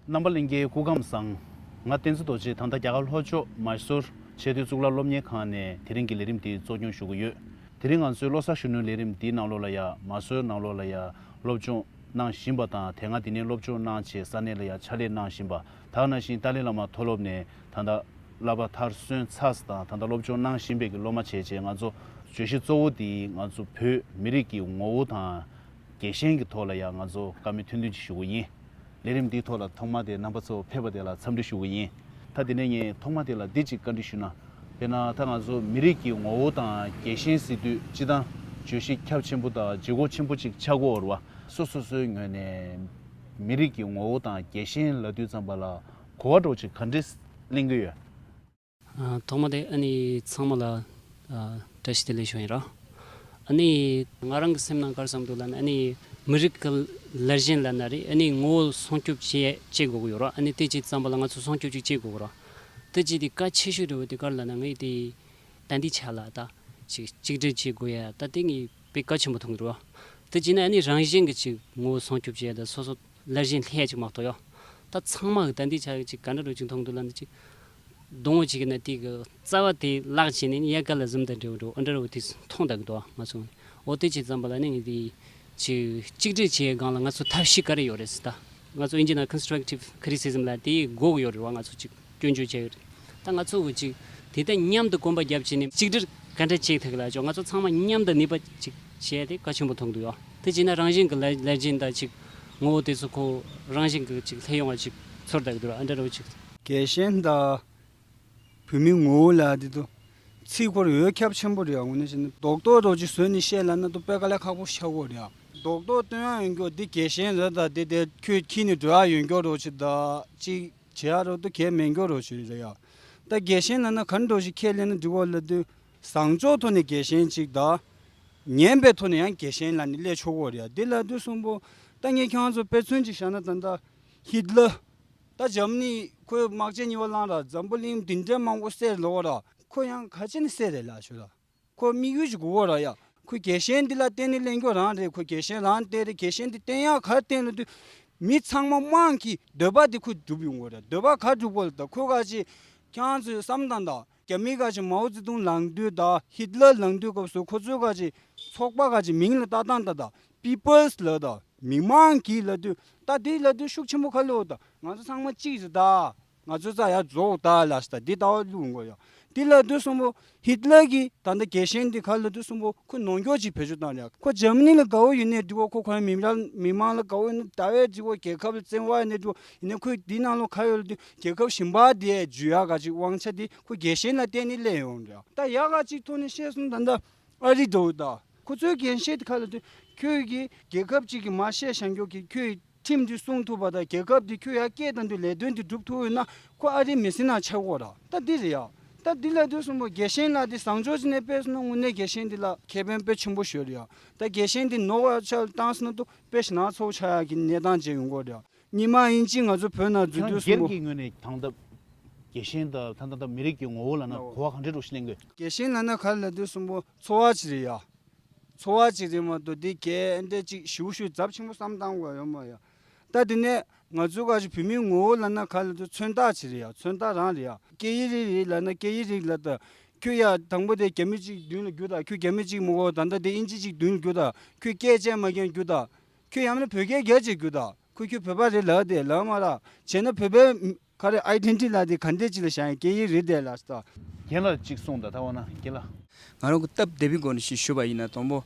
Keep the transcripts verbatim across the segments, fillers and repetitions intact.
རྣམ་པ་ལྷན་རྒྱས་སྐུ་ཁམས་བཟང་། ང་བསྟན་འཛིན་རྡོ་རྗེ་ད་ལྟ་རྒྱ་གར་ལྷོ་ཕྱོགས་མཱི་སུར་ཆེས་མཐོའི་གཙུག་ལག་སློབ་གཉེར་ཁང་ནས་དེ་རིང་གི་ལས་རིམ་འདི་གཙོ་སྐྱོང་ཞུ་གི་ཡོད། དེ་རིང་ང་ཚོའི་བློ་གསར་གཞོན་ནུའི་ལས་རིམ་འདིའི་ནང་ལོགས་ལ་ཡ་མཱི་སུར་ནང་ལོགས་ལ་ཡ་སློབ་སྦྱོང་གནང་བཞིན་པ་དང་དེ་སྔ་འདི་ནས་སློབ་སྦྱོང་གནང་བྱས་ས་གནས་ལ་ཡ་ཕྱག་ལས་གནང་བཞིན་པ་ད་ག་ནང་བཞིན་ཏཱ་ལའི་བླ་མ་མཐོ་སློབ་ནས་ད་ལྟ་བསླབ་པ་མཐར་སོན་ཚར་དང་ད་ལྟ་སློབ་སྦྱོང་གནང་བཞིན་པའི་གི་སློབ་མ་བྱས་བྱས་ང་ཚོ་བརྗོད་གཞི་གཙོ་བོ་འདི་ང་ཚོ་བོད་མི་རིགས་ཀྱི་ངོ་བོ་དང་རྒྱལ་ཞེན་གྱི་ཐོག་ལ་ཡང་ང་ཚོ་བཀའ་མོལ་ཐུང་ཐུང་ཅིག་ཞུ་གི་ཡིན། ལས་རིམ་འདིའི་ཐོག་ལ་ཐོག་མ་དེ་རྣམ་པ་ཚོ་ཕེབས་པ་དེ་ལ་འཚམས་འདྲི་ཞུ་གི་ཡིན། ད་དེ་ནས་ངས་ཐོག་མ་དེ་ལ་འདི་ཅིག་བཀའ་འདྲི་ཞུ་ན། དཔེར་ན་ད་ང་ཚོ་མི་རིགས་ཀྱི་ངོ་བོ་དང་རྒྱལ་ཞེན་ཟེར་དུས་སྤྱི་བཏང་བརྗོད་གཞི་ཁྱབ་ཆེན་པོ་དང་ལྗིད་ཁོག་ཆེན་པོ་ཅིག་ཆགས་ཀྱི་ཡོད་རེད་བ། སོ་སོ་སོའི་ངོས་ནས་མི་རིགས་ཀྱི་ངོ་བོ་དང་རྒྱལ་ཞེན་ལབ་དུས་ཙམ་པ་ལ་གོ་བ་འདྲ་བོ་ཅིག་ག་འདྲས་ལེན་གྱི་ཡོད། ཨ། ཐོག་མ་དེ་ཨ་ནི་ཚང་མ་ལ་ཨ་བཀྲ་ཤིས་བདེ་ལེགས་ཞུ་ཡིན་ར། ཨ་ནི་ང་རང་གི་སེམས་ནང་ག་རེ་བསམ་འདུག་ལབ་ན་ཨ་ནི་མི་རིགས་ཀྱི་ལར་ཞེན་ལབ་ན་རེད། ཨ་ནི་ངོ་བོ་སྲུང་སྐྱོབ་བྱེད་བྱེད་དགོས་ཀྱི་ཡོད་ར། ཨ་ནི་དེ་བྱེད་ཙམ་པ་ལ་ང་ཚོ་སྲུང་སྐྱོབ་ཅིག་བྱེད་དགོས་ཀྱི་ར། དེ་བྱེད་དེ་གལ་ཆེ་ཤོས་འདྲ་བོ་དེ་ག་རེ་ལབ་ན་ངའི་དེ་ད་འདི་ཆ་ལ་ད་ཅིག་གཅིག་སྒྲིལ་བྱེད་དགོས་ཡ་ད་དེ་ངའི་དཔེ་གལ་ཆེན་པོ་མཐོང་གི་རེད་བ། དེ་བྱས་ན་ཨ་ནི་རང་བཞིན་གྱི་ཅིག་ངོ་བོ་སྲུང་སྐྱོབ་བྱེད་ཡ་ད་སོ་སོ་ལར་ཞེན་སླེབས་ཡ་ཅིག་མ་གཏོགས་ཡོ། ད་ཚང་མ་གི་ད་འདི་ཆ་གི་ཅིག་ག་འདྲ་འདྲ་ཅིག་མཐོང་འདུག་ལབ་ན་ཅིག་སྡོང་བོ་ཅིག་གི་ན་དེ་གི་རྩ་བ་དེ་བརླག་བྱས་ནས་ནི་ཡལ་ག་ལ་ཟིམ་དང་འདྲ་བོ་འདྲ་བོ་ཨ་འདྲ་བོ་དེ་མཐོང་ད་གི་འདུག་ང་ཚོ་འོ་དེ་བྱས་ཙམ་པ་ལ་ནི་ངས་དེ་ཅིག་གཅིག་སྒྲིལ་བྱེད་ཡའི་སྒང་ལ་ང་ཚོ་ཐབས་ཤེས་ག་རེ་ཡོད་རེད་ཟེར། ད་ང་ཚོ་ཨིན་ཇི་ནང་constructive criticism་ལ་དེ་དགོས་ཀྱི་ཡོད་རེད་བ། ང་ཚོ་ཅིག་སྐྱོན་བརྗོད་བྱས་ཡོད་རེད། ད་ང་ཚོ་གི་ཅིག་དེ་ལྟར་མཉམ་དུ་གོམ་པ་བརྒྱབ་བྱས་ནས་གཅིག་སྒྲིལ་ག་འདྲ་བྱེད་ཐུབ་ལ་ཅོ་ང་ཚོ་ཚང་མ་མཉམ་དུ་ནུས་པ་ཅིག་བྱས་ཏེ་གལ་ཆེན་པོ་མཐོང་འདུག་ཡོ། དེ་བྱས་ན་རང་བཞིན་གྱི་ལས་ལས་ཅན་དང་ཅིག་ངོ་བོ་དེ་ཚོ་ཁོ་རང་བཞིན་གྱི་ཅིག་སླེབས་ཡོང་བ་ཅིག་ཚོར་བསྡད་ཀྱི་འདུག་ཨ་འདྲ་རོ་ཅིག་རྒྱལ་ཞེན་དང་བོད་མིའི་ངོ་བོ་ལ་དེ་ཚོ་ཚིག་ཁོ་ར་འོས་ཁྱབ་ཆེན་པོ་རེད་ཡ། དངོས་གནས་བྱས་ན་རྡོག་རྡོག་རོ་ཅིག་བཟོས་ནས་བཤད་ལབ་ན་དུ་དཔེ་དཀའ་ལས་ཁག་པོ་ཆགས་ཀྱི་རེད་ཡ། རྡོག་རྡོག་སྟོན་ཡ་ཡོད་མཁན་འདི་རྒྱལ་ཞེན་རེད་ད་དེ་དེ་ཁྱོད་ཁྱིས་ནས་འགྲོ་ཡ་ཡོད་མཁན་རོ་ཅིག་ད་ཅིག་བྱེད་ཡ་རོ་དུ་གལ་མེད་མཁན་རོ་ཅིག་རེད་ཡ། ད་རྒྱལ་ཞེན་ལབ་ན་ག་འདྲ་ཞིག་ཁས་ལེན་ན་འགྲིག་གོ་ལབ་དུས། བཟང་ཕྱོགས་ཐོག་ནས་རྒྱལ་ཞེན་ཅིག་དང་། ངན་པའི་ཐོག་ནས་ཡང་རྒྱལ་ཞེན་ལབ་ནས་སླེབས་ཆོག་གོ་རེད་ཡ། འདི་ལབ་དུས་གསུམ་པོ། ད་ངས་ཁྱེད་རང་ཚོ་དཔེ་མཚོན་ཅིག་བཞག་ན་ད་ལྟ་ཧིད་ལར། ད་འཇར་མ་ནི་ཁོས་དམག་ཆེན་གཉིས་པ་བསླངས་ར་འཛམ་བུ་གླིང་འདི་འདྲའི་མང་པོ་བསད་ལོག་ར། ཁོ་ཡང་ག་ཅི་ནས་བསད་རེད་ལབ་ཞུ་ད། ཁོ་དམིགས་ཡུལ་ཅིག་དགོས་གོ་ར་ཡ། ཁོས་རྒྱལ་ཞེན་འདི་ལ་བརྟེན་ནས་གླེང་རྒྱུ་རང་རེད། ཁོས་རྒྱལ་ཞེན་རང་བརྟེན་རེད། རྒྱལ་ཞེན་འདི་བརྟེན་ཡག་ག་རེ་བརྟེན་ལབ་དུས། མི་ཚང་མ་དམངས་ཀྱི་འདོད་པ་འདི་ཁོས་སྒྲུབ་ཡོང་གོ་རེད། འདོད་པ་ག་སྒྲུབ་གོ་ལབ་ད་ཁོས་ག་ཅིག་ཁྱེད་རང་ཚོས་བསམ་དང་ད། རྒྱ་མི་ག་ཅིག་མའོ་ཙེ་ཏུང་ལངས་དུས་ད་ཧིད་ལར་ལངས་དུས་སྐབས་སུ་ཁོ་ཚོས་ག་ཅིག་ཚོགས་པ་ག་ཅིག་མིང་ལ་བཏགས་སྟངས་ད་ད། པི་པལ་སི་ལབ་ད། མི་མང་གི་ལབ་དུས་ད་དེ་ལབ་དུས་ཤུགས་ཆེན་པོ་ག་ལོ་ད་ང་ཚོ་ཚང་མ་གཅིག་རེད་ད། ང་ཚོ་རྩ་ཡར་རྫོགས་ད་ལབ་ད་འདི་ལྟ་བ་བླུག་འགོ་ཡ། འདི་ལབ་དུས་གསུམ་པོ་ཧིད་ལར་གྱི་ད་ལྟ་རྒྱལ་ཞེན་འདི་ག་ལབ་དུས་གསུམ་པོ་ཁོ་ནོར་འཁྱོག་ཅིག་བེད་སྤྱོད་བཏང་རེད། ཁོ་འཇར་མ་ནི་ལ་དགའ་བོ་ཡོད་ནའི་འགྲིག་གོ་ཁོ་ཁོ་རང་མི་རང་མི་མང་ལ་དགའ་བོ་ཡོད་ན་ད་བས་འགྲིག་གོ་རྒྱལ་ཁབ་ལ་བརྩེ་བ་ཡོད་ནའི་འགྲིག་གོ་ཡིན་ནའི་ཁོས་འདི་ནང་ལོགས་ག་ཡོད་ལབ་དུས་རྒྱལ་ཁབ་གཞན་པ་དེ་འཇུ་ཡག་ག་ཅིག་དབང་ཆ་དེ་ཁོ་རྒྱལ་ཞེན་ལ་བརྟེན་ནས་སླེབས་ཡོང་རེད། ད་ཡག་ག་ཅིག་ཐོག་ནས་བཤད་སོང་ད་ལྟ། ཨ་རི་འདྲ་བོ་ད། ཁོ་ཚོའི་འགན་བཞེས་དེ་ག་ལ་དུས་ཁྱོད་ཀྱིས་རྒྱལ་ཁབ་ཅིག་གི་མ་བཤད་བཞག་མགྱོགས་ཀྱི་ཁྱོད་ཁྲིམས་དེ་སྲུང་ཐུབ་པ་དང་རྒྱལ་ཁབ་དེ་ཁྱོད་ཡར་སྐད་བཏང་དུས་ལས་དོན་དེ་སྒྲུབ་ཐུབ་ཡོད་ན་ཁོ་ཨ་རིའི་མི་སེར་ནང་ཆགས་དགོས་ར། ད་འདི་རེད་ཡ། ད་འདི་ལ་དུས་གསུམ་པོ་རྒྱལ་ཞེན་ལ་དེ་བཟང་ཕྱོགས་ཅིག་ནས་དཔེ་སོང་ན་དངོས་གནས་རྒྱལ་ཞེན་འདི་ལ་ཁེ་ཕན་དཔེ་ཆེན་པོ་ཤོར་རེད་ཡ། ད་རྒྱལ་ཞེན་འདི་ནོར་བ་ཆགས་བཏང་སོང་ན་དུ་དཔེ་ཞེ་ནག་ཚོགས་ཆགས་ཡག་གི་གནས་སྟངས་ཅིག་ཡོང་གི་རེད་ཡ། ཉི་མ་ཡིན་གཅིག་ང་ཚོ་བོད་ནང་འཛུལ་ཁྱེད་རང་དུས་གསུམ་སྒེར་པོ། གྱི་ངོས་ནས་དང་ད་རྒྱལ་ཞེན་དང་ད་ད་ད་མི་རིགས་ཀྱི་ངོ་བོ་ལབ་ན་ངོ་བོ། གོ་བ་ག་འདྲ་འདྲ་ཞིག་ལེན་དགོས། རྒྱལ་ཞེན་ལབ་ན་ག་རེ་ལབ་དུས་གསུམ་པོ་འཚོ་བ་ཅིག་རེད་ཡ། འཚོ་བ་ཅིག་རེད་མ་གཏོགས་འདི་གས་ཨེ་འདྲས་ཅིག་ཞིབ་ཞིབ་ཚབས་ཆེན་པོ་བསམ་བཏང་དགོས་ཡོད་མ་ཡ། ད་དེ་ནས་ང་ཚོ་ག་ཅིག་བོད་མིའི་ངོ་བོ་ལབ་ན་ག་རེ་ལབ་དུས་མཚོན་རྟགས་ཅིག་རེད་ཡ། མཚོན་རྟགས་རང་རེད་ཡ། སྐད་ཡིག་རིགས་རེད་ལབ་ན་སྐད་ཡིག་རིགས་ལ་ད་ཁྱོད་ཡ་དང་པོ་དེ་རྒྱ་མི་གཅིག་མདུན་ལ་རྒྱུག་ད། ཁྱོད་རྒྱ་མི་གཅིག་མ་གོ་ད་ལྟ་དེ་ཨིན་ཇི་གཅིག་མདུན་ལ་རྒྱུག་ད། ཁྱོད་སྐད་ཆ་མ་མཁན་རྒྱུག་ད། ཁྱོད་ཡང་ན་བོད་སྐད་རྒྱག་ཅིག་རྒྱུག་ད། ཁོ་ཁྱོད་བོད་པ་རེད་ལབ་དེ་ལབ་མ་ར། བྱས་ན་བོད་པའི་ག་རེ་ཨའི་ཌེན་ཊི་ཊི་ལབ་དེ་ག་འདྲས་ཅིག་ལ་བཞག་ཡིན་སྐད་ཡིག་རེད་དེ་ལབ་ད། རྒན་ལགས་གཅིག་གསུངས་ད་ད་འོ་ན་རྒན་ལགས། ང་རང་གི་སྟབས་བདེ་བའི་སྒོ་ནས་ཞིག་ཞུ་བ་ཡིན་ན་དང་པོ།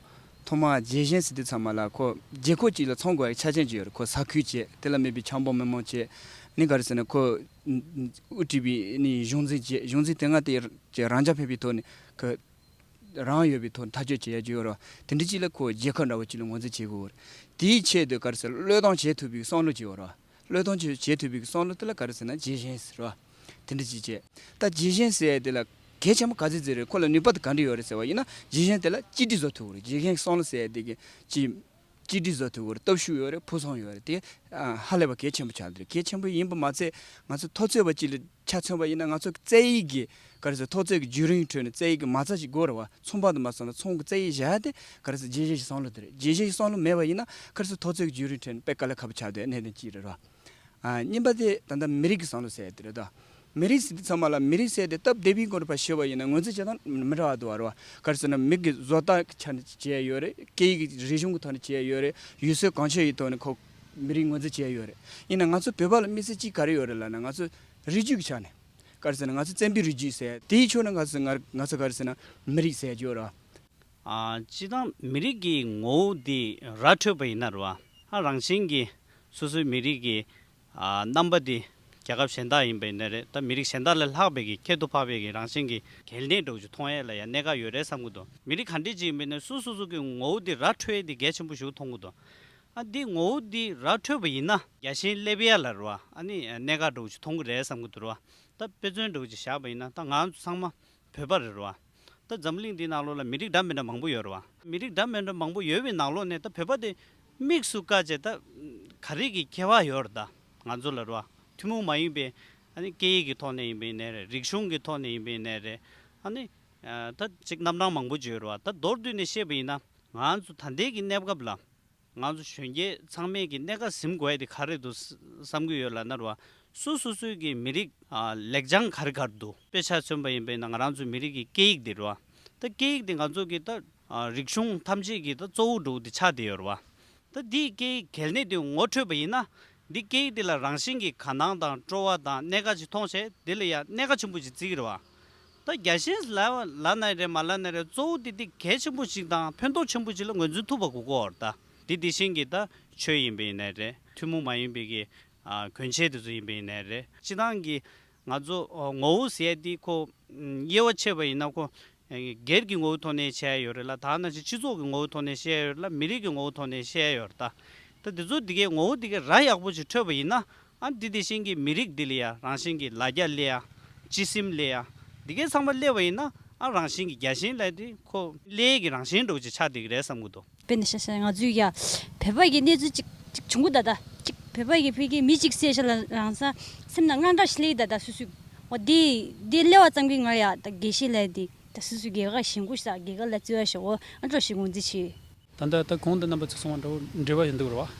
ཐོག་མར་རྒྱལ་ཞེན་ཟེར་དུས་ཚང་མ་ལ་ཁོ་རྒྱལ་ཁབ་ཅིག་ལ་ཚང་དགོས་པའི་ཆ་རྐྱེན་ཅིག་ཡོད་རེད། ཁོ་ས་ཁུལ་བྱས་དེ་ལ་དམིགས་པའི་འཆམ་པོ་མི་མང་བྱས་ནི་ག་རེ་ཟེར་ན་ཁོ་དབུ་ཁྲིད་པའི་ནི་གཞུང་འཛིན་བྱས་གཞུང་འཛིན་དེ་སྔ་དེ་རང་རྐྱ་འཕེར་བའི་ཐོག་ནས་ཁོ། རང་ཡོད་པའི་ཐོག་ཐག་གཅོད་བྱེད་ཡ་ཅིག་ཡོད་རེད་བ། དེ་འདྲ་ཅིག་ལ་ཁོ་རྒྱལ་ཁབ་འདྲ་བོ་ཅིག་ལ་ངོས་འཛིན་བྱེད་དགོས་རེད། དེའི་ཆེད་དུ་ག་རེ་ཟེར་བློས་གཏོང་བྱེད་ཐུབ་པའི་བསམ་བློ་ཅིག་ཡོད་རེད་བ། བློས་གཏོང་བྱེད་བྱེད་ཐུབ་པའི་བསམ་བློ་དེ་ལ་ག་རེ་ཟེར་ན་རྒྱལ་ཞེན་ཟེར་བ། དེ་འདྲ་ཅིག་བྱས། ད་རྒྱལ་ཞེན་ཟེར་ཡ་དེ་ལ་གལ་ཆེན་པོ་ག་ཚོད་ཅིག་རེད། ཁོ་ལ་ནུས་པ་དེ་ག་འདྲ་ཡོད་རེད་ཟེར་བ་ཡིན་ན་རྒྱལ་ཞེན་དེ་ལ་གཅིག་སྒྲིལ་བཟོ་ཐུབ་རེད། རྒྱལ་ཞེན་བསམ་བློ་ཟེར་ཡ་དེ་གི་ཅིག་གཅིག་སྒྲིལ་བཟོ་ཐུབ་ཀྱི་རེད། སྟོབས་ཤུགས་ཡོད་རེད། ཕུགས་བསམ་ཡོད་རེད། དེ་ཧ་ལས་པ་གལ་ཆེན་པོ་ཆགས་འདུག་གལ་ཆེན་པོ་ཡིན་པ་མ་ཚད་ང་ཚོ་འཐབ་རྩོད་པ་གཅིག་ལ་ཆ་མཚོན་པ་ཡིན་ན་ང་ཚོ་རྩོམ་ཡིག་གི་ག་རེ་ཟེར་འཐབ་རྩོད་ཀྱི་བརྒྱུད་རིམ་ཁྲོད་ནས་རྩོམ་ཡིག་གི་མ་རྩ་ཞིག་དགོས་རེད་བ། ཚོང་པ་དང་མ་སོང་ན་ཚོང་གི་རྩོམ་ཡིག་བཞག་དེ་ག་རེ་ཟེར་རྒྱལ་ཞེན་གྱི་བསམ་བློ་དེ་རེད། རྒྱལ་ཞེན་གྱི་བསམ་བློ་མེད་པ་ཡིན་ན་ག་རེ་ཟེར་འཐབ་རྩོད་ཀྱི་བརྒྱུད་རིམ་ཁྲོད་ནས་དཔེ་དཀའ་ལས་ཁག་པོ་ཆགས་བསྡད་གནད་དོན་གཅིག་རེད་བ། ཨ། གཉིས་པ་དེ་ད་ལྟ་མི་རིགས་ཀྱི་བསམ་བློ་ཟེར་ཡ་དེ་རེད་ད། མི་རིགས་ཟེར་དུས་ཚང་མ་ལ་མི་རིགས་ཟེར་དེ་སྟབས་བདེ་བའི་སྒོ་ནས་ཕར་ཤོད་པ་ཡིན་ན་ངོས་འཛིན་བྱེད་སྟངས་མི་འདྲ་བ་འདུག་བ་རེད་བ། ག་རེ་ཟེར་ན་མི་གི་བཟོ་ལྟ་ཆ་ནས་བྱས་ཡོད་རེད། སྐད་ཡིག་གི་རིག་གཞུང་གི་ཐོག་ནས་བྱས་ཡོད་རེད། ཡུལ་སྲོལ་གོམས་གཤིས་ཀྱི་ཐོག་ནས་ཁོ་མི་རིགས་ངོས་འཛིན་བྱས་ཡོད་རེད། ཡིན་ན་ང་ཚོ་བོད་པ་ལ་དམིགས་བསལ་གཅིག་ག་རེ་ཡོད་རེད་ལབ་ན། ང་ཚོ་རིགས་རྒྱུད་ཀྱི་ཆ་ནས། ག་རེ་ཟེར་ན་ང་ཚོ་བཙན་པོའི་རིགས་རྒྱུད་ཟེར། དེའི་ཕྱོགས་ནས་ང་ཚོ་ང་ང་ཚོ་ག་རེ་ཟེར་ན་མི་རིགས་ཟེར་གྱི་ཡོད་རེད་བ། ཨ། སྤྱིར་བཏང་མི་རིགས་ཀྱི་ངོ་བོ་འདི་ར་འཕྲོད་པ་ཡིན་ན་རེད་བ། ཨ། རང་བཞིན་གྱིས་སོ་སོའི་མི་རིགས་ཀྱི། ཨ། རྣམ་པ་འདི་རྒྱལ་ཁབ་གཞན་དག་ཡིན་པ་ཡིན་ནའི་རེད། ད་མི་རིགས་གཞན་དག་ལས་ལྷག་པའི་གི་ཁྱད་དུ་འཕགས་པའི་གི་རང་བཞིན་གྱི་གལ་གནད་འདྲ་བོ་ཅིག་མཐོང་ཡས་ལ་ཡང་གནད་འགག་ཡོད་རེད་བསམ་གྱི་འདུག་མི་རིགས་ག་འདྲས་ཅིག་ཡིན་པ་ཡིན་ནའི་སོ་སོ་སོ་གི་ངོ་བོ་འདི་ར་འཕྲོད་ཡས་འདི་གལ་ཆེན་པོ་ཞིག་མཐོང་གི་འདུག་ཨ། འདི་ངོ་བོ་འདི་ར་འཕྲོད་པ་ཡིན་ན་རྒྱལ་ཞེན་སླེབས་ཡས་ལ་རེད་བ། ཨ་ནི་གནད་འགག་འདྲ་བོ་ཅིག་མཐོང་གི་རེད་བསམ་གྱི་འདུག་རེད་བ། ད་དཔེ་མཚོན་འདྲ་བོ་ཅིག་བཞག་པ་ཡིན་ན། ད་ང་ཚོ་ཚང་མ་བོད་པ་རེད་རེད་བ། ད་འཛམ་གླིང་འདིའི་ནང་ལོགས་ལ་མི་རིགས་འདྲ་མི་འདྲ་མང་པོ་ཡོད་རེད་བ། མི་རིགས་འདྲ་མི་འདྲ་མང་པོ་ཡོད་པའི་ནང་ལོགས་ནས་ད་བོད་པ་དེ་དམིགས་སུ་བཀར་བྱས་ད་ག་རེ་གི་ཁྱད་པར་ཡོད་རེད། ད་ང་ཚོ་ལ་རེད་བ། ཐུན་མོང་མ་ཡིན་པའི། ཨ་ནི་སྐད་ཡིག་གི་ཐོག་ནས་ཡིན་པ་ཡིན་ནའི་རེད། རིག་གཞུང་གི་ཐོག་ནས་ཡིན་པ་ཡིན་ནའི་རེད། ཨ་ནི། ཨ། ད་ཅིག་རྣམ་གྲངས་མང་པོ་ཅིག་ཡོད་རེད་བ། ད་མདོར་བསྡུས་ནས་བཤད་པ་ཡིན་ན་ང་ཚོ་ད་ལྟའི་གི་གནས་སྐབས་ལ། ང་ཚོ་གཞོན་སྐྱེས་ཚང་མས་ཀྱི་གནད་འགག་ཟིན་དགོས་ཡ་དེ་ག་རེ་འདུག་བསམ་གྱི་ཡོད་ལབ་ན་རེད་བ། སོ་སོ་སོའི་གི་མི་རིགས། ཨ། ལེགས་བྱང་ག་རེ་ག་རེ་འདུག་དཔེ་ཆ་མཚོན་པ་ཡིན་པ་ཡིན་ན་ང་རང་ཚོའི་མི་རིགས་ཀྱི་སྐད་ཡིག་དེ་རེད་བ། ད་སྐད་ཡིག་དེ་ང་ཚོ་གི་ད། ཨ། རིག་གཞུང་ཐམས་ཅད་ཀྱི་ད་གཙོ་བོ་འདྲ་བོ་དེ་ཆགས་བསྡད་ཡོད་རེད་བ། ད་འདིའི་སྐད་ཡིག་གལ་གནད་དེ་ངོ་འཕྲོད་པ་ཡིན་ན། འདི་སྐད་ཡིག་འདི་ལ་རང་བཞིན་གྱི་དགའ་སྣང་དང་སྤྲོ་བ་དང་གནད་འགག་ཅིག་མཐོང་བྱས་དེ་ལ་ཡང་གནད་འགག་ཆེན་པོ་ཅིག་བརྩི་གི་རེད་བ། ད་རྒྱལ་ཞེན་ལབ་ལབ་ན་རེད་མ་ལབ་ན་རེད། གཙོ་བོ་དེ་དེ་གལ་ཆེན་པོ་ཞིག་དང་ཕན་ཐོགས་ཆེན་པོ་ཅིག་ལ་ངོས་འཛིན་ཐུབ་པ་དགོས་ཀྱི་ཡོད་རེད་ད། དེ་དེ་བཞིན་གྱི་ད་ཆོས་ཡིན་པ་ཡིན་ནའི་རེད། ཐུན་མོང་མ་ཡིན་པའི་གི། ཨ། གོན་ཆས་དེ་ཚོ་ཡིན་པ་ཡིན་ནའི་རེད། སྤྱིར་བཏང་གི་ང་ཚོ་ངོ་བོ་ཟེར་ཡ་དེ་ཁོ་དབྱེ་བ་ཕྱེ་བ་ཡིན་ན་ཁོ་སྒེར་གྱི་ངོ་བོའི་ཐོག་ནས་བཤད་ཡ་ཡོད་རེད་ལ། ད་ནང་བཞིན་སྤྱི་ཚོགས་ཀྱི་ངོ་བོའི་ཐོག་ནས་བཤད་ཡ་ཡོད་རེད་ལ། མི་རིགས་ཀྱི་ངོ་བོའི་ཐོག་ནས་བཤད་ཡ་ཡོད་རེད་ད། ད་དེ་ཚོ་དེ་གའི་ངོ་བོ་དེ་གའི་ར་ཡག་པོ་ཅིག་འཕྲོད་པ་ཡིན་ན། ཨ། འདི་དེ་བཞིན་གྱི་མི་རིགས་འདི་ལ་ཡ་རང་བཞིན་གྱི་ལ་རྒྱ་སླེབས་ཡ། སྤྱི་སེམས་སླེབས་ཡ། འདི་གའི་ཚང་མ་སླེབས་པ་ཡིན་ན། ཨ། རང་བཞིན་གྱི་རྒྱལ་ཞེན་ལབ་དེ་ཁོ་སླེབས་ཀྱི་རང་བཞིན་འདྲ་བོ་ཅིག་ཆགས་བསྡད་ཀྱི་རེད་བསམ་གྱི་འདུག་དཔེར་ན་ཆ་བཞག་ན་ང་ཚོའི་ཡ་བོད་པ་གི་གནས་ཚུལ་ཅིག་ཅིག་བྱུང་གི། ད་ད་ཅིག་བོད་པ་གི་ཕ་གི་མི་ཅིག་བསད་ཤག་ལབ་རང་སང་སེམས་ནང་དངངས་སྐྲག་ཞིག་སླེབས་ཀྱི། ད་ད་སུ་སུ་འོ་དེ་དེ་སླེབས་པ་ཙམ་གྱིས་ང་ཡ་ད་རྒྱལ་ཞེན་ལབ་དེ། ད་སུ་སུ་རྒྱལ་ཁ་ཞེན་ཁུལ་ཤག་རྒྱལ་ཁ་ལ་བརྩི་བ་ཞོག་འོ་ཨ་འདྲ་ཞིག་ངོས་འཛིན་བྱེད། ད་ལྟ་ད་གོང་དུ་རྣམ་པ་ཚོས་གསུངས་པ་འདྲ་བོ་འབྲེལ་བ་ཡོད་འདུག་རེད་བ།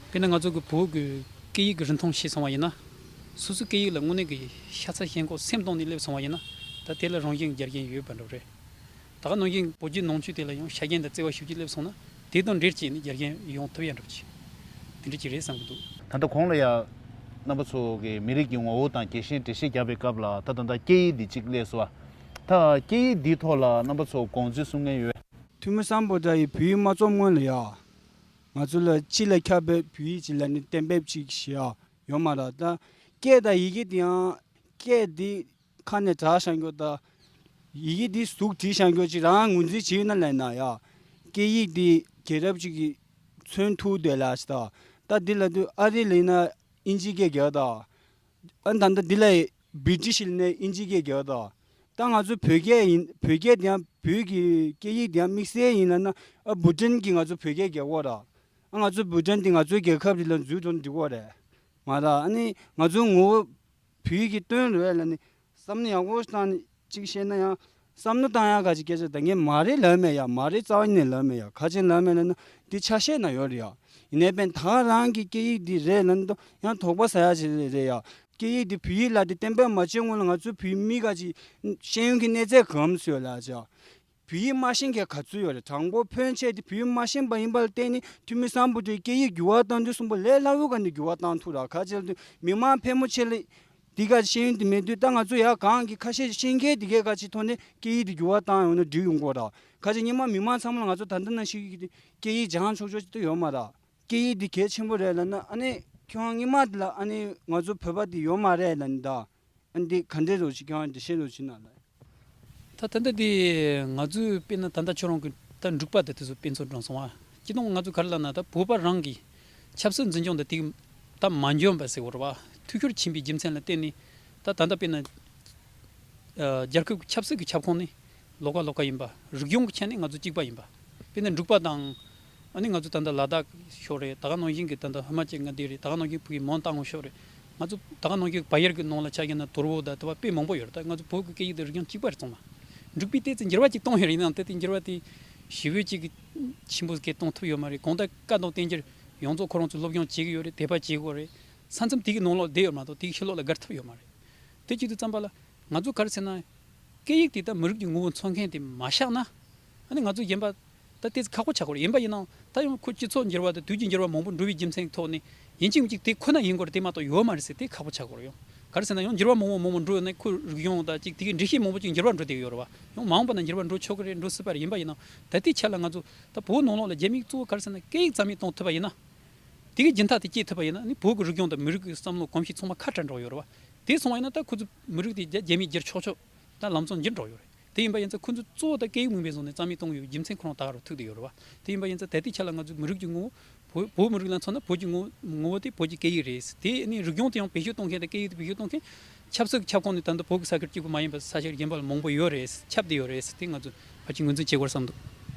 དཔེར་ན་ང་ཚོ་གི་བོད་ཀྱི་སྐད་ཡིག་གི་རིན་ཐང་ཤེས་སོང་བ་ཡིན་ན། སོ་སོའི་སྐད་ཡིག་ལ་དངོས་གནས་ཀྱི་ཤ་ཚ་ཞེན་ཁོག་སེམས་གཏིང་ནས་སླེབས་སོང་བ་ཡིན་ན། ད་དེ་ལ་རང་བཞིན་གྱི་རྒྱལ་ཞེན་ཡོད་པ་འདྲ་བོ་རེད། ད་ག་ནང་བཞིན་བོད་བརྒྱུད་ནང་ཆོས་དེ་ལ་ཡང་ཤ་རྒྱན་དང་བརྩེ་བ་ཞེ་པོ་ཅིག་སླེབས་སོང་ན། དེ་དང་འབྲེལ་བྱས་ནས་རྒྱལ་ཞེན་ཡོང་ཐུབ་ཡ་འདྲ་བོ་ཅིག་དེ་འདྲ་ཅིག་རེད་བསམ་གྱི་འདུག་ད་ལྟ་གོང་ལ་ཡ་རྣམ་པ་ཚོ་གིས་མི་རིགས་ཀྱི་ངོ་བོ་དང་རྒྱལ་ཞེན་འགྲེལ་བཤད་བརྒྱབ་པའི་སྐབས་ལ། ད་ད་ལྟ་སྐད་ཡིག་འདི་གཅིག་སླེབས་སོང་བ། ད་སྐད་ཡིག་འདིའི་ཐོག་ལ་རྣམ་པ་ཚོ་དགོངས་ཚུལ་གསུང་མཁན་ཡོད། ཐུ་མི་སམ་བྷོ་ཊ་ཡིས་བོད་ཡིག་མ་རྩོམ་སྔོན་ལ་ཡ། ང་ཚོ་ལ་སྤྱི་ལ་ཁྱབ་པའི་བོད་ཡིག་ཅིག་ལབ་ནས་གཏན་འབེབས་ཅིག་བྱེད་ཡ་ཡོད་མ་རེད་ད། སྐད་དང་ཡི་གེ་དེ་ཡང་སྐད་འདི་ཁ་ནས་གྲགས་བཞག་རྒྱུ་དང་། ཡི་གེ་འདི་ཟུག་བྲིས་བཞག་རྒྱུ་ཅིག་རང་ངོས་འཛིན་བྱས་ན་ལབ་ན་ཡ། སྐད་ཡིག་འདི་རྒྱལ་རབས་ཅིག་གིས་མཚོན་ཐུབ་བསྡད་ལ་ཞིག་ད། ད་འདི་ལ་དུས་ཨ་རི་ལ་ཡིན་ན་ཨིན་ཇི་སྐད་རྒྱག་ད། ཨ་ད་ལྟ་འདི་ལ་བི་ཏི་ཤི་ལ་ནས་ཨིན་ཇི་སྐད་རྒྱག་ད། ད་ང་ཚོ་བོད་སྐད་ཡིན། བོད་སྐད་དེ་ཡང་བོད་ཀྱི་སྐད་ཡིག་དེ་ཡང་དམིགས་བསལ་ཡིན་ལབ་ན། ཨ་བྷུ་ཊན་གྱིས་ང་ཚོ་བོད་སྐད་རྒྱག་གོ་ར། ཨ་ང་ཚོ་བྷུ་ཊན་དེ་ང་ཚོའི་རྒྱལ་ཁབ་རེད་ལ་འཛུལ་འགྲོ་འགྲིག་གོ་རེད་མ་ར། ཨ་ནི་ང་ཚོའི་ངོ་བོ་བོད་ཀྱི་དོན་རེད་ལབ་ནས་བསམ་བློ་ཡག་པོ་བཏང་ནས་ཅིག་བཤད་ན་ཡང་། བསམ་བློ་བཏང་ཡག་ག་ཅིག་སྐད་ཆ་ད་ངས་མ་རེད་ལབ་མེད་ཡ། མ་རེད་རྩ་བ་ཉིད་ནས་ལབ་མེད་ཡ། ག་ཅིག་ལབ་མེད་ལབ་ན་འདི་ཆ་ཤས་ན་ཡོད་རེད་ཡ། ཡིན་ནའི་བན་ད་རང་གི་སྐད་ཡིག་འདི་རེད་ལབ་ན་ཡང་དོགས་པ་ཟ་ཡ་ཅིག་རེད་རེད་ཡ། སྐད་ཡིག་འདི་བོད་ཡིག་ལབ་དེ་གཏན་འབེབས་མ་བྱས་སྔོན་ལ་ང་ཚོའི་བོད་མི་ག་ཅིག་ཤེས་ཡོན་གྱི་གནས་ཚད་ག་ཚོད་ཡོད་ལ་ཅག་བོད་ཡིག་མ་ཤེས་མཁན་ག་ཚོད་ཡོད་རེད། དང་པོ་ཕོན་ཆེ་དེ་བོད་ཡིག་མ་ཤེས་པ་ཡིན་པ་ལ་བརྟེན་ནས་ཐུ་མི་སམ་བྷོ་ཊའི་སྐད་ཡིག་འགྱུར་བ་བཏང་དུས་གསུམ་པོ་ལས་སླ་བོའི་སྒང་ནས་འགྱུར་བ་བཏང་ཐུབ་ར། ག་ཅི་ལབ་དུས་མི་མང་ཕལ་མོ་ཆེ་ལ་འདི་ག་ཤེས་ཡོན་དེ་མེད་དུས། ད་ང་ཚོ་ཡ་གང་གི་ཁ་ཤས་ཤེས་མཁན་དེ་གའི་ག་ཅི་ཐོག་ནས་སྐད་ཡིག་དེ་འགྱུར་བ་བཏང་ཡོང་ན་འགྲིག་ཡོང་གོ་ར། ག་ཅི་སྔོན་མ་མི་མང་ཚང་མ་ལ་ང་ཚོ་ད་ལྟ་ནང་བཞིན་གྱི་སྐད་ཡིག་སྦྱང་ཆོག་ཆོག་ཅིག་ཏུ་ཡོད་མ་ར། སྐད་ཡིག་འདི་གལ་ཆེན་པོ་རེད་ལབ་ན། ཨ་ནི་ཁྱོད་རང་སྔོན་མ་དེ་ལ་ཨ་ནི་ང་ཚོ་བོད་པ་འདི་ཡོད་མ་རེད་ལབ་ནི་ད། ཨ་ནི་འདི་ག་འདྲས་རོ་ཅིག་ཁྱོད་རང་འགྲེལ་བཤད་རོ་ཅིག་གནང་ལ། ད་ད་ལྟ་འདི་ང་ཚོའི་དཔེར་ན་ད་ལྟ་ཁྱོད་རང་གི་ད་འབྲུག་པ་དེ་དེ་ཚོ་དཔེ་མཚོན་དྲངས་སོང་བ། སྤྱིར་བཏང་ང་ཚོ་ག་རེ་ལབ་ན་ད་བོད་པ་རང་གི་ཆབ་སྲིད་འཛིན་སྐྱོང་དེ་དེ་ད་མ་འཇོན་པ་ཟེར་བ་རེད་བ། འཐུས་ཤོར་ཕྱིན་པའི་རྒྱུ་མཚན་ལ་བརྟེན་ནས་ད་ད་ལྟ་དཔེར་ན། ཨ། རྒྱལ་ཁབ་ཀྱི་ཆབ་སྲིད་ཀྱི་ཁྱབ་ཁོངས་ནི་ལོགས་ཀ་ལོགས་ཀ་ཡིན་པ། རིག་གཞུང་གི་ཆ་ནས་ང་ཚོ་གཅིག་པ་ཡིན་པ། དཔེར་ན་འབྲུག་པ་དང་། ཨ་ནི་ང་ཚོ་ད་ལྟ་ལ་དྭགས་ཤོག་རེད། ད་ག་ནང་བཞིན་གྱི་ད་ལྟ་ཧི་མ་ཅལ་མངའ་སྡེ་རེད། ད་ག་ནང་བཞིན་བོད་ཀྱི་མོན་རྟ་དབང་ཤོག་རེད། ང་ཚོ་ད་ག་ནང་བཞིན་བལ་ཡུལ་གྱི་ནང་ལ་ཆ་བཞག་ན་དོལ་པོ་དང་དེ་བ་དཔེ་མང་པོ་ཡོད་རེད། ད་ང་ཚོ་བོད་ཀྱི་སྐད་ཡིག་དང་རིག་གཞུང་གཅིག་པ་རེད་ཚང་མ། འབྲུག་པས་ཏོག་ཙམ་འགྱུར་བ་གཅིག་བཏང་ཡོད་རེད། ཡིན་ནའང་ཏོག་ཙམ་འགྱུར་བ་དེ་ཞེ་པོ་གཅིག་གི་ཆེན་པོ་གཅིག་གཏོང་ཐུབ་ཡོད་མ་རེད། གང་ལྟར་བཀའ་དང་བསྟན་འགྱུར་ཡོངས་རྫོགས་ཁོ་རང་ཚོས་སློབ་སྦྱོང་བྱེད་ཀྱི་ཡོད་རེད། དད་པ་བྱེད་དགོས་རེད། ས་མཚམས་དེ་གི་ནང་ལོགས་བསྡད་ཡོད་མ་གཏོགས་དེ་གི་ཕྱི་ལོགས་ལ་བརྒལ་ཐུབ་ཡོད་མ་རེད། དེ་བྱེད་དུས་ཙམ་པ་ལ་ང་ཚོ་ག་རེ་ཟེར་ན། སྐད་ཡིག་དེ་ད་མི་རིགས་ཀྱི་ངོ་བོ་མཚོན་མཁན་དེ་མ་ཤག་ན། ཨ་ནི་ང་ཚོ་གཞན་པ་ད་ཏོག་ཙམ་ཁག་པོ་ཆགས་ཀྱི་ཡོད་རེད། ཡིན་པ་ཡིན་ནའང་ད་ཡང་ཁོ་སྤྱི་ཚོགས་འགྱུར་བ་དང་དུས་ཀྱི་འགྱུར་བ་མང་པོ་འགྲོ་བའི་རྒྱུ་མཚན་ཐོག་ནས་ཡིན་གཅིག་མིན་གཅིག་དེ་ཁོ་ན་ཡིན་དགོས་རེད། དེ་མ་གཏོགས་ཡོད་མ་རེད་ཟེར། དེ་ཁག་པོ་ཆགས་ཀྱི་ཡོད་རེད། ག་རེ་ཟེར་ན་ཡང་འགྱུར་བ་མང་པོ་མང་པོ་འགྲོ་ཡོང་ན་ཁོའི་རིག་གཞུང་དང་གཅིག་དེ་གི་འགྲེལ་བཤད་མང་པོ་ཅིག་འགྱུར་བ་འགྲོ་བསྡད་ཀྱི་ཡོད་རེད་བ། ཡང་མ་འོངས་པ་ན་འགྱུར་བ་འགྲོ་ཆོག་གི་རེད། འགྲོ་སྲིད་པ་རེད། ཡིན་པ་ཡིན་ནའང་ད་ལྟའི་ཆ་ལ་ང་ཚོ་ད་བོད་ནང་ལོགས་ལ་རྒྱ་མིས་གཙོ་བོ་ག་རེ་ཟེར་ན་སྐད་ཡིག་རྩ་མེད་གཏོང་ཐུབ་པ་ཡིན་ན། དེ་གི་རྒྱུན་མཐའ་དེ་སྐྱེལ་ཐུབ་པ་ཡིན་ན་ནི་བོད་ཀྱི་རིག་གཞུང་དང་མི་རིགས་ཀྱི་བསམ་བློ་གོམས་གཤིས་ཚང་མ་ཁ་བྲལ་འགྲོ་ཡོད་རེད་བ། དེ་སོང་བ་ཡིན་ན་ད་ཁོ་ཚོ་མི་རིགས་དེ་རྒྱ་རྒྱ་མིས་བསྒྱུར་ཆོག་ཆོག་ད་ལམ་སང་འགྱུར་འགྲོ་ཡོད་རེད། དེ་ཡིན་པ་ཡིན་ཙང་ཁོ་ཚོ་གཙོ་བོ་ད་སྐད་ཡིག་མིན་པའི་བཟོ་ནས་རྩ་མེད་གཏོང་གི་ཡོད་རྒྱུ་མཚན་ཁོ་རང་ད་ག་རུ་ཐུག་བསྡད་ཡོད་རེད་བ། དེ་ཡིན་པ་ཡིན་ཙང་ད་ལྟའི་ཆ་ལ་ང་ཚོའི་མི་རིགས་ཀྱི་ངོ་བོ། བོད་བོད་མི་རིགས་ལ་མཚོན་ན་བོད་ཀྱི་ངོ་བོ་ངོ་བོ་དེ་བོད་ཀྱི་སྐད་ཡིག་རེད། དེ་ནི་རིག་གཞུང་དེ་ཡང་བེད་སྤྱོད་གཏོང་མཁན་དང་སྐད་ཡིག་དེ་བེད་སྤྱོད་གཏོང་མཁན་ཆབ་སྲིད་ཀྱི་ཁྱབ་ཁོངས་ནས་ད་ལྟ་བོད་ཀྱི་ས་ཁུལ་གཅིག་པུ་མ་ཡིན་པར་ས་ཆ་གཞན་པ་ལ་མང་པོ་ཡོད་རེད། ཁྱབ་བསྡད་ཡོད་རེད། དེ་ང་ཚོས་ཕལ་ཆེར་ངོས་འཛིན་བྱེད་དགོས་བསམ་འདུག་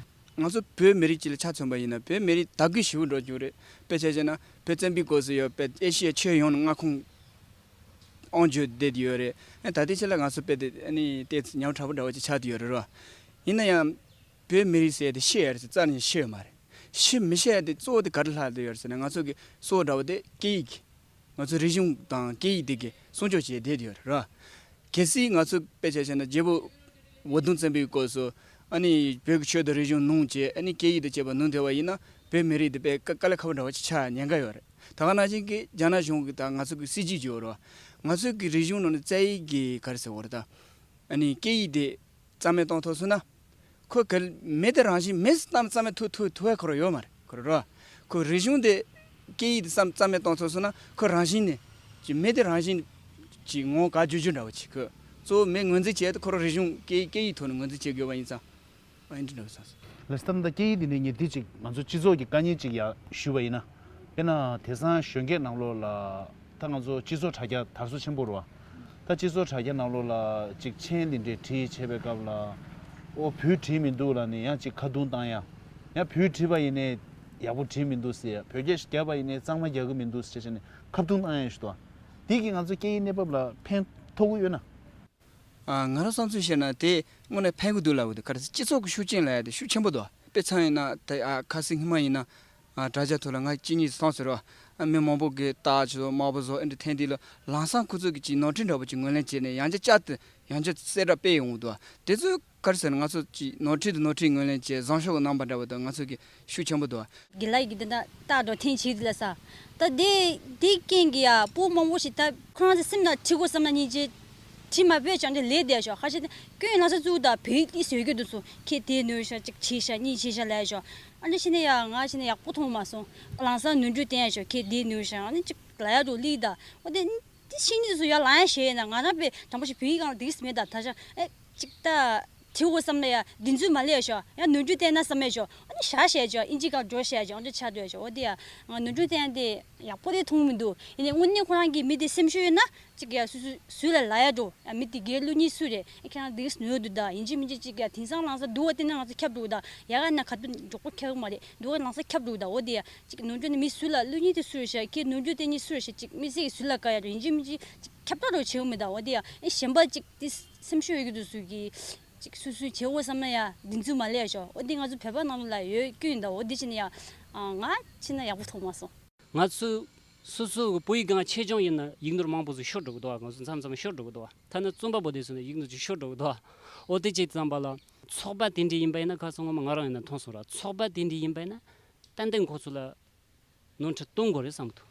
ང་ཚོ་བོད་མི་རིགས་གཅིག་ལ་ཆ་མཚོན་པ་ཡིན་ན་བོད་མི་རིགས་དར་རྒུད་ཞེ་པོ་འགྲོ་རྒྱུ་རེད། དཔེ་ཆ་བཞག་ན་བོད་བཙན་པོའི་སྐབས་སུ་ཡོད་པའི་ཨེ་ཤི་ཡའི་ཁྱོན་ཡོངས་ནས་མངའ་ཁོངས་དབང་བསྒྱུར་བསྡད་ཡོད་རེད། ཨ་ད་ལྟའི་ཆ་ལ་ང་ཚོ་དཔེ་དེ་ཨ་ནི་ཏོག་ཙམ་ཉམ་ཕྲ་པོ་འདྲ་བོ་ཅིག་ཆགས་བསྡད་ཡོད་རེད་རོ། ཡིན་ན་ཡང་བོད་མི་རིགས་ཟེར་དེ་ཤི་ཡ་རེད་ཟེར་རྩ་ནས་ཤི་ཡོད་མ་རེད། ཤི་མི་ཤི་ཡ་དེ་གཙོ་བོ་དེ་ག་རེ་ལྷག་བསྡད་ཡོད་རེད་ཟེར་ན་ང་ཚོ་གི་གཙོ་བོ་འདྲ་བོ་དེ་སྐད་ཡིག་ང་ཚོ་རིག་གཞུང་དང་སྐད་ཡིག་དེ་གི་སྲུང་སྐྱོབ་བྱས་བསྡད་ཡོད་རེད། གལ་སྲིད་ང་ཚོ་དཔེ་ཆ་བཞག་ན་རྒྱལ་པོ་ཝ་ལྡུན་བཙན་པོའི་སྐབས་སུ་ཨ་ནི་བོད་ཀྱི་ཆོས་དང་རིག་གཞུང་ནང་བཅས་ཨ་ནི་སྐད་ཡིག་དང་བཅས་པ་ནང་ཐེ་བ་ཡིན་ན་བོད་མི་རིགས་དེ་དཔེ་དཀའ་དཀའ་ལས་ཁག་པོ་འདྲ་བ་ཅིག་ཆགས་ཉེན་ཁ་ཡོད་རེད། ད་ག་ནང་བཞིན་གྱི་རྒྱ་ནག་གཞུང་གི་ད་ང་ཚོ་གི་སྲིད་ཇུས་ཅིག་ཡོད་རེད། ང་ཚོ་གི་རིག་གཞུང་ནང་ནས་རྩ་ཡིག་གི་ག་རེ་ཟེར་བ་རེད་ད། ཨ་ནི་སྐད་ཡིག་དེ་རྩ་མེད་གཏོང་ཐུབ་སོང་ན། ཁོ་གལ་མི་དེ་རང་བཞིན་མི་སུ་བཏང་ན་རྩ་མེད་ཐུབ་ཐུབ་ཐུབ་ཡ་ཁོ་རང་ཡོད་མ་རེད། ཁོ་རང་རོ། ཁོ་རིག་གཞུང་དེ་སྐད་ཡིག་དེ་རྩ་རྩ་མེད་གཏོང་ཐུབ་སོང་ན་ཁོ་རང་བཞིན་ནས་ཀྱི་མི་དེ་རང་བཞིན་གྱི་ངོ་ག་བརྗོད་རྒྱུ་འདྲ་བོ་བྱེད་ཁོ། གཙོ་བོ་མི་ངོས་འཛིན་བྱེད་དུས་ཁོ་རང་རིག་གཞུང་སྐད་སྐད་ཡིག་ཐོག་ནས་ངོས་འཛིན་བྱེད་དགོས་པ་ཡིན་ཙང་། ཨ་ཡིན་འདྲ་འདྲ་བོ་བསམ་སོང་། ལགས་སོ། ད་སྐད་ཡིག་འདི་ནི་ངས་འདི་ཅིག་ང་ཚོ་སྤྱི་ཚོགས་ཀྱི་དཀའ་ངལ་ཅིག་ཡ་ཞུས་པ་ཡིན་ན། དཔེར་ན་དེང་སང་གཞོན་སྐྱེས་ནང་ལོགས་ལ་ད་ང་ཚོ་སྤྱི་ཚོགས་དྲ་རྒྱ་དར་སྲོལ་ཆེན་པོ་རེད་བ། ད་སྤྱི་ཚོགས་དྲ་རྒྱ་ནང་ལོགས་ལ་ཅིག་མཆན་འདི་འདྲའི་བྲིས་བྱས་པའི་སྐབས་ལ། ཨོ་བོད་བྲིས་མི་འདུག་ལབ་ནས་ཡང་ཅིག་ཁ་རྡུང་བཏང་ཡ། ཡང་བོད་བྲིས་པ་ཡིན་ནའི་ཡག་པོ་བྲིས་མི་འདུག་ཟེར་ཡ། བོད་སྐད་ཞིག་བརྒྱབ་པ་ཡིན་ནའི་གཙང་མ་རྒྱག་གི་མི་འདུག་ཟེར་བྱས་ནས་ཁ་རྡུང་བཏང་ཡ་ཞིག་འདུག་བ། འདི་གིས་ང་ཚོ་སྐད་ཡིག་གནས་བབ་ལ་ཕན་ཐོགས་ཀྱི་ཡོད་ན། ཨ་ང་རང་བསམ་ཚུལ་བཤད་ན་དེ་དངོས་གནས་ཕན་གི་འདུག་ལབ་གི་འདུག་ག་རེ་ཟེར་སྤྱི་ཚོགས་ཀྱི་ཤུགས་རྐྱེན་ལབ་ཡ་དེ་ཤུགས་ཆེན་པོ་འདུག་དཔེ་མཚོན་ཡིན་ན་དེ་ཨ་ཁ་སང་སྔོན་མ་ཡིན་ན་ཨ་དྲ་རྒྱ་ཐོག་ལ་ང་གཅིག་གཉིས་སོང་ཟེར་རོ། ཨ་མི་མང་པོ་གིས་རྟགས་ཅིག་བཟོ་དམར་པོ་བཟོ་ཨེ་འདྲ་འཐེན་དུས་ལ་ལམ་སང་ཁོ་ཚོ་གིས་ཅིག་ནོར་འཁྲུལ་འདྲ་པོ་ཅིག་ངོས་ལེན་བྱས་ནས་ཡང་བསྐྱར་བསྐྱར་དུ་ཡང་བསྐྱར་གསལ་བསྒྲགས་སྤེལ་ཡོང་གི་འདུག་དེ་ཚོ་ག་རེ་ཟེར་ན་ང་ཚོ་ཅིག་ནོར་འཁྲུལ་དང་ནོར་འཁྲུལ་ངོས་ལེན་བྱས་བཟང་ཕྱོགས་ཀྱི་རྣམ་པ་འདྲ་པོ་དང་ང་ཚོ་གི་ཤུགས་ཆེན་པོ་འདུག་དགེ་ལགས་ཀྱིས་འདི་འདྲ་རྟགས་འདྲ་འཐེན་བྱས་དུས་ལ་ས། ད་དེ་དེའི་རྐྱེན་གྱིས་ཡ་བུ་མང་པོ་ཞིག་ད་ཁོ་རང་ཚོ་སེམས་ནང་བྲིས་དགོས་བསམ་ན་སྙིང་རྗེ། བྲིས་མ་ཕོད་ཀྱང་དེ་ལས་བསྡད་ཤོག་ཁ་ཤས་དེ་སྐྱོན་ལམ་སང་བཙུགས་ད་བོད་ཡིག་ཏི་ཟོས་རྒྱུ་འདུག་སོང་ཁྱེད་དེ་ནོར་ཤག་ཅིག་བྱས་ཤག་གཉིས་བྱས་ཤག་ལབ་ཤོག་ཨ་འདྲ་བྱས་ནས་ཡ་ང་བྱས་ནས་ཡག་པོ་མཐོང་མ་སོང་། ལམ་སང་ནོར་འཁྲུལ་བསྟན་ཡ་ཤོག་ཁྱེད་དེ་ནོར་ཤག་ཨ་ནི་ཅིག་ལབ་ཡ་འགྲོ་ལི་ད། འོ་དེ་དེ་ཤེས་ནི་སུ་ཡ་ལ་ཡ་ཞེས་ན་ང་རང་པའི་དྲང་པོ་ཞིག་བོད་ཡིག་སྒང་ལ་དེ་གིས་མེད་ད་ད་ཤག་ཨེ་ཅིག་ད། བྲིས་དགོས་བསམ་ན་ཡང་བདེན་རྫུན་མ་ལས་ཤོག་ཡང་ནོར་འཁྲུལ་བསྟན་ན་བསམ་མེད་ཤོག་ཨ་ནི་བཞག་བཤད་ཆོག་ཨིན་ཇི་སྒང་འགྲོ་བཤད་ཆོག་ཨ་འདྲ་ཆགས་འགྲོ་ཤོག་འོ་དེ་ཡང་ང་ནོར་འཁྲུལ་བསྟན་དེ་ཡག་པོ་དེ་མཐོང་མི་འདུག་ཡིན་ནའི་དངོས་གནས་ཁོ་རང་གི་མི་དེ་སེམས་ཤུགས་ཡོད་ན་ཅིག་ཡང་སུ་སུ་སུ་ལ་ལབ་ཡ་འགྲོ་ཡང་མི་དེ་སྒེར་བླུག་ནི་སུ་རེད། ཨ་ཁྱེད་རང་འདི་གིས་ནོར་འདུག་ད་ཡིན་གཅིག་མིན་གཅིག་ཅིག་ཡང་དེང་སང་ལམ་སང་སྡུག་པ་བསྟན་ན་ང་ཚོ་ཁྱབ་འགྲོ་ད་ཡ་ག་ན་ག་དུས་མགྱོགས་པོ་ཁྱབ་གི་མ་རེད་སྡུག་པ་ལམ་སང་ཁྱབ་འགྲོ་ད་འོ་དེ་ཡང་ཅིག་ནོར་འཁྲུལ་ནི་མི་སུ་ལ་བླུག་ནི་དེ་སུ་རེད་ཤག་ཁྱེད་ནོར་འཁྲུལ་བསྟན་ནི་སུ་རེད་ཤག་ཅིག་མི་སེར་གྱིས་སུ་ལ་བཀག་ཡ་འགྲོ་ཡིན་གཅིག་མིན་གཅིག་ཅིག་ཁྱབ་བསྒྲགས་འགྲོ་བྱེད་གི་མི་ད་འོ་དེ་ཡང་ཨེ་གཞན་པ་ཅིག་དེ་སེམས་ཤུགས་ཡོད་ཀྱི་འདུག་སུ་གི་ཅིག་སུ་སུ་བྱེད་དགོས་བསམ་ན་ཡང་བདེན་རྫུན་མ་ལས་ཤོག་འོ་འདི་ང་ཚོ་བོད་པ་ནང་ལ་ཡོད་སྐྱོན་ཡིན་ད་འོ་འདི་བྱས་ན་ཡང་ང་བྱས་ན་ཡག་པོ་མཐོང་མ་སོང་། ང་ཚོ་སོ་སོ་གི་བོད་ཡིག་སྒང་ཆེད་སྦྱོང་ཡིན་ན་ཡིག་ནོར་མང་པོ་ཟིག་ཤོར་འགྲོ་གི་འདུག་ང་ཚོ་མཚམས་མཚམས་ཤོར་འགྲོ་གི་འདུག་ཐ་ན་རྩོམ་པ་པོ་དེ་ཚོ་ནས་ཡིག་ནོར་ཅིག་ཤོར་འགྲོ་གི་འདུག་འོ་དེ་བྱས་ཙམ་པ་ལ་ཚོགས་པ་དེ་འདྲ་ཡིན་པ་ཡིན་ན་ཁ་སང་ངོ་མ་ང་རང་ཡིན་ན་མཐོང་སོང་ར། ཚོགས་པ་དེ་འདྲ་ཡིན་པ་ཡིན་ན་ཏན་ཏན་ཁོ་ཚོ་ལ་ནོར་འཁྲུལ་གཏོང་དགོས་རེད་བསམ་གི་འདུག་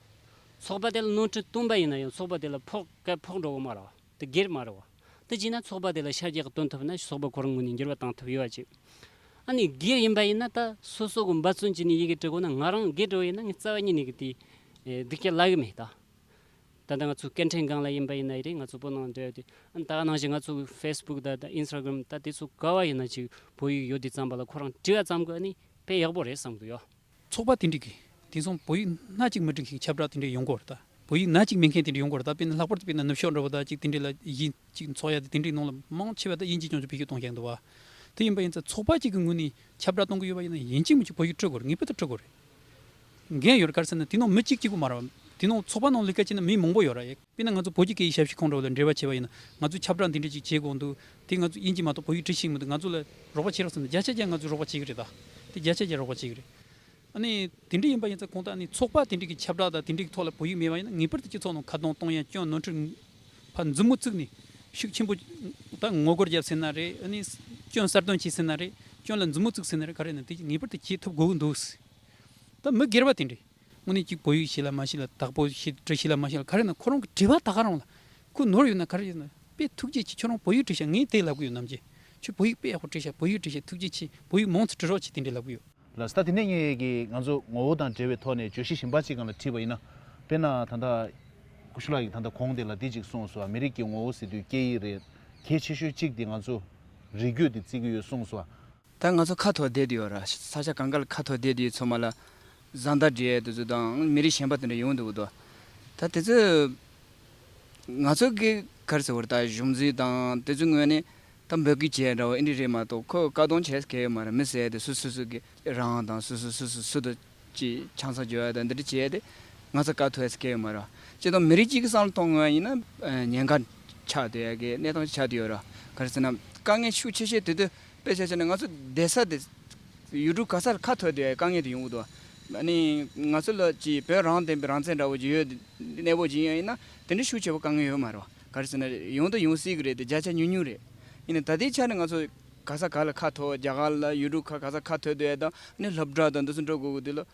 ཚོགས་པ་དེ་ལ་ནོར་འཁྲུལ་བཏང་པ་ཡིན་ན་ཡང་ཚོགས་པ་དེ་ལ་ཕོགས་ག་ཕོགས་འགྲོ་གི་མ་རེད་བ། དེ་སྒེར་མ་རེད་བ། དེ་བྱས་ན་ཚོགས་པ་དེ་ལ་ཤར་རྒྱག་གཏོང་ཐུབ་ན་ཚོགས་པ་ཁོ་རང་ངོས་ནས་འགྱུར་བ་བཏང་ཐུབ་ཡོད་པ་ཅིག་ཨ་ནི་སྒེར་ཡིན་པ་ཡིན་ན་ད་སོ་སོ་གི་འབད་བརྩོན་བྱས་ནས་ཡི་གེ་འབྲི་དགོས་ན་ང་རང་སྒེར་འབྲི་བ་ཡིན་ན་ངས་རྩ་བ་ཉིད་ནས་གི་དེ་སྡིག་སྐྱེལ་ལབ་གི་མེད་ད། ད་ལྟ་ང་ཚོ་སྐད་འཕྲིན་སྒང་ལ་ཡིན་པ་ཡིན་ན་ཡི་རེད། ང་ཚོ་བོད་ནང་འབྲེལ་ཡོད་དེ་ཨ་ནི་ད་ག་ནང་བཞིན་ང་ཚོ་གི་ཕེ་སི་བུག་ད་ད་ཨིན་སི་ཊ་གྷ་རམ་ད་དེ་ཚོ་ག་བ་ཡིན་ན་ཅིག་བོད་ཡིག་ཡོད་དུས་ཙམ་པ་ལ་ཁོ་རང་འབྲི་བ་ཙམ་གི་ཨ་ནི་དཔེ་ཡག་པོ་རེད་བསམ་གི་ཡོད། ཚོགས་པ་དེ་འདྲ་གི་དེང་སང་བོད་ཡིག་སྣ་གཅིག་མི་འབྲི་མཁན་གྱི་ཁྱབ་བསྒྲགས་དེ་འདྲ་ཡོང་གི་ཡོད་རེད་ད། བོད་ཡིག་སྣ་གཅིག་མེད་མཁན་དེ་འདྲ་ཡོང་གི་ཡོད་རེད་ད། དཔེར་ན་ལྷག་པར་དུ་དཔེར་ན་ནུབ་ཕྱོགས་འདྲ་བོ་ད་ཅིག་དེ་འདྲ་ལ་ཡིན་ཅིག་འཚོགས་ཡ་དེ་དེ་འདྲའི་ནང་ལ་མང་ཆེ་བ་ད་དབྱིན་ཇི་ཅུང་ཅུང་བེད་སྤྱོད་གཏོང་མཁན་འདུག་བ། དེ་ཡིན་པ་ཡིན་ཙང་ཚོགས་པ་གཅིག་གི་ངོས་ནས་ཁྱབ་བསྒྲགས་གཏོང་གི་ཡོད་པ་ཡིན་ན་ཡིན་གཅིག་མིན་གཅིག་བོད་ཡིག་སྤྲོད་དགོས་རེད། ངེས་པར་དུ་སྤྲོད་དགོས་རེད། འགན་ཡོད་རེད། ག་རེ་ཟེར་ན་དེ་ནང་མི་གཅིག་གཅིག་པུ་མ་རེད་བ། དེ་ནང་ཚོགས་པ་ནང་ལས་ཀ་བྱེད་ན་མི་མང་པོ་ཡོད་རེད། དཔེར་ན་ང་ཚོ་བོད་ཀྱི་སྐད་ཡིག་ཞབས་ཞུ་ཁང་འདྲ་བོ་ལ་འབྲེལ་བ་བྱས་པ་ཡིན་ན་ང་ཚོས་ཁྱབ་བསྒྲགས་འདི་འདྲ་ཅིག་བྱེད་དགོས་འདུག་དེ་ང་ཚོ་དབྱིན་ཇི་མ་གཏོགས་བོད་ཡིག་འབྲི་ཤེས་མི་འདུག་ང་ཚོ་ལ་རོགས་པ་བྱེད་རོགས་ཟེར་ན་བརྒྱ་ཆ་བརྒྱ་ང་ཚོས་རོགས་པ་བྱེད་ཀྱི་རེད་ད། དེ་བརྒྱ་ཆ་བརྒྱ་རོགས་པ་བྱེད་ཀྱི་རེད། ཨ་ནི་དེ་འདྲ་ཡིན་པ་ཡིན་ཙང་ཁོང་ད་ཨ་ནི་ཚོགས་པ་དེ་འདྲ་གི་ཁྱབ་བསྒྲགས་དང་དེ་འདྲ་གི་ཐོག་ལ་བོད་ཡིག་མེད་པ་ཡིན་ན་ངེས་པར་དུ་སྤྱི་ཚོགས་ནང་ཁ་གདོང་གཏོང་ཡ་སྐྱོན་ནོར་འཁྲུལ་ཕར་མཛུབ་མོ་བཙུགས་ནས་ཤུགས་ཆེན་པོ་ད་ངོ་རྒོལ་རྒྱབ་ཟེར་ན་རེད། ཨ་ནི་སྐྱོན་གསར་འདོན་བྱེད་ཟེར་ན་རེད། སྐྱོན་ལ་མཛུབ་མོ་བཙུགས་ཟེར་ན་རེད། ག་རེ་ན་དེ་ངེས་པར་དུ་བྱེད་ཐུབ་དགོས་ཀྱི་འདུག་ད་མི་སྒེར་བ་དེ་འདྲ་དངོས་གནས་གཅིག་བོད་ཡིག་ཤེས་ལ་མ་ཤེས་ལ་དག་པོ་ཤེས་འབྲི་ཤེས་ལ་མ་ཤེས་ལ་ག་རེ་ན་ཁོ་རང་གི་དྲི་བ་ད་ག་རང་ལ་ཁོ་ནོར་ཡོད་ན་ག་རེ་ཡོད་ན་དཔེ་ཐུགས་རྗེ་ཆེ། ཁྱོད་རང་བོད་ཡིག་བྲིས་ཤག་ངས་དེ་ལབ་གི་ཡོད། ནམ་རྒྱུན་ཁྱོད་བོད་ཡིག་དཔེ་ཡག་པོ་བྲིས་ཤག་བོད་ཡིག་བྲིས་ཤག་ཐུགས་རྗེ་ཆེ། བོད་ཡིག་མང་ཙམ་བྲི་རོགས་བྱེད། དེ་འདྲ་ལབ་གི་ཡོད། ལགས་ད་དེ་ནས་ངས་ཀྱི་ང་ཚོ་ངོ་བོ་དང་འབྲེལ་བའི་ཐོག་ནས་བརྗོད་གཞི་གཞན་པ་གཅིག་སྒང་ལ་དྲིས་པ་ཡིན་ན། དཔེར་ན་ད་ལྟ་སྐུ་ཞབས་ལགས་ཀྱིས་ད་ལྟ་གོང་དེ་ལ་འདི་གཅིག་གསུངས་སོང་། མི་རིགས་ཀྱི་ངོ་བོ་ཟེར་དུས་སྐད་ཡིག་རེད། གལ་ཆེ་ཤོས་གཅིག་དེ་ང་ཚོ་རིགས་རྒྱུད་དེ་བརྩི་གི་ཡོད་གསུངས་སོང་། ད་ང་ཚོ་ཁ་འཐོར་བསྡད་དུ་ཡོད་ར། ས་ཆ་གང་ག་ལ་ཁ་འཐོར་བསྡད་དུ་ཡོད་ཚང་མ་ལ་བཟའ་ཟླ་འདྲེས་དེ་ཚོ་དང་མི་རིགས་གཞན་པ་དེ་འདྲ་ཡོང་འདུག་དོ། ད་དེ་ཚོ་ང་ཚོ་གི་ག་རེ་ཟེར་བ་རེད། ད་གཞུང་འཛིན་དང་དེ་ཚོའི་ངོས་ནས་ད་འབོད་སྐུལ་བྱས་འདྲ་བོ་ཨེ་འདྲ་རེད་མ་གཏོགས་ཁོ་བཀག་སྡོམ་བྱས་གལ་ཡོད་མ་རེད། མི་ཟེར་དེ་སུ་སུ་སུ་གི་རང་དང་སུ་སུ་སུ་སུ་སུ་དང་ཅི་ཆང་ས་འཇོག་ཡ་དང་འདི་འདྲ་བྱས་ཏེ་ང་ཚོ་བཀག་ཐུབ་ཡ་ཟེར་གལ་ཡོད་མ་རེད། སྤྱིར་བཏང་མི་རིགས་གཅིག་གི་བསམ་བློ་གཏོང་ངོས་ཡིན་ན་ཉེན་ཁ་ཆགས་བསྡད་ཡ་གི་གནས་སྟངས་ཆགས་བསྡད་ཡོད་ར། ག་རེ་ཟེར་ན་དཀའ་ངལ་ཤུགས་ཆེ་ཤོས་དེ་དུས་དཔེ་ཆ་བཞག་ན་ང་ཚོ་བསྡད་ས་དེ་ཡུལ་གྲུ་ག་སར་ཁ་འཐོར་བསྡད་ཡ་དཀའ་ངལ་དེ་ཡོང་གི་འདུག་ཨ་ནི་ང་ཚོ་ལ་ཅི་བོད་རང་བདེན་པའི་རང་བཙན་འདྲ་བོ་ཅིག་ཡོད། གནས་བབ་ཅིག་ཡིན་ཡ་ཡིན་ན་དེ་འདྲ་ཤུགས་ཆེ་བོ་དཀའ་ངལ་ཡོད་མ་རེད་བ། ག་རེ་ཟེར་ན་ཡོང་དང་ཡོང་སྲིད་གི་རེད་དེ་བརྒྱ་ཆ་ཉུང་ཉུང་རེད། ཡིན་ནའི་ད་ལྟའི་ཆ་ནས་ང་ཚོ་ག་ས་ག་ལ་ཁ་འཐོར་རྒྱ་གར་ལ་ཡུལ་གྲུ་ཁ་ག་ས་ཁ་འཐོར་སྡོད་ཡ་དང་ཨ་ནི་སློབ་གྲྭ་དང་འདི་ཚོ་འགྲོ་དགོས་གི་འདུག་ལ།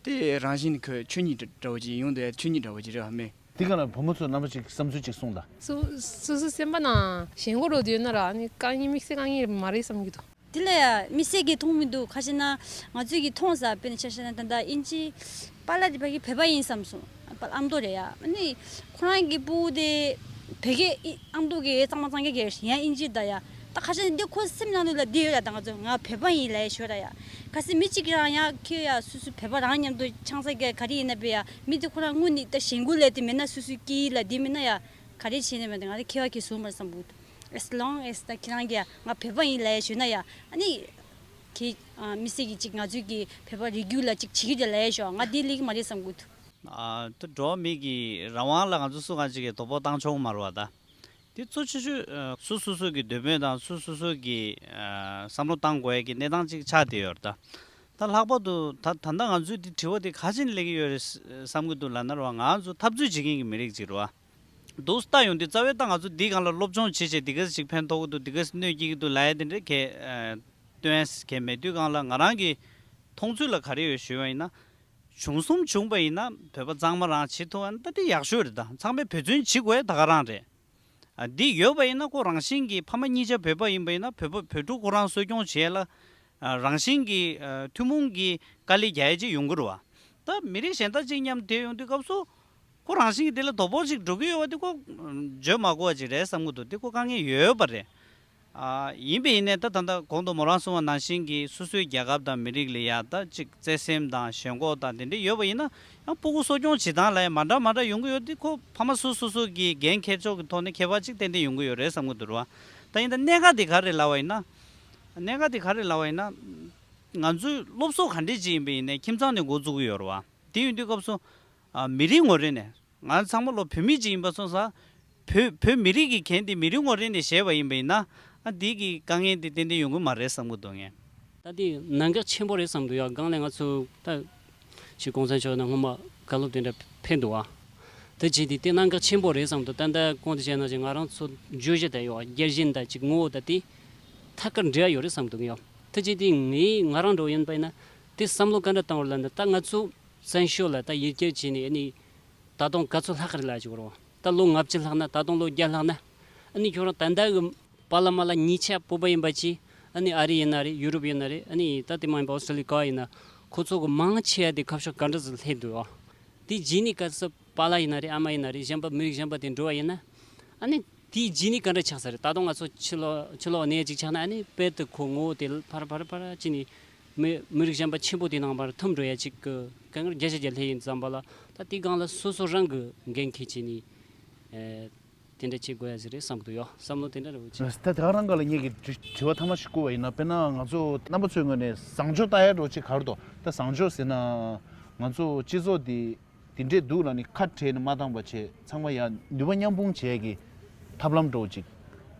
དེ་རང་བཞིན་གྱི་ཆོས་ཉིད་འདྲ་བོ་ཅིག་ཡོང་དུས་ཆོས་ཉིད་འདྲ་བོ་ཅིག་རེད་བ་མེད། དེ་ག་ལ་བུ་མོ་ཚོ་རྣམ་པ་ཅིག་བསམ་ཚུལ་ཅིག་གསུངས་དང་། སོ་སོ་སོ་སེམས་པ་ནང་ཞེན་ཁོག་རོ་དུས་ན་ར་ཨ་ནི་དཀའ་ངལ་དམིགས་བསལ་དཀའ་ངལ་མ་རེད་བསམ་གྱི་འདུག་དེ་ལ་ཡ་དམིགས་བསལ་གྱི་མཐོང་མི་འདུག་ཁ་ཤས་ན་ང་ཚོས་ཀྱི་མཐོང་ས་དཔེར་ན་ཆ་བཞག་ན་ད་ལྟ་ཨིན་ཇི་པཱ་ལགས་དེ་ཕ་གི་བོད་པ་ཡིན་བསམ་སོང་། པཱ་ལགས་ཨ་མདོ་རེད་ཡ། ཨ་ནི་ཁོ་རང་གི་སྤུ་གུ་དེ་བོད་སྐད་ཨི་ཨ་མདོ་གི་གཙང་མ་གཙང་རྐྱང་གི་ཡང་ཨིན་ཇི་ད་ཡ། ད་ཁ་ཤས་འདི་ཁོ་སེམས་ནང་ལ་འདི་ཡོད་ལ་ད་ང་ཚོ་ང་བོད་པ་ཡིན་ལབ་ཡ་ཞོར་ད་ཡ། གལ་སྲིད་མི་གཅིག་རང་ཡ་ཁྱོད་ཡ་སུ་སུ་བོད་པ་རང་མཉམ་དུ་ཆང་ས་ག་ག་རེ་ཡིན་ན་བས་ཡ་མི་དེ་ཁོ་རང་དངོས་ནས་ད་ཞེན་ཁོག་ལས་དེ་མེད་ན་སུ་སུའི་སྐད་ཡིག་ལ་འདི་མེད་ན་ཡ་ག་རེ་བྱས་ནས་མེད་ད་ང་ཚོ་ཁྱད་པར་གྱི་བཟོ་མ་བསམ་གི་འདུག As long as ད་ཁྱེད་རང་གིས་ང་བོད་པ་ཡིན་ལབ་ཡ་ཞུས་ན་ཡ་ཨ་ནི་ཁྱེད་མི་སེར་གྱི་ཅིག་ང་ཚོའི་གི་བོད་པ་རིགས་རྒྱུད་ལ་ཅིག་བྱེད་ཀྱི་རེད་ལབ་ཡ་ཞུ་ང་འདི་ལེགས་མ་རེད་བསམ་གི་འདུག་ཨ་ད་འགྲོ་བ་མི་གི་རང་དབང་ལ་ང་ཚོ་སུ་གང་ཅིག་གིས་དོ་ཕོག་བཏང་ཆོག་མ་རེད་བ་ད། དེ་གཙོ་ཆེ་ཤོས་ཨ་སོ་སོ་སོ་གི་འདོད་མོས་དང་སོ་སོ་སོ་གི་ཨ་བསམ་བློ་བཏང་དགོས་ཡ་གི་གནས་སྟངས་ཅིག་ཆགས་བསྡད་ཡོད་རེད་ད། ད་ལྷག་པར་དུ་ད་ད་ལྟ་ང་ཚོས་འདི་དྲི་བ་དེ་ག་ཅིག་ནས་སླེབས་ཀྱི་ཡོད་རེད་བསམ་གྱི་འདུག་ལབ་ན་རེད་བ། ང་ཚོ་འཐབ་རྩོད་བྱེད་མཁན་གྱི་མི་རིགས་ཅིག་རེད་བ། འདུག་ལྟ་ཡོང་དུས་རྩ་བའི་ད་ང་ཚོ་འདི་སྒང་ལ་སློབ་སྦྱོང་བྱེད་བྱེད་འདི་ག་ཅིག་ཕན་ཐོགས་ཀྱི་འདུག་འདི་ག་ཅིག་གནོད་སྐྱེལ་གྱི་འདུག་ལབ་ཡ་དེ་འདྲ་གལ་ཨ་སྟོན་ཡ་གལ་མེད་དུས་སྒང་ལ་ང་རང་གི་མཐོང་ཚུལ་ལ་ག་རེ་ཡོད་ཞུས་པ་ཡིན་ན། བྱུང་གསུམ་བྱུང་པ་ཡིན་ན་བོད་པ་གཙང་མ་རང་བྱེད་ཐུབ་པ་ད་དེ་ཡག་ཤོས་རེད་ད། ཚང་མས་འབད་བརྩོན་བྱེད་དགོས་ད་ག་རང་རེད། ཨ་འདི་ཡོད་པ་ཡིན་ན་ཁོ་རང་བཞིན་གྱིས་ཕ་མ་གཉིས་ཆ་བོད་པ་ཡིན་པ་ཡིན་ན་བོད་པ་བོད་ཕྲུག་ཁོ་རང་གསོ་སྐྱོང་བྱེད་ཡ་ལ་ཨ་རང་བཞིན་གྱིས་ཨ་ཐུན་མོང་གི་དཀའ་ལས་རྒྱག་ཡ་ཅིག་ཡོང་གི་རེད་བ། ད་མི་རིགས་གཞན་དག་ཅིག་མཉམ་བསྡད་ཡོང་དུས་སྐབས་སུ་ཁོ་རང་བཞིན་གྱིས་དེ་ལ་དོ་ཕོག་ཅིག་འགྲོ་གི་ཡོད་པ་དེ་ཁོ་བརྗོད་མ་དགོས་པ་ཅིག་རེད་བསམ་གྱི་འདུག་དེ་ཁོ་དཀའ་ངལ་ཡོད་པ་རེད། ཨ་ཡིན་པས་ཡིན་ནའི་ད་ད་ལྟ་གོང་དུ་མོ་རང་གསུངས་པ་ནང་བཞིན་གྱི་སོ་སོའི་རྒྱལ་ཁབ་དང་མི་རིགས་ལ་ཡ་ད་ཅིག་བརྩེ་སེམས་དང་ཞེན་ཁོག་དང་དེ་འདྲ་ཡོད་པ་ཡིན་ན་ཡང་སྤུ་གུ་གསོ་སྐྱོང་བྱེད་སྟངས་ལ་ཡང་མ་འདྲ་མ་འདྲ་ཡོང་གི་ཡོད་དེ་ཁོ་ཕ་མ་སོ་སོ་སོ་སོ་གི་འགན་འཁྱེར་ཕྱོགས་ཀྱི་ཐོག་ནས་ཁྱད་པར་ཅིག་ཏན་ཏན་ཡོང་གི་ཡོད་རེད་བསམ་གྱི་འདུག་རེད་བ། ད་ཡིན་ད་གནད་འགག་དེ་ག་རེ་ལབ་པ་ཡིན་ན། གནད་འགག་དེ་ག་རེ་ལབ་པ་ཡིན་ན། ང་ཚོའི་སློབ་གསོ་ག་འདྲས་ཅིག་ཡིན་པ་ཡིན་ནའི་ཁྱིམ་ཚང་ནས་འགོ་བཙུགས་ཀྱི་ཡོད་རེད་བ། དེ་ཡིན་དུས་སྐབས་སུ། ཨ་མི་རིགས་ངོས་རེ་ནས། ང་ཚང་མ་ལོ་བོད་མི་གཅིག་ཡིན་པ་སོང་ཙང་། བོད་བོད་མི་རིགས་ཀྱི་འགན་དེ་མི་རིགས་ངོས་རེ་ནས་བཞེས་པ་ཡིན་པ་ཡིན་ན། ཨ་འདི་གི་དཀའ་ངལ་དེ་ཏན་ཏན་ཡོང་གི་མ་རེད་བསམ་གྱི་འདུག་ངས། ད་དེ་གནད་འགག་ཆེན་པོ་རེད་བསམ་འདུག་ཡ། སྒང་ལས་ང་ཚོ་ད་ཆེས་གོང་ས་མཆོག་ནས་སྔོན་མ་བཀའ་སློབ་དེ་འདྲ་ཕེབས་འདུག་བ། དེ་བྱས་དེ་དེ་གནད་འགག་ཆེན་པོ་རེད་བསམ་འདུག་ད་ལྟ་གོང་དུ་བཤད་ནང་བཞིན་ང་རང་ཚོ་བརྗོད་གཞི་ད་ཡོད་བ། རྒྱལ་ཞེན་ད་ཅིག་ངོ་བོ་ད་དེ་ཐད་ཀར་འབྲེལ་བ་ཡོད་རེད་བསམ་འདུག་ཡ། དེ་བྱས་དེ་ངས་ང་རང་འགྲོ་ཡིན་པ་ཡིན་ན་དེ་བསམ་བློ་ག་འདྲ་བཏང་བ་ལབ་ན་ད་ང་ཚོ་བཙན་བྱོལ་ལ་ད་ཡུལ་གྱར་བྱས་ནས་ཨ་ནི། ད་དུང་ག་ཚོད་ལྷག་གི་རེད་ལབ་ཀྱི་ཡོད་རེད་བ། ད་ལོ་ལྔ་བཅུ་ལྷག་ན་ད་དུང་ལོ་བརྒྱ་ལྷག་ན། ཨ་ནི་ཁྱོད་རང་ད་ལྟ་གི་པཱ་ལགས་མ་ལགས་གཉིས་ཆ་བོད་པ་ཡིན་པ་ཅི། ཨ་ནི་ཨ་རི་ཡིན་ན་རེད། ཡུ་རོབ་ཡིན་ན་རེད། ཨ་ནི་ད་དེ་མ་ཡིན་པ་ཨོ་སི་ཀྲོ་ལི་ཡ་ག་ཡིན་ན། ཁོ་ཚོ་གི་མང་ཆེ་བ་དེ་ཁ་ཕྱོགས་ག་འདྲ་ཟིག་སླེབས་འདུག་ཨ། དེ་རྗེས་ནས་གལ་སྲིད་པཱ་ལགས་ཡིན་ན་རེད། ཨ་མ་ཡིན་ན་རེད། གཞན་པ་མི་རིགས་གཞན་པ་དེ་འགྲོ་བ་ཡིན་ན། ཨ་ནི་དེའི་རྗེས་ནས་ག་འདྲ་ཆགས་ས་རེད། ད་དུང་ང་ཚོ་ཕྱི་ལོགས་ཕྱི་ལོགས་ནས་ཅིག་ཆགས་ན་ཨ་ནི་དཔལ་དུ་ཁོ་ངོ་བོ་དེ་ཕར་ཕར་ཕར་ཅི་ནས་མི་མི་རིགས་གཞན་པ་ཆེན་པོ་དེ་ནང་བར་ཐུམ་འགྲོ་ཡ་ཅིག་གི་དཀའ་ངལ་བརྒྱ་ཆ་བརྒྱ་སླེབས་ཡིན་བསམ་པ་ལ། ད་དེའི་སྒང་ལ་སོ་སོ་རང་གི་འགན་འཁྱེར་བྱས་ནས་ཨེ་དེ་འདྲ་བྱེད་དགོས་ཡ་ཟིག་རེད་བསམ་གི་འདུག་ཡོ། བསམ་བློ་དེ་འདྲ་རེད་བ་ཅིག་ད་དེ་ག་རང་ག་ལ་ངེད་ཀྱི་དྲི་དྲི་བ་ཐ་མ་ཞིག་བསྐུར་བ་ཡིན་ན། དཔེར་ན་ང་ཚོ་རྣམ་པ་ཚོའི་ངོས་ནས་བཟང་སྤྱོད་ལྟ་ཡ་འདྲ་བོ་ཅིག་ག་རེ་འདུག་ད་བཟང་སྤྱོད་ཟེར་ན་ང་ཚོ་སྤྱི་ཚོགས་འདི་དེ་འདྲས་འདུག་ལབ་ནས་ཁ་བྲལ་ནས་མ་བཏང་པ་བྱས། ཚང་མ་ཡ་ནུས་པ་མཉམ་སྤུངས་བྱེད་ཀྱི་ཐབས་ལམ་འདྲ་བོ་ཅིག་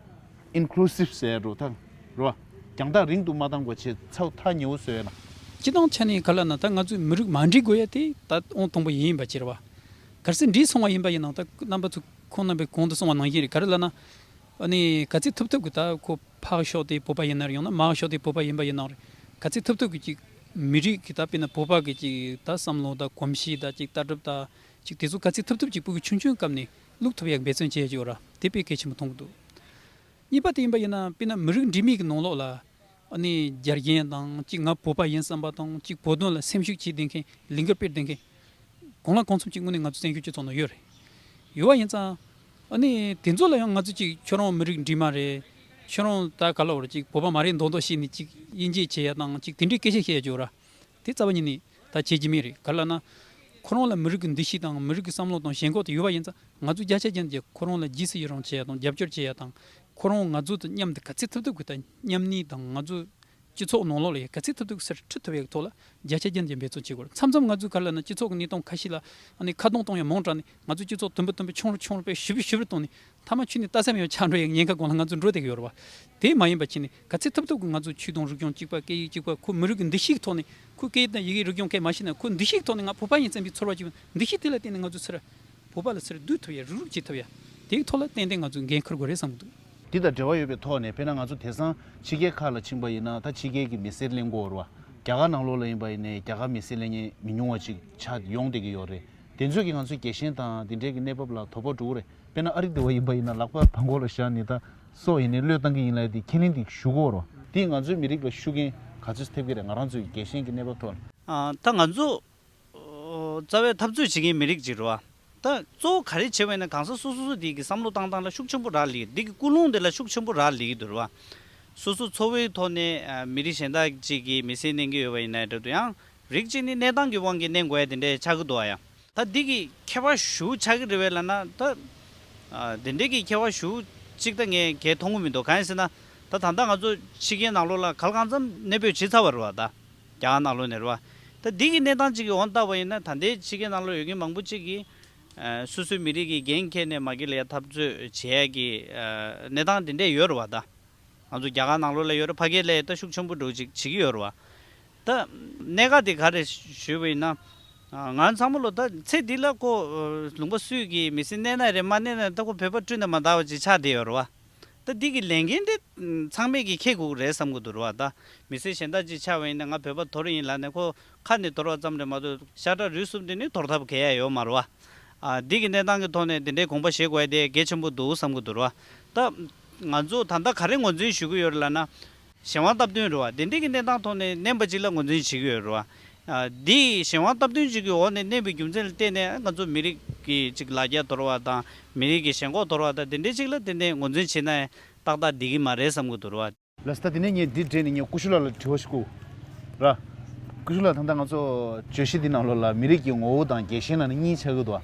ཨིན་ཀུ་ལུ་སིབ་ཟེར་འགྲོ་ཐང་རོ། རྒྱང་ཐག་རིང་དུ་མ་བཏང་པ་བྱས། ཚ་ཐག་ཉེ་བོ་བཟོས་ན། སྤྱི་བཏང་ཆ་ནས་ག་ལབ་ན། ད་ང་ཚོས་མི་རིགས་མ་འདྲེས་དགོས་ཡ་དེ་ད་ཨང་དང་པོ་ཡིན་པ་ཅིག་རེད་བ། གལ་སྲིད་འདྲེས་སོང་བ་ཡིན་པ་ཡིན་ནའང་། ད་རྣམ་པ་ཚོ་ཁོང་རྣམ་པས་གོང་དུ་གསུངས་པ་ནང་བཞིན་རེད། ག་རེ་ལབ་ན། ཨ་ནི་ག་ཚད་ཐུབ་ཐུབ་ཀྱིས་ད་ཁོ་ཕར་ཕྱོགས་དེ་བོད་པ་ཡིན་ན་རེད། ཡང་ན་མར་ཕྱོགས་དེ་བོད་པ་ཡིན་པ་ཡིན་ནའང་རེད། ག་ཚད་ཐུབ་ཐུབ་ཀྱིས་ཅིག་མི་རིགས་ཀྱི་ད་དཔེར་ན་བོད་པ་གི་ཅིག་ད་བསམ་བློ་དང་གོམས་གཤིས་དང་ཅིག་ལྟ་གྲུབ་དང་ཅིག་དེ་ཚོ་ག་ཚད་ཐུབ་ཐུབ་ཅིག་སྤུ་གུ་ཆུང་ཆུང་སྐབས་ནས་བླུག་ཐུབ་ཡག་འབད་བརྩོན་བྱེད་ཡ་ཅིག་ཡོད་ར། དེ་དཔེ་གལ་ཆེན་པོ་མཐོང་གི་འདུག་གཉིས་པ་དེ་ཡིན་པ་ཡིན་ན། དཔེར་ན་མི་རིགས་འདྲེས་མའི་གི་ནང་ལོགས་ལ་ཨ་ནི་རྒྱ་རྒན་དང་ཅིག་ང་བོད་པ་ཡིན་བསམ་པ་དང་། ཅིག་བོད་དོན་ལ་སེམས་ཤུགས་བྱེད་བསྡད་མཁན། ལས་འགུལ་སྤེལ་བསྡད་མཁན་གང་ལ་གང་འཚམ་ཅིག་དངོས་གནས་ང་ཚོ་བཙན་བྱོལ་སྤྱི་ཚོགས་ནང་ཡོད་རེད། ཡོད་པ་ཡིན་ཙང་། ཨ་ནི་དེ་ཚོ་ལ་ཡང་ང་ཚོ་ཅིག་ཁྱོད་རང་མི་རིགས་འདྲེས་མ་རེད། ཁྱོད་རང་ད་ག་ལབ་རེད། ཅིག་བོད་པ་མ་རེད་མདོག་མདོག་བྱས་ནས་ཅིག་དབྱེ་འབྱེད་བྱེད་ཡ་དང་། ཅིག་དེ་འདྲའི་སྐད་ཆ་བཤད་ཡ་ཅིག་ཡོད་ར། དེ་རྩ་བ་ཉིད་ནས་ད་བྱེད་ཀྱི་མེད་རེད། ག་རེ་ལབ་ན། ཁོ་རང་ལ་མི་རིགས་ཀྱི་འདུ་ཤེས་དང་མི་རིགས་ཀྱི་བསམ་བློ་དང་ཞེན་ཁོག་དེ་ཡོད་པ་ཡིན་ཙང་། ང་ཚོས་བརྒྱ་ཆ་བརྒྱ་ནས་བརྒྱ་ཁོ་རང་ལ་རྗེས་སུ་ཡི་རང་བྱེད་ཡ་དང་རྒྱབ་སྐྱོར་བྱེད་ཡ་དང་། ཁོ་རང་ང་ཚོ་དང་མཉམ་དུ་ག་ཚད་ཐུབ་ཐུབ་ཀྱིས་ད་མཉམ་གནས་དང་། ང་ཚོ་སྤྱི་ཚོགས་ནང་ལོགས་ལ་ཡང་ག་ཚད་ཐུབ་ཐུབ་ཀྱིས་ཟུར་ཁྲིད་ཐུབ་ཡག་གི་ཐོག་ལ་བརྒྱ་ཆ་བརྒྱ་ནས་བརྒྱ་འབད་བརྩོན་བྱེད་དགོས་རེད། མཚམས་མཚམས་ང་ཚོས་ག་རེ་ལབ་ན། སྤྱི་ཚོགས་ཀྱི་གནས་སྟངས་ཁ་ཤས་ལ་ཨ་ནི་ཁ་རྡུང་གཏོང་ཡ་མང་དྲགས་ནས། ང་ཚོ་སྤྱི་ཚོགས་དུམ་བུ་དུམ་བུ་ཆུང་རུ་ཆུང་རུ་དཔེ་ཞིབ་ཞིབ་ཞིབ་རུ་བཏང་ནས། མཐའ་མ་ཁྱོན་ནས་ལྟ་ས་མེད་པ་ཆགས་འགྲོ་ཡག་ཉེན་ཁ་སྒང་ལ་ང་ཚོ་འགྲོ་བསྡད་ཀྱི་ཡོད་རེད་བ། དེ་མ་ཡིན་པ་བྱས་ནས་ག་ཚད་ཐུབ་ཐུབ་ཀྱིས་ང་ཚོ་ཆོས་དང་རིག་གཞུང་གཅིག་པ། སྐད་ཡིག་གཅིག་པ། ཁོ་མི་རིགས་ཀྱི་འདུ་ཤེས་ཀྱི་ཐོག་ནས། ཁོ་སྐད་ཡིག་དང་ཡི་གེ་རིག་གཞུང་སྐད་མ་ཤེས་ན། ཁོ་འདུ་ཤེས་ཀྱི་ཐོག་ནས་ང་བོད་པ་ཡིན་བསམ་པའི་ཚོར་བ་ཅིག་འདུ་ཤེས་དེ་ལ་བརྟེན་ནས་ང་ཚོ་ཚུར་བོད་པ་ལ་ཚུར་བསྡུ་ཐུབ་ཡ། རུག་རུག་བྱེད་ཐུབ་ཡ། དེའི་ཐོག་ལ་ཏན་ཏན་ང་ཚོས་འགན་འཁུར་དགོས་རེད་བསམ་གྱི་འདུག་འདི་དང་འབྲེལ་བ་ཡོད་པའི་ཐོག་ནས། དཔེར་ན་ང་ཚོ་དེང་སང་ཕྱི་རྒྱལ་ཁག་ལ་ཕྱིན་པ་ཡིན་ན། ད་ཕྱི་རྒྱལ་གྱི་མི་སེར་ལེན་དགོས་རེད་བ། རྒྱ་གར་ནང་ལོགས་ལ་ཡིན་པ་ཡིན་ནའི་རྒྱ་གར་མི་སེར་ལེན་མཁན་མི་ཉུང་བ་ཅིག་ཆགས་ཡོང་བསྡད་ཀྱི་ཡོད་རེད། དེ་ཚོས་ཀྱིས་ང་ཚོའི་རྒྱལ་ཞེན་དང་དེ་འདྲའི་གི་གནས་བབ་ལ་དོ་ཕོག་འགྲོ་གི་རེད། དཔེར་ན་ཨ་རི་དེ་བ་ཡིན་པ་ཡིན་ན། ལག་པ་བང་ཁོག་ལ་བཞག་ནས་ད་སྲོག་ཡིན་ནའི་བློས་བཏང་གི་ཡིན་ལབ་ཡ་དེ་ཁས་ལེན་དེ་ཞུ་དགོས་རེད་བ། དེས་ང་ཚོའི་མི་རིགས་ལ་ཤུགས་རྐྱེན་ག་ཚོད་ཐེབས་ཀྱི་རེད། ང་རང་ཚོའི་རྒྱལ་ཞེན་གྱི་གནས་བབ་ཐོག་ལ། ཨ། ད་ང་ཚོ་རྩ་བའི་འཐབ་རྩོད་བྱེད་མཁན་མི་རིགས་ཅིག་རེད་བ། ད་གཙོ་བོ་ག་རེ་བྱེད་པ་ཡིན་ན། གང་ཟག་སོ་སོ་སོ་དེ་གི་བསམ་བློ་བཏང་སྟངས་ལ་ཤུགས་ཆེན་པོ་རག་ལས། འདི་གི་ཀུན་སློང་དེ་ལ་ཤུགས་ཆེན་པོ་རག་ལས་ཀྱི་འདུག་རེད་བ། སོ་སོ་ཚོ་བའི་ཐོག་ནས། ཨ། མི་རིགས་གཞན་དག་ཅིག་གི་མི་སེར་གནང་གི་ཡོད་པ་ཡིན་ན་འདྲ་འདུག་ཡང་རིགས་གཅིག་ནི་གནས་སྟངས་ཀྱི་དབང་གིས་གནང་དགོས་ཡ་དེ་འདྲ་ཆགས་ཀྱི་འདུག་ཨ། ཡང་ད་འདི་གི་ཁྱད་པར་ཞེ་པོ་ཆགས་ཀྱི་རེད་པས་ལབ་ན། ད། ཨ། དེ་འདྲའི་གི་ཁྱད་པར་ཞེ་པོ་ཅིག་ད་ངས་གལ་མཐོང་གི་མི་འདུག་གང་ཡིན་ཟེར་ན། ད་ད་ལྟ་ང་ཚོ་ཕྱི་རྒྱལ་ནང་ལོགས་ལ་གང་ལ་གང་འཚམ་གནས་སྤོས་བྱས་ཚར་བ་རེད་བ། ད་རྒྱ་གར་ནང་ལོགས་ནས་རེད་བ། ད་འདི་གི་གནས་སྟངས་ཅིག་གི་འོག་བལྟས་པ་ཡིན་ན། ད་ལྟའི་ཕྱི་རྒྱལ་ནང་ལོགས་ཡོད་མཁན་མང་པོ་ཅིག་གིས། ཨ། སོ་སོའི་མི་རིགས་ཀྱི་འགན་འཁྱེར་ནས་མ་གི་ལ་ཡ་འཐབ་རྩོད་བྱེད་ཡ་གི། ཨ། གནས་སྟངས་དེ་འདྲས་ཡོད་རེད་བ། ད་ང་ཚོ་རྒྱ་གར་ནང་ལོགས་ལ་ཡོད་རེད། ཕ་གི་ལ་ཡ་ད་ཤུགས་ཆེན་པོ་འགྲོ་ཅིག་བྱེད་ཀྱི་ཡོད་རེད་བ། ད་གནད་འགག་དེ་ག་རེ་ཞུས་པ་ཡིན་ན། ཨ། ང་ཚང་མ་ལོ་ད་ཚེ་འདི་ལ་ཁོ། ཨ། ལུང་པ་སུས་ཀྱི་མི་སེར་གནང་ན་རེད། མ་གནང་ན་ད་ཁོ་བོད་པ་བསྐྲུན་ན་མ་འདའ་བ་ཅིག་ཆགས་བསྡད་ཡོད་རེད་བ། ད་འདི་གི་ལས་འགན་དེ་ཚང་མས་ཀྱིས་འཁྱེར་དགོས་རེད་བསམ་གྱི་འདུག་རེད་བ། ད་མི་སེར་གཞན་དག་ཅིག་ཆགས་པ་ཡིན་ན། ང་བོད་པ་དོར་ཡིན་ལབ་ནས་ཁོ་ཁ་ནས་དོར་བ་ཙམ་རེད་མ་གཏོགས། ཤ་ཁྲག་རུས་གསུམ་དེ་ནི་དོར་ཐབས་གང་ཡང་ཡོད་མ་རེད་བ། ཨ། འདི་གི་གནས་སྟངས་ཀྱི་ཐོག་ནས་དེ་འདྲའི་དགོངས་པ་བཞེས་དགོས་ཡ་དེ་གལ་ཆེན་པོ་འདུག་བསམ་གྱི་འདུག་རེད་བ། ད་ང་ཚོ་ད་ལྟ་ག་རེ་ངོས་འཛིན་ཞུ་གི་ཡོད་རེད་ལབ་ན། གཞན་དབང་སྟབས་བསྟུན་རེད་བ། དེ་འདྲའི་གི་གནས་སྟངས་ཐོག་ནས་གནང་བ་ཅིག་ལ་ངོས་འཛིན་བྱེད་ཀྱི་ཡོད་རེད་བ། ཨ། འདི་གཞན་དབང་སྟབས་བསྟུན་ཅིག་གི་འོག་ནས་གནང་བའི་རྒྱུ་མཚན་ལ་བརྟེན་ནས། ང་ཚོ་མི་རིགས་ཀྱི་ཅིག་ལ་རྒྱ་དོར་བ་དང་། མི་རིགས་ཀྱི་ཞེན་ཁོག་དོར་བ་དང་། དེ་འདྲའི་ཅིག་ལ་དེ་ནས་ངོས་འཛིན་བྱེད་ན་ཏག་ཏག་བསྡད་ཀྱི་མ་རེད་བསམ་གྱི་འདུག་རེད་བ། ལགས་སོ། ད་དེ་ནས་ངས་འདི་བྲིས་ནས་ངས་ཀུ་ཤུ་ལགས་ལ་དྲི་བ་ཞིག་བསྐུར་ར། ཀུ་ཤུ་ལགས། ད་ལྟ་ང་ཚོ་བརྗོད་གཞི་འདི་ནང་ལོགས་ལ་མི་རིགས་ཀྱི་ངོ་བོ་དང་རྒྱལ་ཞེན་ལབ་ནས་གཉིས་ཆགས་ཀྱི་འདུག་ཨ།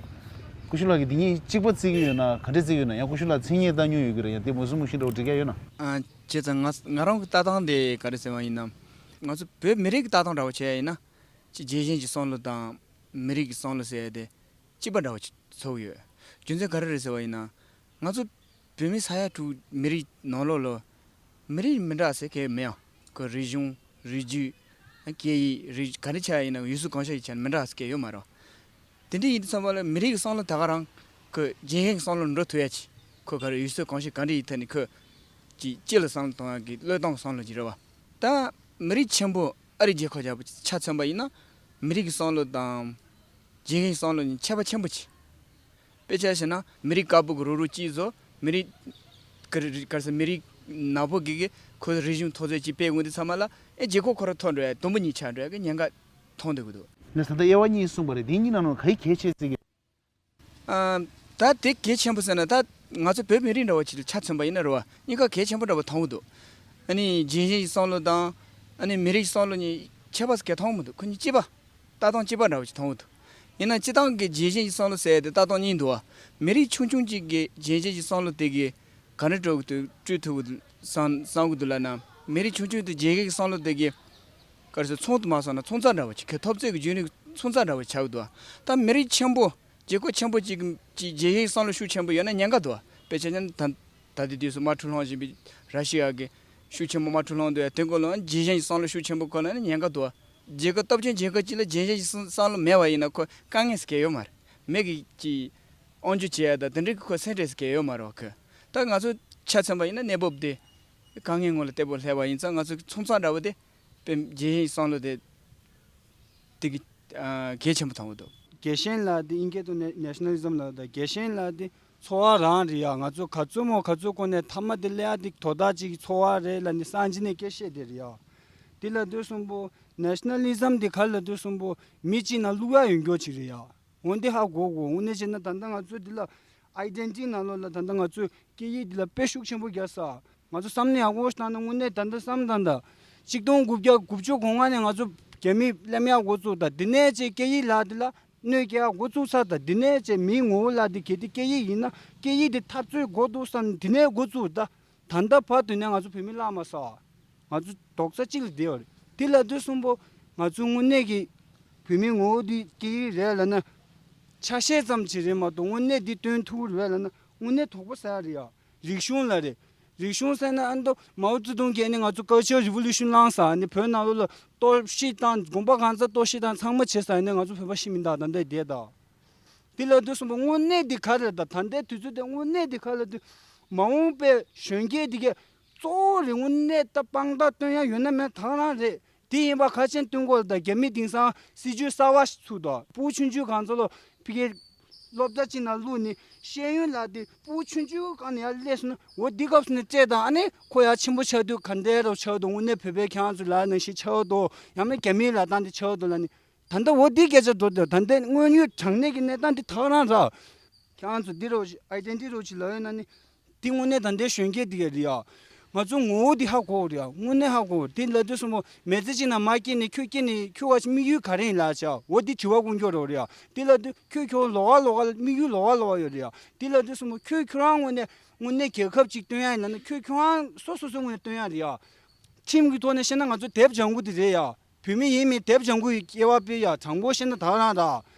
ཀུ་ཤུ་ལགས་ཀྱིས་འདི་གཉིས་གཅིག་པ་བརྩི་གི་ཡོད་ན། ག་འདྲས་བརྩི་གི་ཡོད་ན། ཡང་ཀུ་ཤུ་ལགས་མཚན་ཉིད་བལྟ་མྱོང་ཡོད་ཀྱི་རེད། ཡང་དེ་མུ་གསུམ་མུ་བཞི་འདྲ་བོ་འགྲིག་གི་ཡོད་ན། ཨ། བྱས་ཙང་ང་ང་རང་གི་ལྟ་སྟངས་དེ་ག་རེ་ཟེར་བ་ཡིན་ན། ང་ཚོ་བོད་མི་རིགས་ཀྱི་ལྟ་སྟངས་འདྲ་བོ་བྱས་ཡིན་ན། ཅིག་རྒྱལ་ཞེན་གྱི་བསམ་བློ་དང་མི་རིགས་ཀྱི་བསམ་བློ་ཟེར་ཡ་དེ་གཅིག་པ་འདྲ་བོ་ཅིག་ཚོར་གྱི་ཡོད། རྒྱུ་མཚན་ག་རེ་རེད་ཟེར་བ་ཡིན་ན། ང་ཚོ་བོད་མི་ས་ཡ་དྲུག་མི་རིགས་ནང་ལོགས་ལ། མི་རིགས་མི་འདྲ་ཟེར་གང་ཡང་མེད་ཨ། ཁོ་རིག་གཞུང་། རིགས་རྒྱུད། སྐད་ཡིག། རིགས་ག་རེ་ཆགས་ཡིན་ན། ཡུལ་སྲོལ་གོམས་གཤིས་ཡིན་ཆ་མི་འདྲ་ཟེར་གང་ཡང་ཡོད་མ་རེད། དེ་འདྲ་ཡིན་དུས་ཙམ་པ་ལ་མི་རིགས་ཀྱི་བསམ་བློ་ད་ག་རང་ཁོ་རྒྱལ་ཞེན་གྱི་བསམ་བློ་འགྲོ་ཐུབ་ཡ་ཅིག་ཁོ་ག་རེ་ཡུལ་སྲོལ་གོམས་གཤིས་ག་འདྲ་ཡིན་ཐད་ནས་ཁོ་ཅིག་སྤྱི་ལ་བསམ་བློ་གཏོང་ཡ་གི་བློས་གཏོང་གི་བསམ་བློ་ཅིག་རེད་བ། ད་མི་རིགས་ཆེན་པོ་ཨ་རིའི་རྒྱལ་ཁབ་ཆ་མཚོན་པ་ཡིན་ན། མི་རིགས་ཀྱི་བསམ་བློ་དང་རྒྱལ་ཞེན་གྱི་བསམ་བློ་གཉིས་ཁྱད་པར་ཆེན་པོ་ཅིག་དཔེ་ཆ་བཞག་ན་མི་རིགས་དཀར་པོ་གི་རོ་རུ་གཅིག་བཟོ། མི་རིགས་ག་རེ་ག་རེ་ཟེར། མི་རིགས་ནག་པོ་གི་གི་ཁོའི་རིག་གཞུང་འཐབ་རྩོད་ཅིག་སྤེལ་འོང་དུས་ཙམ་པ་ལ། ཨེ། རྒྱལ་ཁབ་ཁོ་རང་འཐོར་འགྲོ་ཡ། དུམ་བུ་གཉིས་ཆགས་འགྲོ་ཡ་གི་ཉེན་ཁ་མཐོང་བསྡད་ཀྱི་འདུག་ལགས་སོ། ད་དབྱེ་བ་གཉིས་གསུངས་པ་རེད། དེ་གཉིས་ནང་ནས་ག་གི་གལ་ཆེ་བརྩི་གི། ཨ། ད་དེ་གལ་ཆེན་པོ་ཟེར་ན། ད་ང་ཚོ་བོད་མི་རིགས་འདྲ་བོ་ཅིག་ལ་ཆ་མཚོན་པ་ཡིན་ན་རེད་བ། གཉིས་ཀ་གལ་ཆེན་པོ་འདྲ་བོ་མཐོང་གི་འདུག་ཨ་ནི་རྒྱལ་ཞེན་གྱི་བསམ་བློ་དང་། ཨ་ནི་མི་རིགས་ཀྱི་བསམ་བློ་གཉིས་ཁྱད་པར་གང་ཡང་མཐོང་མི་འདུག་ཁོ་གཉིས་གཅིག་པ། ལྟ་སྟངས་གཅིག་པ་འདྲ་བོ་ཅིག་མཐོང་གི་འདུག་ཡིན་ན་སྤྱིར་བཏང་གི་རྒྱལ་ཞེན་གྱི་བསམ་བློ་ཟེར་ཡ་དེ་ལྟ་སྟངས་གཉིས་འདུག་བ། མི་རིགས་ཆུང་ཆུང་གཅིག་གི་རྒྱལ་ཞེན་གྱི་བསམ་བློ་དེ་གིས་ག་འདྲ་སྤྲོད་ཐུབ་སྤྲོད་ཐུབ་ཀྱི་འདུག་བསམ་བསམ་གྱི་འདུག་ལབ་ན། མི་རིགས་ཆུང་ཆུང་དེ་རྒྱལ་ཞེན་གྱི་བསམ་བློ་དེ་གིས་ག་རེ་ཟེར། ཚོང་དུ་མ་སོང་ན་ཚོང་རྩ་འདྲ་བོ་ཅིག་གི་འཐབ་རྩོད་ཀྱི་རྒྱུན་རིང་ཚོང་རྩ་འདྲ་བོ་ཆགས་ཀྱི་འདུག་ད་མི་རིགས་ཆེན་པོ། རྒྱལ་ཁབ་ཆེན་པོ་ཅིག་གི་ཅིག་རྒྱལ་ཞེན་བསམ་བློ་ཤུགས་ཆེན་པོ་ཡོད་ན་ཉེན་ཁ་འདུག་དཔེ་ཆ་ཉན་ད། ད་ལྟའི་དུས་སུ་དམག་འཁྲུག་སློང་བཞིན་པའི་ར་ཤི་ཡ་གི་ཤུགས་ཆེན་པོ་དམག་འཁྲུག་སློང་འདུག་ཡ། དེ་སྐོར་ལ་རྒྱལ་ཞེན་བསམ་བློ་ཤུགས་ཆེན་པོ་སྐོར་ལ་ནི་ཉེན་ཁ་འདུག་རྒྱལ་ཁབ་སྟོབས་ཆེན་རྒྱལ་ཁབ་ཅིག་ལ་རྒྱལ་ཞེན་བསམ་བློ་མེད་པ་ཡིན་ན་ཁོ་དཀའ་ངལ་ཟེར་གྱི་ཡོད་མ་རེད། མི་གིས་ཀྱི་དབང་སྒྱུར་བྱེད་ཡ་དང་དེ་འདྲའི་གི་ཁོ་སེམས་ཁྲལ་ཟེར་གྱི་ཡོད་མ་རེད་བ་ཁོ། ད་ང་ཚོ་ཆ་མཚོན་པ་ཡིན་ན་གནས་བབ་དེ་དཀའ་ངལ་ངོས་ལ་བལྟས་པ་སླེབས་པ་ཡིན་ཙང་ང་ཚོ་མཚམས་མཚམས་འདྲ་བོ་དེ་དཔེ་རྒྱལ་ཞེན་བསམ་བློ་དེ་དེ་གི་ཨ་གལ་ཆེན་པོ་མཐོང་གི་འདུག་རྒྱལ་ཞེན་ལབ་དེ་ཨིན་སྐད་དུ་ནེ་ནེ་ཤ་ནལ་ལི་ཛམ་ལབ་ད་རྒྱལ་ཞེན་ལབ་དེ་ཚོར་བ་རང་རེད་ཡ། ང་ཚོ་ག་ཚོད་མོ་ག་ཚོད་གོང་ནས་མཐའ་མ་དེ་སླེབས་ཡ་དེ་དོ་བདག་ཅིག་གི་ཚོར་བ་རེད་ལབ་ནས་སང་ཕྱི་ནས་སྐད་བཤད་དེ་རེད་ཡ། དེ་ལབ་དུས་གསུམ་པོ་ནེ་ཤ་ནལ་ལི་ཛམ་དེ་ག་རེ་ལབ་དུས་གསུམ་པོ་མི་གཅིག་ནང་བླུག་ཡ་ཡོད་མཁན་ཅིག་རེད་ཡ། འོན་ཏེ་ཧ་གོ་གོ་དངོས་གནས་བྱས་ན་ད་ལྟ་ང་ཚོ་འདི་ལ་ཨའི་ཌེན་ཊི་ཊི་ནང་ལོགས་ལ་ད་ལྟ་ང་ཚོས་སྐད་ཡིག་འདི་ལ་དཔེ་ཤུགས་ཆེན་པོ་རྒྱག་ས། ང་ཚོ་བསམ་ནས་ཡག་པོ་བཏང་ན་དངོས་གནས་ད་ལྟ་བསམ་དང་ད་ཆིག་སྟོང་དགུ་བརྒྱ་དགུ་བཅུ་གོ་ལྔ་ནས་ང་ཚོ་རྒྱ་མི་སླེབས་ཡག་འགོ་བཙུགས་ད་འདི་ནས་བྱས་སྐད་ཡིག་ལ་འདི་ལ་གནོད་སྐྱེལ་ཡག་འགོ་བཙུགས་ས་ད་འདི་ནས་བྱས་མིའི་ངོ་བོ་ལ་འདི་གལ་ཏེ་སྐད་ཡིག་ཡིན་ན་སྐད་ཡིག་འདི་འཐབ་རྩོད་འགོ་འདུག་བསམ་འདི་ནས་འགོ་བཙུགས་ད། ད་ལྟ་བར་དུ་ནས་ང་ཚོ་བོད་མི་བརླག་མ་སོང་། ང་ཚོ་རྡོག་རྩ་གཅིག་ལ་བསྡད་ཡོད་རེད། དེ་ལབ་དུས་གསུམ་པོ་ང་ཚོ་དངོས་གནས་ཀྱི་བོད་མིའི་ངོ་བོ་འདི་སྐད་ཡིག་རེད་ལབ་ན་ཆ་ཤས་ཙམ་ཞིག་རེད་མ་གཏོགས་དངོས་གནས་འདི་སྟོན་ཐུབ་རེད་ལབ་ན་དངོས་གནས་དོགས་པ་ཟ་ཡ་རེད་ཡ། རིག་གཞུང་ལ་རེད། རིག་གཞུང་ཟེར་ན་ཨ་མདོ་མའོ་ཙེ་ཏུང་གིས་ནི་ང་ཚོ་ཀལ་ཅར་རི་བོ་ལུ་ཤན་བསླངས་ས་ནི་བོད་ནང་ལོགས་ལ་གཏོར་བཤིག་དང་དགོན་པ་གང་ཚ་གཏོར་བཤིག་དང་ཚང་མ་བྱས་ས་ནི་ང་ཚོ་བོད་པ་ཤི་མི་འདུག་ད་ལྟ་བསྡད་ད། དེ་ལ་དུས་གསུམ་པོ་དངོས་གནས་འདི་ག་རེད་ད། ད་ལྟའི་དུས་ཚོད་དེ་དངོས་གནས་འདི་ག་རེད་དུས། མ་འོངས་པའི་གཞོན་སྐྱེས་འདི་གས་གཙོ་བོ་རེད། དངོས་གནས་ད་དཔང་རྟགས་སྟོན་ཡ་ཡོད་ན་མེད་ད་ག་རང་རེད། དེ་ཡིན་པ་ག་ཅན་སྟོན་དགོས་ད། རྒྱ་མི་དེང་སང་སྲིད་ཇུས་གསར་བ་ཞིག་ཚུགས་ད། ཕྲུ་གུ་ཆུང་ཆུང་གང་ཚོ་ལོ་ཕི་གེ་སློབ་གྲྭ་གཅིག་ནང་བླུགས་ནས་ཤེས་ཡོན་ལ་དེ་ཕྲུ་གུ་ཆུང་ཆུང་གང་ནས་ཡར་སླེབས་སོང་ན་འོ་འདི་སྐབས་སུ་ནས་སྤྲད་དང་ཨ་ནི་ཁོ་ཡར་ཆེན་པོ་ཆགས་དུས་ག་འདྲ་རོ་ཆགས་འདུག་དངོས་གནས་བོད་པའི་ཁྱེད་རང་ཚོ་ལ་ནང་བཞིན་ཆགས་འདུག་ཡང་མིན་རྒྱ་མིའི་ལ་དང་དེ་ཆགས་འདུག་ལ་ནི། ད་ལྟ་འོ་འདི་སྐད་ཆ་འགྲོ་འདོད་ད་ལྟའི་དངོས་ཡོད་དྲང་གནས་ཀྱི་གནས་སྟངས་འདི་ད་ག་རང་ར། ཁྱེད་རང་ཚོ་འདི་རོ་ཞིག་ཨའི་ཌེན་ཊི་ཊི་རོ་ཞིག་ལབ་ཡོད་ན་ནི། འདི་དངོས་གནས་ད་ལྟའི་གཞོན་སྐྱེས་འདི་ག་རེད་ཡ། ང་ཚོ་ངོ་བོ་འདི་ཧ་གོ་རེད་ཡ། དངོས་གནས་ཧ་གོ་འདི་ལབ་དུས་གསུམ་པོ་མི་ཚེ་གཅིག་ན་མ་སྐྱེས་ནས་ཁྱོད་སྐྱེས་ནས་ཁྱོད་བ་ཞིག་དམིགས་ཡུལ་ག་རེ་ཡིན་ལབ་བྱ་འོ་འདི་དྲི་བ་ཀུན་སྐྱོ་རོ་རེད་ཡ། འདི་ལབ་དུས་ཁྱོད་ཁྱོད་ལོག་ག་ལོག་ག་དམིགས་ཡུལ་ལོག་ག་ལོག་ག་ཡོད་རེད་ཡ། འདི་ལབ་དུས་གསུམ་པོ་ཁྱོད་ཁྱོད་རང་ངོས་ནས་དངོས་གནས་རྒྱལ་ཁབ་ཅིག་སྟོན་ཡ་ཡིན་ལབ་ན་ཁྱོད་ཁྱོད་རང་སོ་སོ་སོའི་ངོས་ནས་སྟོན་ཡ་རེད་ཡ། ཁྲིམས་ཀྱི་ཐོག་ནས་བཤད་ན་ང་ཚོ་དེབ་ལྗང་གུ་དེ་རེད་ཡ། བོད་མི་ཡིན་མིན་དེབ་ལྗང་གུ་ཡི་སྐྱེ་བ་སྤེལ་ཡ་དྲང་པོ་བཤད་ན་ད་རང་ར།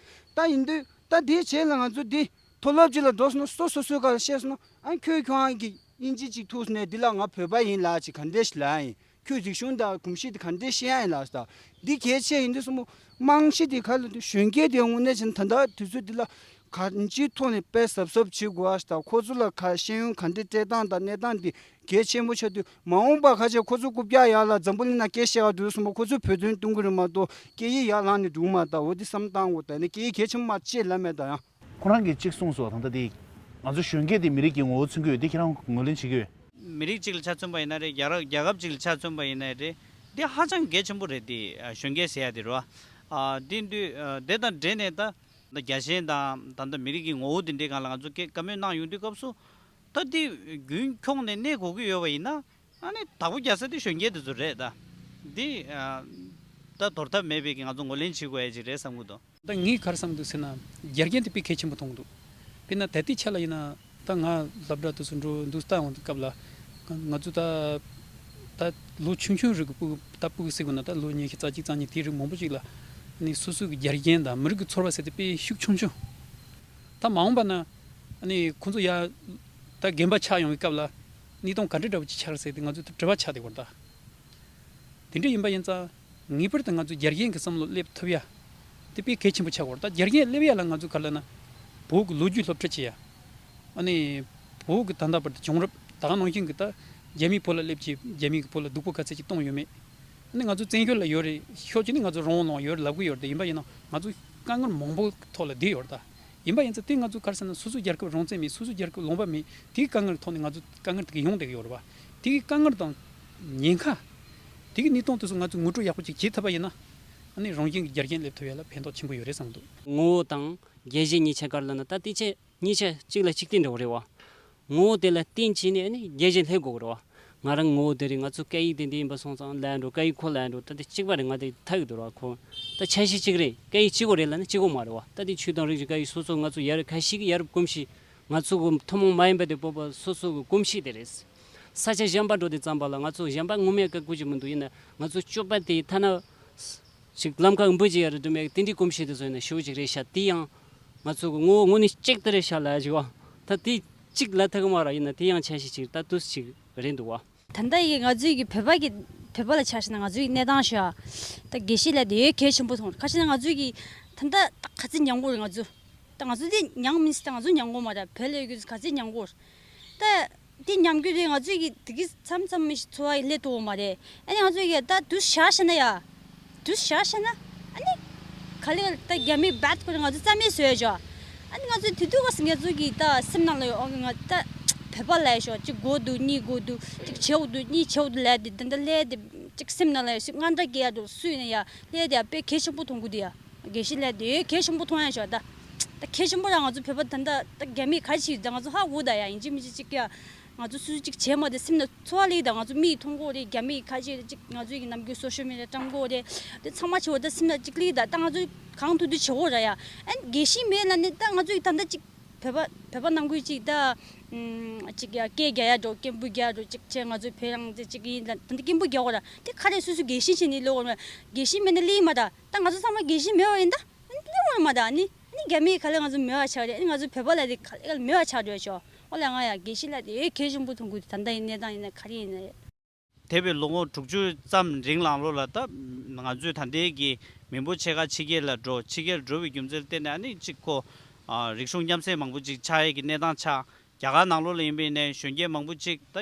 ད་ཡིན་དུས་ད་དེའི་རྗེས་ལ་ང་ཚོ་འདི་མཐོ་སློབ་ཅིག་ལ་འགྲོ་སོང་ན་སོ་སོ་སོའི་ཁ་ལ་བཤད་སོང་ན་ཨ་ཁྱོད་ཁྱོད་རང་གི་དབྱིན་ཇི་ཅིག་ཐུག་སོང་ནས་འདི་ལ་ང་བོད་པ་ཡིན་ལབ་ཅིག་ག་འདྲས་ཤིག་ལབ་ཡིན། ཁྱོད་རིག་གཞུང་དང་གོམས་གཤིས་དེ་ག་འདྲས་ཤེས་ཡ་ཡིན་ལབ་ཟེར་ད། འདི་གལ་ཆེ་ཡིན་དུས་སོང་མོ་རྨང་གཞི་དེ་ག་ལ་དུས་གཞོན་སྐྱེས་དེ་དངོས་གནས་བྱས་ན་ད་ལྟ་དུས་ཚོད་འདི་ལ་ག་འཇིའི་ཐོག་ནས་དཔེ་གཟབ་གཟབ་བྱེད་དགོས་ཨ་ཟེར་ད། ཁོ་ཚོ་ལ་ག་ཤེས་ཡོན་ག་འདྲས་སྤྲད་སྟངས་དང་གནས་སྟངས་དེ་གལ་ཆེན་པོ་ཆགས་དུས་མ་འོངས་པ་ཁ་ཆེ་ཁོ་ཚོ་རྐུབ་བཀྱག་ཡར་ལ་འཛམ་བུ་གླིང་ན་སྐད་བཤད་ག་འགྲོ་སོང་པ་ཁོ་ཚོས་བོད་དོན་གཏོང་གི་རེད་མ་གཏོགས་སྐད་ཡིག་ཡར་ལངས་ནས་འགྲོ་གི་མ་རེད་ད། འོ་དེ་བསམ་བཏང་དགོས་ད་ནི་སྐད་ཡིག་གལ་ཆེན་པོ་མ་ཅེས་ལབ་མེད་ད་ཡང་། ཁོ་རང་གིས་གཅིག་གསུངས་སོང་ད་ལྟ་དེ། ང་ཚོ་གཞོན་སྐྱེས་དེ་མི་རིགས་ཀྱི་ངོ་བོ་མཚོན་གྱི་ཡོད་དེ་ཁྱེད་རང་ངོས་ལེན་བྱེད་ཀྱི་ཡོད། མི་རིགས་གཅིག་ལ་ཆ་མཚོན་པ་ཡིན་ན་རེད། རྒྱ་ར་རྒྱལ་ཁབ་གཅིག་ལ་ཆ་མཚོན་པ་ཡིན་ན་རེད། འདི་ཧ་ཅང་གལ་ཆེན་པོ་རེད་དེ། གཞོན་སྐྱེས་ཟེར་ཡ་དེ་རེད་བ། དེ་འདུས་དེ་དང་འབྲེལ་ནས་ད་རྒྱལ་ཞེན་དང་ད་ལྟ་མི་རིགས་ཀྱི་ངོ་བོ་དེ་འདྲའི་སྒང་ལ་ང་ཚོ་སྐད་བཀའ་མོལ་གནང་ཡོང་དུས་སྐབས་སུ། ད་འདི་རྒྱུན་འཁྱོངས་ནས་གནས་དགོས་ཀྱི་ཡོད་པ་ཡིན་ན། ཨ་ནི་བདག་པོ་རྒྱག་ས་དེ་གཞོན་སྐྱེས་དེ་ཚོ་རེད་ད། འདི་ད་དོར་ཐབས་མེད་པའི་གི་ང་ཚོ་ངོས་ལེན་བྱེད་དགོས་ཡ་ཅིག་རེད་བསམ་གྱི་འདུག་ད་ངས་ག་རེ་བསམ་འདུག་ཟེར་ན། རྒྱ་རྒན་དེ་དཔེ་གལ་ཆེན་པོ་མཐོང་གི་འདུག་དཔེར་ན་ད་ལྟའི་ཆ་ལ་ཡིན་ན་ད་ང་སློབ་གྲྭ་དུ་སུ་འགྲོ་འདུག་ལྟ་འོང་དུས་སྐབས་ལ་ང་ཚོ་ད་ད་ལོ་ཆུང་ཆུང་རིགས་ཀྱི་ཕྲུ་གུ་ད་ཕྲུ་གུ་ཟེར་དགོས་ན་ད་ལོ་ཉི་ཤུ་རྩ་གཅིག་རྩ་གཉིས་དེའི་རིགས་མང་པོ་ཅིག་ལ་ནི་སོ་སོའི་གི་རྒྱ་རྒན་དང་མི་རིགས་ཀྱི་ཚོར་བ་ཟེར་དེ་དཔེ་ཤུགས་ཆུང་ཆུང་། ད་མ་འོངས་པ་ན་ནི་ཁོ་ཚོ་ཡ་ད་རྒན་པ་ཆགས་ཡོང་བའི་སྐབས་ལ་གནས་སྟངས་ག་འདྲ་འདྲ་བོ་ཅིག་ཆགས་རེད་ཟེར་དེ་ང་ཚོ་ད་དྲི་བ་ཆགས་བསྡད་ཡོད་རེད་ད། དེ་འདྲ་ཡིན་པ་ཡིན་ཙང་ངེས་པར་དུ་ང་ཚོ་རྒྱ་རྒན་གྱི་བསམ་བློ་སླེབས་ཐུབ་ཡ་དེ་དཔེ་གལ་ཆེན་པོ་ཆགས་ཡོད་རེད་ད། རྒྱ་རྒན་སླེབས་ཡ་ལ་ང་ཚོ་ག་རེ་ལབ་ན་བོད་ཀྱི་ལོ་རྒྱུས་སློབ་ཁྲིད་བྱེད་ཡ། ཨ་ནི་བོད་ཀྱི་ད་ལྟ་བར་དུ་བྱུང་རབས་ད་ག་ནང་བཞིན་གྱི་ད་རྒྱ་མིའི་བོད་ལ་སླེབས་ཀྱི་རྒྱ་མིའི་གི་བོད་ལ་སྡུག་པོ་ག་ཚད་ཅིག་གཏོང་ཡོད་མེད། ཨ་ནི་ང་ཚོ་བཙན་བྱོལ་ལ་ཡོད་རེད་ཤོད་ཀྱི་ནི་ང་ཚོ་རང་དབང་ལོངས་ཡོད་རེད་ལབ་གི་ཡོད་རེད་ད། ཡིན་པ་ཡིན་ན་ང་ཚོ་དཀའ་ངལ་མང་པོ་ཐོག་ལ་བསྡད་ཡོད་རེད་ད། ཡིན་པ་ཡིན་ཙང་དེ་ང་ཚོ་ག་རེ་ཟེར་ན་སོ་སོའི་རྒྱལ་ཁབ་རང་བཙན་མེད་སོ་སོའི་རྒྱལ་ཁབ་ལུང་པ་མེད་དེའི་དཀའ་ངལ་ཐོག་ནས་ང་ཚོ་དཀའ་ངལ་དེ་ག་ཡོང་བསྡད་ཀྱི་ཡོད་རེད་བ། དེའི་དཀའ་ངལ་དང་ཉེན་ཁ། དེ་གི་གནས་སྟངས་དེ་ཚོ་ང་ཚོ་ངོ་སྤྲོད་ཡག་པོ་ཅིག་བྱེད་ཐུབ་པ་ཡིན་ན། ཨ་ནི་རང་བཞིན་གྱི་རྒྱ་རྒན་སླེབས་ཐུབ་ཡ་ལ་ཕན་ཐོགས་ཆེན་པོ་ཡོད་རེད་བསམ་འདུག་ངོ་བོ་དང་རྒྱལ་ཞེན་གཉིས་ཆ་ག་རེ་ལབ་ན་ད་དེ་ཆ་གཉིས་ཆ་གཅིག་ལ་གཅིག་བརྟེན་འདྲ་བོ་རེད་བ། ངོ་བོ་དེ་ལ་བརྟེན་བྱས་ནས་ཨ་ནི་རྒྱལ་ཞེན་སླེབས་དགོས་ཀྱི་རེད་བ། ང་རང་ངོ་བོ་དེ་རེད། ང་ཚོ་སྐད་ཡིག་དེ་འདི་ཡིན་པ་སོང་ཙང་ལབ་འགྲོ། སྐད་ཡིག་ཁོ་ལབ་འགྲོ། ད་དེ་གཅིག་པ་རེད། ང་དེ་ཐག་གི་འདུག་ར་ཁོ། ད་ཆ་ཤས་གཅིག་རེད། སྐད་ཡིག་གཅིག་པོ་རེད་ལབ་ན་གཅིག་པོ་མ་རེད་བ། ད་དེ་ཆོས་དང་རིག་གཞུང་སྐད་ཡིག་སོ་སོ་ང་ཚོ་ཡ་རབས་ཁ་ཤས་ཀྱི་ཡ་རབས་གོམས་གཤིས། ང་ཚོ་གི་ཐུན་མོང་མ་ཡིན་པ་དེ་བོད་པ་སོ་སོ་གི་གོམས་གཤིས་དེ་རེད། ས་ཆ་གཞན་པ་འགྲོ་དུས་ཙམ་པ་ལ་ང་ཚོ་གཞན་པ་ངོ་མས་བཀག་དགོས་ཀྱི་མི་འདུག་ཡིན་ན་ང་ཚོ་སྤྱོད་པ་དེ་ཐ་ན། ཅིག་ལམ་ཁ་འབུ་ཅིག་ཡ་རེད་འགྲོ་མེད་དེ་འདྲའི་གོམས་གཤིས་དེ་ཚོ་ཡིན་ན་ཞེ་པོ་ཅིག་རེད་ཤག་དེ་ཡང་ང་ཚོ་གི་ངོ་བོ་དངོས་གནས་གཅིག་དེ་རེད་ཤག་ལབ་ཅིག་བ། ད་དེ་གཅིག་ལབ་ཐུབ་གི་མ་རེད། ཡིན་ན་དེ་ཡང་ཆ་ཤས་ཅིག་ད་དུས་ཅིག་རེད་འདུག་བ། ད་ལྟ་ཡི་ང་ཚོའི་གི་བོད་པ་གི་ བོད་པ་ལ་ཆ་བཞག་ན་ང་ཚོའི་གནས་སྟངས་ཤིག་ཨ། ད་དགེ་བཤེས་ལགས་དེ་གལ་ཆེན་པོ་མཐོང་། ཁ་ཤས་ན་ང་ཚོའི་གི་ད་ལྟ་ད་ག་ཚོད་མྱངས་གོ་རེད་ང་ཚོ། ད་ང་ཚོ་དེ་མྱངས་མིན་ད་ང་ཚོ་མྱངས་གོ་མ་རེད། བོད་ལ་ཡོད་རྒྱུ་ག་ཚོད་མྱངས་གོ་རེད། ད་དེ་མཉམ་རྒྱུ་དེ་ང་ཚོས་ཀྱི་དེ་གི་མཚམས་མཚམས་མི་ཞིག་འཚོ་བ་ཡི་སླེབས་ཐུབ་པ་མ་རེད། ཨ་ནི་ང་ཚོས་ཀྱི་ད་དུས་བཞག་བྱས་ན་ཡ། དུས་བཞག་བྱས་ན། ཨ་ནི་ག་ལེར་ད་རྒྱ་མིས་བད་ཁོ་རང་ང་ཚོ་རྩ་མེད་བཟོས་བཞག་ཨ་ནི་ང་ཚོས་དེ་དུས་སྐབས་སུ་ང་ཚོ་གི་ད་སེམས་ནང་ལ་ཡོད། ཨོ་ང་ད་བོད་པ་ལ་ཡ་ཤོག་གཅིག་དགོས་འདུག་གཉིས་དགོས་འདུག་གཅིག་བྱེད་འོ་འདུག་གཉིས་བྱེད་འོ་འདུག་ལས་དེ་ད་ད་ལས་དེ་གཅིག་སེམས་ནང་ལ་ཡ་ཞིག་དངངས་སྐྲག་སྐྱེ་ཡ་འདུག་སུ་ཡིན་ན་ཡ་ལས་དེ་ཡ་དཔེ་གལ་ཆེན་པོ་མཐོང་གི་འདུག་ཡ། དགེ་བཤེས་ལགས་དེ་གལ་ཆེན་པོ་མཐོང་ཡ་ཤོག་ད། ད་གལ་ཆེན་པོ་ར་ང་ཚོ་བོད་པ་ད་ད་ད་རྒྱ་མིས་ག་རེ་བྱེད་ད་ང་ཚོ་ཧ་གོ་ད་ཡ། ཡིན་གཅིག་མིན་གཅིག་གཅིག་ཡ་ང་ཚོ་སུ་སུ་གཅིག་བྱས་མ་དེ་སེམས་ན་ཚོར་བ་སླེབས་ད། ང་ཚོ་མིག་མཐོང་གོ་རེད། རྒྱ་མིས་ག་རེ་བྱེད་ད་གཅིག་ང་ཚོ་ཡི་ནམ་རྒྱུན་སོ་ཤལ་མི་ཌི་ཡ་བཀྲམ་གོ་རེད། དེ་ཚང་མ་བྱེད་འོ་ད་སེམས་ན་གཅིག་སླེབས་ད། ད་ང་ཚོ་གང་ཐུབ་ཐུབ་བྱེད་གོ་ར་ཡ། ཨ་ནི་དགེ་བཤེས་མེད་ལ་ནི་ད་ང་ཚོ་ཡི་ད་ད་གཅིག་བོད་པ་བོད་པ་ནང་ཁུལ་གཅིག་ད་ཨམ་གཅིག་ཡ་སྐད་རྒྱག་ཡ་འགྲོ་སྐད་འབོད་རྒྱག་ཡ་འགྲོ་གཅིག་བྱས། ང་ཚོ་བོད་རང་བཙན་གཅིག་ཡིན་ད་ད་ད་སྐད་འབོད་རྒྱག་གོ་ར། དེ་ག་རེ་སུ་སུ་དགེ་བཤེས་བྱས་ནི་སླེབས་གོ་ར། དགེ་བཤེས་མེད་ན་སླེབས་མ་ད། ད་ང་ཚོ་ཚང་མ་དགེ་བཤེས་མེད་པ་ཡིན་ད། ཨ་ནི་སླེབས་འོང་མ་ད། ཨ་ནི་ཨ་ནི་རྒྱ་མིའི་ག་ལེར་ང་ཚོ་མེད་པ་ཆགས་རེད། ཨ་ནི་ང་ཚོ་བོད་པ་ལ་དེ་ག་ལེར་མེད་པ་ཆགས་འགྲོ་ཆོག་ཨོ་ལ་ང་ཡ་དགེ་བཤེས་ལགས་དེ་གལ་ཆེན་པོ་མཐོང་གི་འདུག་ད་ལྟ་ཡི་གནས་སྟངས་ཡིན་ན་ག་རེ་ཡིན་ན་རེད། འདས་པའི་ལོ་ངོ་དྲུག་ཅུ་ཙམ་རིང་ལངས་ལོ་ལ་ད་ང་ཚོས་ད་ལྟའི་གི་མི་འབོར་ཕྱེད་ཀ་ཕྱི་རྒྱལ་ལ་འགྲོ། ཕྱི་རྒྱལ་འགྲོ་བའི་རྒྱུ་མཚན་ལ་བརྟེན་ནས་ཨ་ནི་གཅིག་ཁོ་ཨ་རིག་གཞུང་མཉམ་བསྲེས་མང་པོ་ཅིག་ཆགས་ཡས་ཀྱི་གནས་སྟངས་ཆགས། རྒྱ་གར་ནང་ལོགས་ལ་ཡིན་པ་ཡིན་ནའི་གཞོན་སྐྱེས་མང་པོ་ཅིག་ད་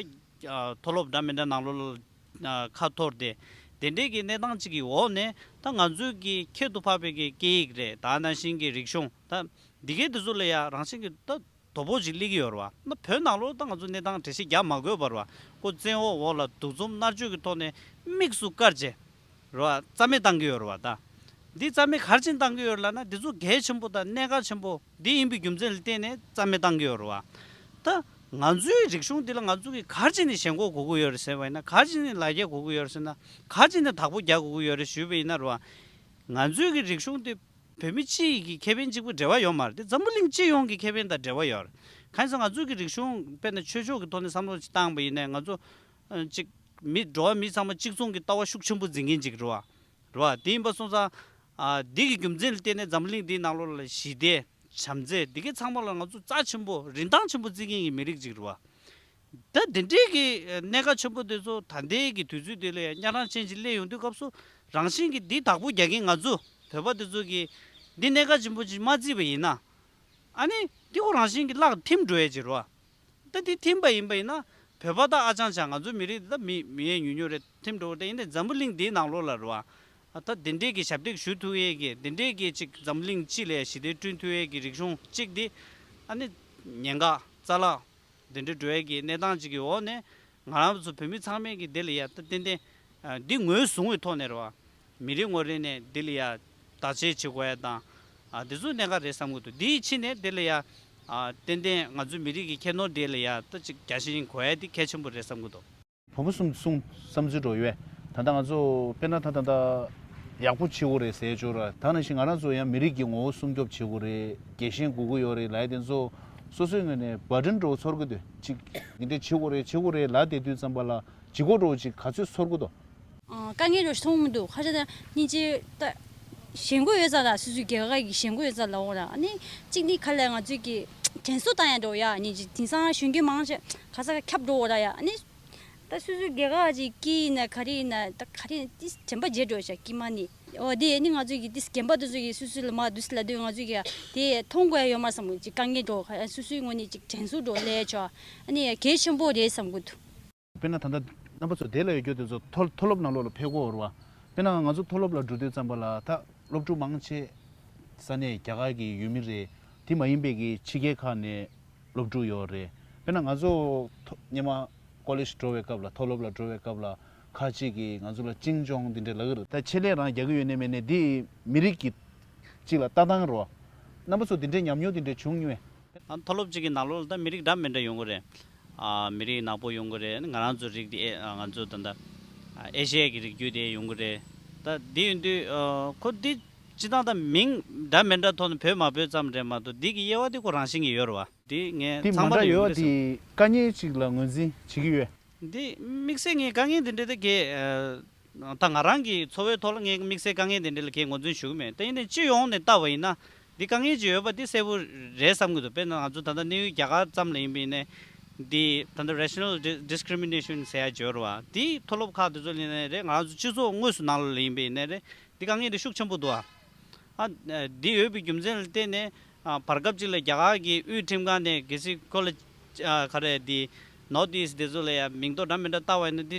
ཨ་མཐོ་སློབ་འདྲ་མི་འདྲ་ནང་ལོགས་ལ་ཨ་ཁ་འཐོར་ཏེ། དེ་འདྲའི་གི་གནས་སྟངས་ཅིག་གི་འོག་ནས་ད་ང་ཚོའི་གི་ཁྱད་དུ་འཕགས་པའི་གི་སྐད་ཡིག་རེད། ད་ནང་བཞིན་གྱི་རིག་གཞུང་ད་འདི་གའི་དེ་ཚོ་ལ་ཡ་རང་བཞིན་གྱི་ད་དོ་ཕོག་ཅིག་སླེབས་ཀྱི་ཡོད་རེད་བ། ན་བོད་ནང་ལོགས་ད་ང་ཚོ་གནས་སྟངས་འགྲེལ་བཤད་རྒྱག་མ་དགོས་པ་རེད་བ། ཁོ་བཙན་འོག་འོག་ལ་གདུག་རྩུབ་མནར་གཅོད་ཀྱི་ཐོག་ནས་དམིགས་སུ་བཀར་བྱས་རེད་བ། རྩ་མེད་བཏང་གི་ཡོད་རེད་བ། ད་འདི་རྩ་མེད་ག་རེ་བྱས་ནས་བཏང་གི་ཡོད་རེད་ལབ་ན་འདི་ཚོ་གལ་ཆེན་པོ་དང་གནད་འགག་ཆེན་པོ་འདི་ཡིན་པའི་རྒྱུ་མཚན་ལ་བརྟེན་ནས་རྩ་མེད་བཏང་གི་ཡོད་རེད་བ། ད་ང་ཚོའི་རིག་གཞུང་འདི་ལ་ང་ཚོ་གིས་ག་རེ་བྱས་ནས་ཞེན་ཁོག་དགོས་ཀྱི་ཡོད་རེད་ཟེར་བ་ཡིན་ན། ག་རེ་བྱས་ནས་ལ་རྒྱ་དགོས་ཀྱི་ཡོད་རེད་ཟེར་ན། ག་རེ་བྱས་ནས་བདག་པོ་རྒྱག་དགོས་ཀྱི་ཡོད་རེད་ཞུས་པ་ཡིན་ན་རེད་བ། ང་ཚོའི་གི་རིག་གཞུང་དེ་བོད་མི་སྤྱི་ཡི་གི་ཁེ་ཕན་གཅིག་པུ་འབྲེལ་བ་ཡོད་མ་རེད། དེ་འཛམ་བུ་གླིང་སྤྱི་ཡོངས་ཀྱི་ཁེ་ཕན་དང་འབྲེལ་བ་ཡོད་རེད། གང་ཡིན་ཟེར་ང་ཚོའི་གི་རིག་གཞུང་དཔེར་ན་ཆོས་ཕྱོགས་ཀྱི་ཐོག་ནས་བསམ་བློ་ཅིག་བཏང་པ་ཡིན་ནའི་ང་ཚོ་ཨ་ཅིག་མི་འགྲོ་བ་མི་ཚང་མ་གཅིག་མཚུངས་ཀྱི་ལྟ་བ་ཤུགས་ཆེན་པོ་འཛིན་མཁན་ཅིག་རེད་བ། རེད་བ། དེ་ཡིན་པ་སོང་ཙང་ཨ་འདི་གི་རྒྱུ་མཚན་ལ་བརྟེན་ནས་འཛམ་བུ་གླིང་འདིའི་ནང་ལོགས་ལ་ཞི་བདེ་བྱམས་བརྩེ་འདི་གའི་ཚང་མ་ལ་ང་ཚོ་རྩ་ཆེན་པོ་རིན་ཐང་ཆེན་པོ་བརྩི་མཁན་གྱི་མི་རིགས་ཅིག་རེད་བ། ད་འདི་འདྲའི་གི་གནད་འགག་ཆེན་པོ་དེ་ཚོ་ད་ལྟའི་གི་དུས་ཚོད་འདི་ལ་ཡང་གཉའ་ཁྲག་ཅན་ཅིག་སླེབས་ཡོང་དུས་སྐབས་སུ་རང་བཞིན་གྱིས་འདི་བདག་པོ་རྒྱག་མཁན་ང་ཚོ་བོད་པ་དེ་ཚོ་གིས་འདི་གནད་འགག་ཆེན་པོ་ཅིག་མ་བརྩིས་པ་ཡིན་ན། ཨ་ནི་འདི་ཁོ་རང་བཞིན་གྱིས་བརླག་ཐིམ་འགྲོ་ཡས་ཅིག་རེད་བ། ད་འདི་ཐིམ་པ་ཡིན་པ་ཡིན་ན་བོད་པ་ད་ཨ་ཅང་ཅང་ང་ཚོ་མི་རིགས་འདི་ད་མི་མི་ཡས་ཉུང་ཉུང་རེད། ཐིམ་འགྲོ་བ་དེ་ཡིན་ནའི་འཛམ་བུ་གླིང་འདིའི་ནང་ལོགས་ལ་རེད་བ། ཨ་ད་འདི་འདྲའི་གི་ཞབས་འདེགས་ཞུ་ཐུབ་ཡས་ཀྱི་འདི་འདྲའི་གི་ཅིག་འཛམ་བུ་གླིང་སྤྱི་ལ་ཞི་བདེ་བསྐྲུན་ཐུབ་ཡས་ཀྱི་རིག་གཞུང་གཅིག་འདི་ཨ་ནི་ཉེན་ཁ་རྩ་བརླག་འདི་འདྲ་འགྲོ་ཡས་ཀྱི་གནས་སྟངས་ཅིག་གི་འོག་ནས་ང་རང་ཚོ་བོད་མི་ཚང་མས་ཀྱི་འདི་ལ་ཡ་ད་ཏན་ཏན་ཨ་འདི་ངོས་བཟུང་བའི་ཐོག་ནས་རེད་བ། མི་རེ་ངོ་རེ་ནས་འདི་ལ་ཡ་བདག་གཅེས་བྱེད་དགོས་ཡ་དང་ཨ་འདི་ཚོ་གནད་འགག་རེད་བསམ་གྱི་འདུག་འདིའི་ཕྱི་ནས་འདི་ལ་ཡ་ཨ་ཏན་ཏན་ང་ཚོ་མི་རིགས་ཀྱི་ཁྱད་ནོར་འདི་ལ་ཡ་ད་ཅིག་རྒྱ་ཆེན་དགོས་ཡ་འདི་གལ་ཆེན་པོ་རེད་བསམ་གྱི་འདུག་བུ་མོ་གསུམ་གསུང་བསམ་ཚུལ་འགྲོ་ཡོད། ད་ལྟ་ང་ཚོ་དཔེར་ན་ད་ད་ལྟ་ཡག་པོ་བྱེད་དགོས་རེད་ཟེར་ཆོག་ར། ད་ནང་བཞིན་ང་རང་ཚོ་ཡང་མི་རིགས་ཀྱི་ངོ་བོ་སྲུང་སྐྱོབ་བྱེད་དགོས་རེད། རྒྱལ་ཞེན་དགོས་ཀྱི་ཡོད་རེད་ལབ་ཡ་དེ་ཚོ་སོ་སོའི་ངོས་ནས་བར་ཌན་འགྲོ་ཚོར་གྱི་འདུག་ཅིག་འདི་འདྲ་བྱེད་དགོས་རེད་བྱེད་དགོས་རེད་ལབ་བསྡད་དུས་ཙམ་པ་ལ་བྱེད་དགོས་འགྲོ་ཅིག་ག་ཚོད་ཚོར་གྱི་འདུག་ཨ། དཀའ་ངལ་འགྲོ་ཞིག་མཐོང་མི་འདུག་ཁ་ཤས་ད་སྙིང་རྗེ་ད་ཞེན་ཁོག་ཡོད་ཙང་ད་སོ་སོའི་རྒྱལ་ཁབ་ཀྱི་ཞེན་ཁོག་ཡོད་ཙང་ལབ་འོང་ར། ཨ་ནི་གཅིག་ནི་ག་ལ་ང་ཚོས་ཀྱི་དྲན་གསོ་བཏང་ཡ་འགྲོ་ཡ་སྙིང་རྗེ། དེང་སང་གཞོན་སྐྱེས་མང་ཆེ་ག་ས་ག་ཁྱབ་འགྲོ་འོང་ར་ཡ། ཨ་ནི། ད་སོ་སོའི་རྒྱལ་ཁབ་ཅིག་སྐྱིད་ཡིན་ན་ག་རེ་ཡིན་ན་ད་ག་རེ་ཡིན་ན་ཏིས་དྲན་པ་བརྗེད་འགྲོ་ཤག་སྐྱིད་མ་ནི། འོ་དེ་ནི་ང་ཚོ་གི་ཏིས་རྒན་པ་དེ་ཚོ་གི་སོ་སོ་ལ་མ་འདུག་ལབ་དུས་ང་ཚོ་གི་དེ་མཐོང་དགོས་ཡ་ཡོད་མ་རེད་བསམ་གི། ཅིག་དཀའ་ངལ་འགྲོ་ཁ་སོ་སོའི་ངོས་ནས་ཅིག་དྲན་གསོ་འགྲོ་ལས་ཆོག་ཨ་ནི་གལ་ཆེན་པོ་རེད་བསམ་གི་འདུག་དཔེར་ན་ད་ལྟ་རྣམ་པ་ཚོ་དེ་ལ་ཡོད་རྒྱུ་དེ་ཚོ་མཐོ་མཐོ་སློབ་ནང་ལོགས་ལ་ཕེབས་དགོས་རེད་བ། དཔེར་ན་ང་ཚོ་མཐོ་སློབ་ལ་འགྲོ་དུས་ཙམ་པ་ལ་ད་སློབ་ཕྲུག་མང་ཆེ་ས་གནས་རྒྱ་གར་གྱི་ཡུལ་མི་རེད། དེ་མ་ཡིན་པའི་གི་ཕྱི་རྒྱལ་ཁག་ནས་སློབ་ཕྲུག་ཡོད་རེད། དཔེར་ན་ང་ཚོ་མཐོ་སྔོན་མ་ཀོ་ལེཇ་འགྲོ་བའི་སྐབས་ལ་མཐོ་སློབ་ལ་འགྲོ་བའི་སྐབས་ལ་ཁ་ཅིག་གིས་ང་ཚོ་ལ་གཅེན་གཅུང་འདི་འདྲ་ལབ་ཀྱི་རེད། ད་ཆེད་ལས་རང་རྒྱག་གི་ཡོད་ནའི་མེད་ནའི་འདི་མི་རིགས་ཀྱི་གཅིག་ལ་ལྟ་སྟངས་རེད་བ། རྣམ་པ་ཚོ་འདི་འདྲའི་ཉམས་མྱོང་འདི་འདྲ་བྱུང་མྱོང་ངས། ཨ་མཐོ་སློབ་ཅིག་གི་ནང་ལོགས་ལ་ད་མི་རིགས་འདྲ་མི་འདྲ་ཡོང་གི་རེད། ཨ་མི་རིགས་ནག་པོ་ཡོང་གི་རེད། ང་རང་ཚོ་རིགས་དེ་ཨེ་ཨ་ང་ཚོ་ད་ལྟ་ཨ་ཨེ་ཤི་ཡ་གི་རིགས་རྒྱུད་དེ་ཡོང་གི་རེད། ད་འདི་ཡིན་དུས་ཨ་ཁོ་འདི་སྤྱི་བཏང་ད་མིང་འདྲ་མི་འདྲ་ཐོག་ནས་བོད་མ་བོད་ཙམ་རེད་མ་གཏོགས་འདི་གི་དབྱེ་བ་དེ་ཁོ་རང་བཞིན་གྱི་ཡོད་རེད་བ། འདི་ངས་འདི་ཚང་མ་མ་འདྲ་ལ་ཡོད་ཡོང་གི་རེད་བསམ། དེ་དཀའ་ངལ་ཅིག་ལ་ངོས་འཛིན་བྱེད་ཀྱི་ཡོད། འདི་དམིགས་བསལ་ངས་དཀའ་ངལ་འདི་འདྲ་དེ་གས་ཨ། ད་ང་རང་གི་འཚོ་བའི་ཐོག་ལ་ངས་དམིགས་བསལ་དཀའ་ངལ་དེ་འདྲ་ལ་གས་ངོས་འཛིན་ཞུ་གི་མེད། ད་ཡིན་ནའི་སྤྱི་ཡོངས་ནས་བལྟ་བ་ཡིན་ན་འདི་དཀའ་ངལ་ཅིག་ཡོད་པ་འདི་གསལ་པོ་རེད་བསམ་གྱི་འདུག་དཔེར་ན་ང་ཚོ་ད་ལྟ་གནས་ཡུལ་རྒྱ་གར་ཙམ་ལ་ཡིན་པ་ཡིན་ནའི་ འདི་ད་ལྟ་racial discrimination ཟེར་ཡ་སྦྱོར་བ་འདི་མཐོ་སློབ་ཁག་དེ་ཚོ་ལ་ཡིན་ནའི་རེད། ང་རང་ཚོ་སྤྱི་ཚོགས་དངོས་སུ་ནང་ལོགས་ལ་ཡིན་པ་ཡིན་ནའི་རེད། འདི་དཀའ་ངལ་འདི་ཤུགས་ཆེན་པོ་འདུག་ཨ། ཨ། འདི་ཡོད་པའི་རྒྱུ་མཚན་ལ་བརྟེན་ནས། ཨ། བར་སྐབས་ཅིག་ལ་རྒྱ་གར་གྱི་དབུས་ཁྲིམས་ཁང་ནས་གལ་སྲིད་ཁོ་ལ། ཨ། ག་རེ་འདི་North East དེ་ཚོ་ལ་ཡ་མིང་ཐོ་འདྲ་མི་འདྲ་བཏགས་པ་ཡིན་ན། འདི་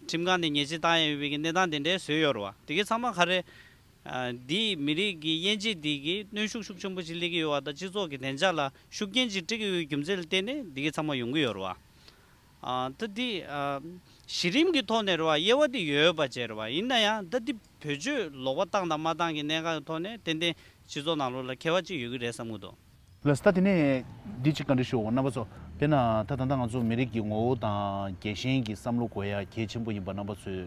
ཁྲིམས་ཁང་ནས་ཉེས་ཆད་བཏང་ཡ་ཡོད་པའི་གི་གནས་སྟངས་དེ་འདྲའི་བཟོས་ཡོད་རེད་བ། དེ་གའི་ཚང་མ་ག་རེ། ཨ། འདིས་མི་རིགས་ཀྱི་དབྱེ་འབྱེད་འདི་གིས་གནོན་ཤུགས་ཤུགས་ཆེན་པོ་ཞིག་སླེབས་ཀྱི་ཡོད་པ་དང་། སྤྱི་ཚོགས་ཀྱི་བདེ་འཇགས་ལ་ཤུགས་རྐྱེན་ཅིག་སྤྲད་ཀྱི་ཡོད་རྒྱུ་མཚན་ལ་བརྟེན་ནས་འདི་གའི་ཚང་མ་ཡོང་གི་ཡོད་རེད་བ། ཨ། ད་འདི། ཨ། གཞི་རིམ་གྱི་ཐོག་ནས་རེད་བ། དབྱེ་བ་འདི་ཡོད་པ་བྱས་རེད་བ། ཡིན་ན་ཡང་ད་འདི་བེད་སྤྱོད་ལོག་པ་བཏང་དང་མ་བཏང་གི་གནད་འགག་གི་ཐོག་ནས་ཏན་ཏན་སྤྱི་ཚོགས་ནང་ལོགས་ལ་ཁྱད་པར་ཅིག་ཡོད་ཀྱི་རེད་བསམ་གྱི་འདུག། ལགས། ད་དེ་ནས་འདི་གཅིག་བཀའ་འདྲི་ཞུ་འོ་རྣམ་པ་ཚོ། དཔེར་ན་ད་ད་ལྟ་ང་ཚོ་མི་རིགས་ཀྱི་ངོ་བོ་དང་རྒྱལ་ཞེན་གྱི་བསམ་བློ་དགོས་ཡ་གལ་ཆེན་པོ་ཡིན་པ་རྣམ་པ་ཚོས་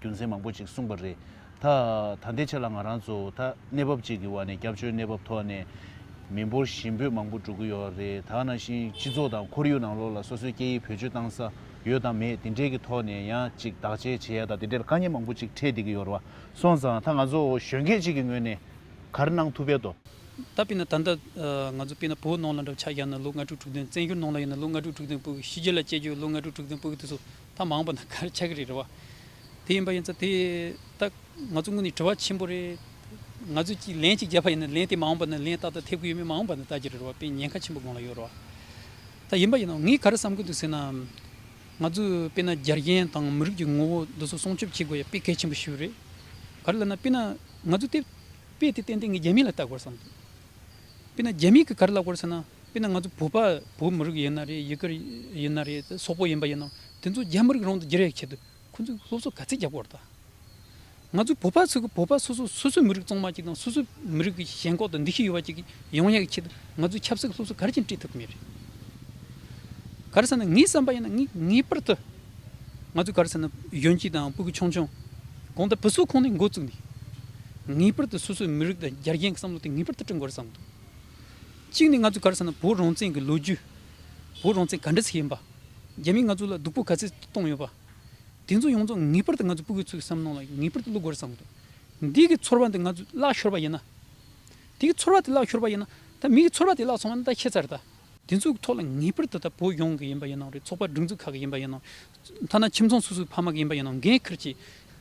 རྒྱུ་མཚན་མང་པོ་ཅིག་གསུངས་པ་རེད། ད་ད་ལྟའི་ཆ་ལ་ང་རང་ཚོ་ད་གནས་བབ་ཅིག་གི་འོག་ནས། སྐྱབས་བཅོལ་གནས་བབ་ཐོག་ནས་མི་འབོར་ཞན་འབོད་མང་པོ་འགྲོ་གི་ཡོད་རེད། ད་ནང་བཞིན་སྤྱི་ཚོགས་དང་ཁོར་ཡུག་ནང་ལོགས་ལ་སོ་སོའི་སྐད་ཡིག་བེད་སྤྱོད་བཏང་ས་ཡོད་དང་མེད། དེ་འདྲའི་གི་ཐོག་ནས་ཡང་ཅིག་བདག་གཅེས་བྱེད་ཡ་དང་། དེ་འདྲའི་དཀའ་ངལ་མང་པོ་ཅིག་འཕྲད་བསྡད་ཀྱི་ཡོད་རེད་བ། སོང་ཙང་ད་ང་ཚོ་གཞོན་སྐྱེས་ཅིག་གི་ངོས་ནས་ག་རེ་གནང་ཐུབ་ཡ་འདུག། ད་དཔེར་ན་ད་ལྟ། ཨ། ང་ཚོ་དཔེར་ན་བོད་ནང་ལ་འདྲ་ཆ་བཞག་ན་ལོ་ལྔ་དྲུག་དྲུག་བདུན། བཙན་བྱོལ་ནང་ལ་ཡིན་ན་ལོ་ལྔ་དྲུག་དྲུག་བདུན་ཕྲུ་གུ། ཕྱི་རྒྱལ་ལ་སྐྱེས་རྒྱུ་ལོ་ལྔ་དྲུག་དྲུག་བདུན་ཕྲུ་གུ་དེ་ཚོ་ད་མ་འོངས་པ་ན་ག་རེ་ཆགས་ཀྱི་རེད། རེད་བ། དེ་ཡིན་པ་ཡིན་ཙང་དེ་ད་ང་ཚོ་དངོས་གནས་དྲི་བ་ཆེན་པོ་རེད། ང་ཚོས་ཅིག་ལན་ཅིག་བརྒྱབ་པ་ཡིན་ན་ལན་དེ་མ་འོངས་པ་ན་ལན་ཏག་ཏག་ཐེབས་ཀྱི་ཡོད་མེད་མ་འོངས་པ་ན་ལྟ་རྒྱུ་རེད་བ། དཔེ་ཉེན་ཁ་ཆེན་པོ་སྒང་ལ་ཡོད་རེད་བ། ད་ཡིན་པ་ཡིན་ན་ངས་ག་རེ་བསམ་གྱི་འདུག་ཟེར་ན། ང་ཚོས་དཔེར་ན་རྒྱལ་ཞེན་དང་མི་རིགས་ཀྱི་ངོ་བོ་འདི་ཚོ་སྲུང་སྐྱོབ་བྱེད་དགོས་ཡ་དཔེ་གལ་ཆེན་པོ་ཞིག་རེད། ག་རེ་ལབ་ན་དཔེར་ན་ང་ཚོ་དེ་དཔེ་དེ་ཏན་ཏན་ངས་རྒྱ་མི་ལ་ལྟ་དགོས་བསམ་འདུག། དཔེར་ན་རྒྱ་མི་གིས་ག་རེ་ལབ་དགོས་ཟེར་ན། དཔེར་ན་ང་ཚོ་བོད་པ། བོད་མི་རིགས་ཡིན་ན་རེད། ཡུ་གུར་ཡིན་ན་རེད། སོག་པོ་ཡིན་པ་ཡིན་ན། དེ་ཚོ་རྒྱ་མི་རིགས་རང་དུ་བསྒྱུར་ཡ་ཆེད་དུ་ཁོ་ཚོས་སློབ་གསོ་ག་ཚོད་རྒྱག་དགོས་རེད་ད། ང་ཚོ་བོད་པ་ཚོ་གི། བོད་པ་སོ་སོ། སོ་སོའི་མི་རིགས་གཙང་མ་ཅིག་དང་། སོ་སོའི་མི་རིགས་ཀྱི་ཞེན་ཁོག་དང་འདུ་ཤེས་ཡོད་པ་ཅིག་ཡོང་ཡ་གི་ཆེད་དུ་ང་ཚོས་ཆབ་སྲིད་ཀྱི་སློབ་གསོ་ག་རེ་བྱས་ནས་སྤྲད་ཐུབ་ཀྱི་མེད་རེད། ག་རེ་ཟེར་ན་ངའི་བསམ་པ་ཡིན་ན། ངས་ངེས་པར་དུ་ང་ཚོ་ག་རེ་ཟེར་ན་གཞོན་སྐྱེས་དང་ཕྲུ་གུ་ཆུང་ཆུང་གང་ལྟར་བུ་གསོ་ཁང་ནས་འགོ་བཙུགས་ནས་ངེས་པར་དུ་སོ་སོའི་མི་རིགས་དང་རྒྱལ་ཞེན་གྱི་བསམ་བློ་དེ་ངེས་པར་དུ་བསྐྲུན་དགོས་རེད་བསམ་འདུག། གཅིག་ནས་ང་ཚོ་ག་རེ་ཟེར་ན་བོད་རང་བཙན་གྱི་ལོ་རྒྱུས། བོད་རང་བཙན་ག་འདྲ་ཞིག་ཡིན་པ། རྒྱ་མིས་ང་ཚོ་ལ་སྡུག་པོ་ག་ཚོད་བཏང་ཡོད་པ། དེ་ཚོ་ཡོངས་རྫོགས་ངེས་པར་དུ་ང་ཚོ་ཕྲུ་གུ་ཚོའི་བསམ་བློ་ལ་ངེས་པར་དུ་བླུག་དགོས་རེད་བསམ་གི་འདུག། འདི་གི་ཚོར་བ་འདི་ང་ཚོས་བརླག་ཤོར་བ་ཡིན་ན། དེ་གི་ཚོར་བ་དེ་བརླག་ཤོར་བ་ཡིན་ན། ད་མི་གི་ཚོར་བ་དེ་བརླག་སོང་བ་ན་ད་ཤེས་ཚར་ད། དེ་ཚོའི་ཐོག་ལ་ངེས་པར་དུ་ད་བོད་གཞུང་གི་ཡིན་པ་ཡིན་ནའང་རེད། ཚོགས་པ་སྒྲིག་འཛུགས་ཁག་གི་ཡིན་པ་ཡིན་ནའང་། ཐ་ན་ཁྱིམ་ཚང་སོ་སོའི་ཕ་མ་གི་ཡིན་པ་ཡིན་ནའང་འགན་འཁུར་གྱིས།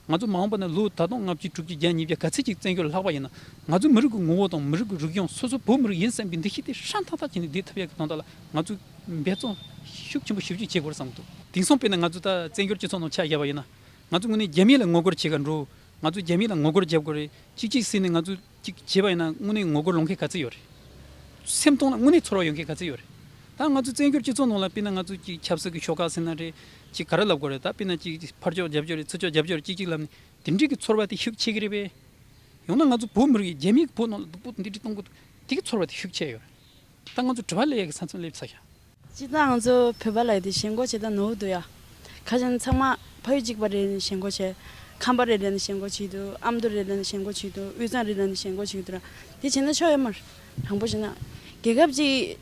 ང་ཚོ་མ་འོངས་པ་ན་ལོ་ད་དུང་ལྔ་བཅུ་དྲུག་ཅུ་བརྒྱ་ཉིས་བརྒྱ་ག་ཚོད་ཅིག་བཙན་བྱོལ་ལྷག་པ་ཡིན་ན། ང་ཚོའི་མི་རིགས་ཀྱི་ངོ་བོ་དང་མི་རིགས་ཀྱི་རིག་གཞུང་། སོ་སོ་བོད་མི་རིགས་ཡིན་བསམ་པའི་འདུ་ཤེས་དེ་སྲ་ཐག་ཐག་བྱས་ནས་བསྡད་ཐུབ་ཡག་གི་དོན་དག་ལ་ང་ཚོས་འབད་བརྩོན་ཤུགས་ཆེན་པོ་ཞེ་པོ་ཅིག་བྱེད་དགོས་རེད་བསམ་འདུག། དེང་སང་དཔེར་ན་ང་ཚོ་ད་བཙན་བྱོལ་སྤྱི་ཚོགས་ནང་ཆ་བཞག་པ་ཡིན་ན། ང་ཚོ་དངོས་གནས་རྒྱ་མི་ལ་ངོ་རྒོལ་བྱེད་ག་འགྲོ། ང་ཚོ་རྒྱ་མི་ལ་ངོ་རྒོལ་རྒྱབ་དགོས་རེད། གཅིག་གཅིག་ཟེར་ནས་ང་ཚོ་གཅིག་བྱས་པ་ཡིན་ན་དངོས་གནས་ངོ་རྒོལ་ལོང་མཁན་ག་ཚོད་ཡོད་རེད། སེམས་གཏིང་ལ་དངོས་གནས་ཚོར་བ་ཡོད་མཁན་ག་ཚོད་ཡོད་རེད། ད་ང་ཚོ་བཙན་བྱོལ་སྤྱི་ཚོགས་ནང་ལ་དཔེར་ན་ང་ཚོ་གཅིག་ཆབ་སྲིད་ཀྱི་ཤོག་ཁག་ཟེར་ན་རེད། གཅིག་ག་རེ་ལབ་དགོས་རེད། ད་དཔེར་ན་གཅིག་ཕར་ཕྱོགས་རྒྱབ་སྐྱོར་རེད། ཚུར་ཕྱོགས་རྒྱབ་སྐྱོར་རེད། གཅིག་གཅིག་ལབ་ནས་དེ་འདྲའི་གི་ཚོར་བ་དེ་ཤུགས་ཆེ་གི་རེད་པས། ཡང་ན་ང་ཚོ་བོད་མི་རིགས་རྒྱ་མིས་བོད་ནང་ལ་སྡུག་པོ་འདི་འདྲ་གཏོང་གི་འདུག། དེ་གི་ཚོར་བ་དེ་ཤུགས་ཆེ་ཡོད་རེད། ད་ང་ཚོ་དྲི་བ་སླེབས་ཡག་གི་ས་མཚམས་སླེབས་ཚར་ཤག། སྤྱིར་བཏང་ང་ཚོ་བོད་པ་ལབ་ཡག་དེ་ཞེན་ཁོག་བྱེད་སྟངས་ནོར་འདུག་ཡ། ཁ་ཤས་ཚང་མ་ཕ་ཡུལ་གཅིག་པ་རེད་ནས་ཞེན་ཁོག་བྱེད། ཁམས་པ་རེད་ལབ་ནས་ཞེན་ཁོག་བྱེད་འདུག། ཨ་མདོ་རེད་ལབ་ནས་ཞེན་ཁོག་བྱེད་འདུག། དབུས་གཙང་རེད་ལབ་ནས་ཞེན་ཁོག་བྱེད་འདུག་ར། དེ་བྱས་ན་ཆོ་ཡོད་མ་རེད། དྲང་པོ་བྱས་ན། རྒྱལ་ཁབ་ཅིག་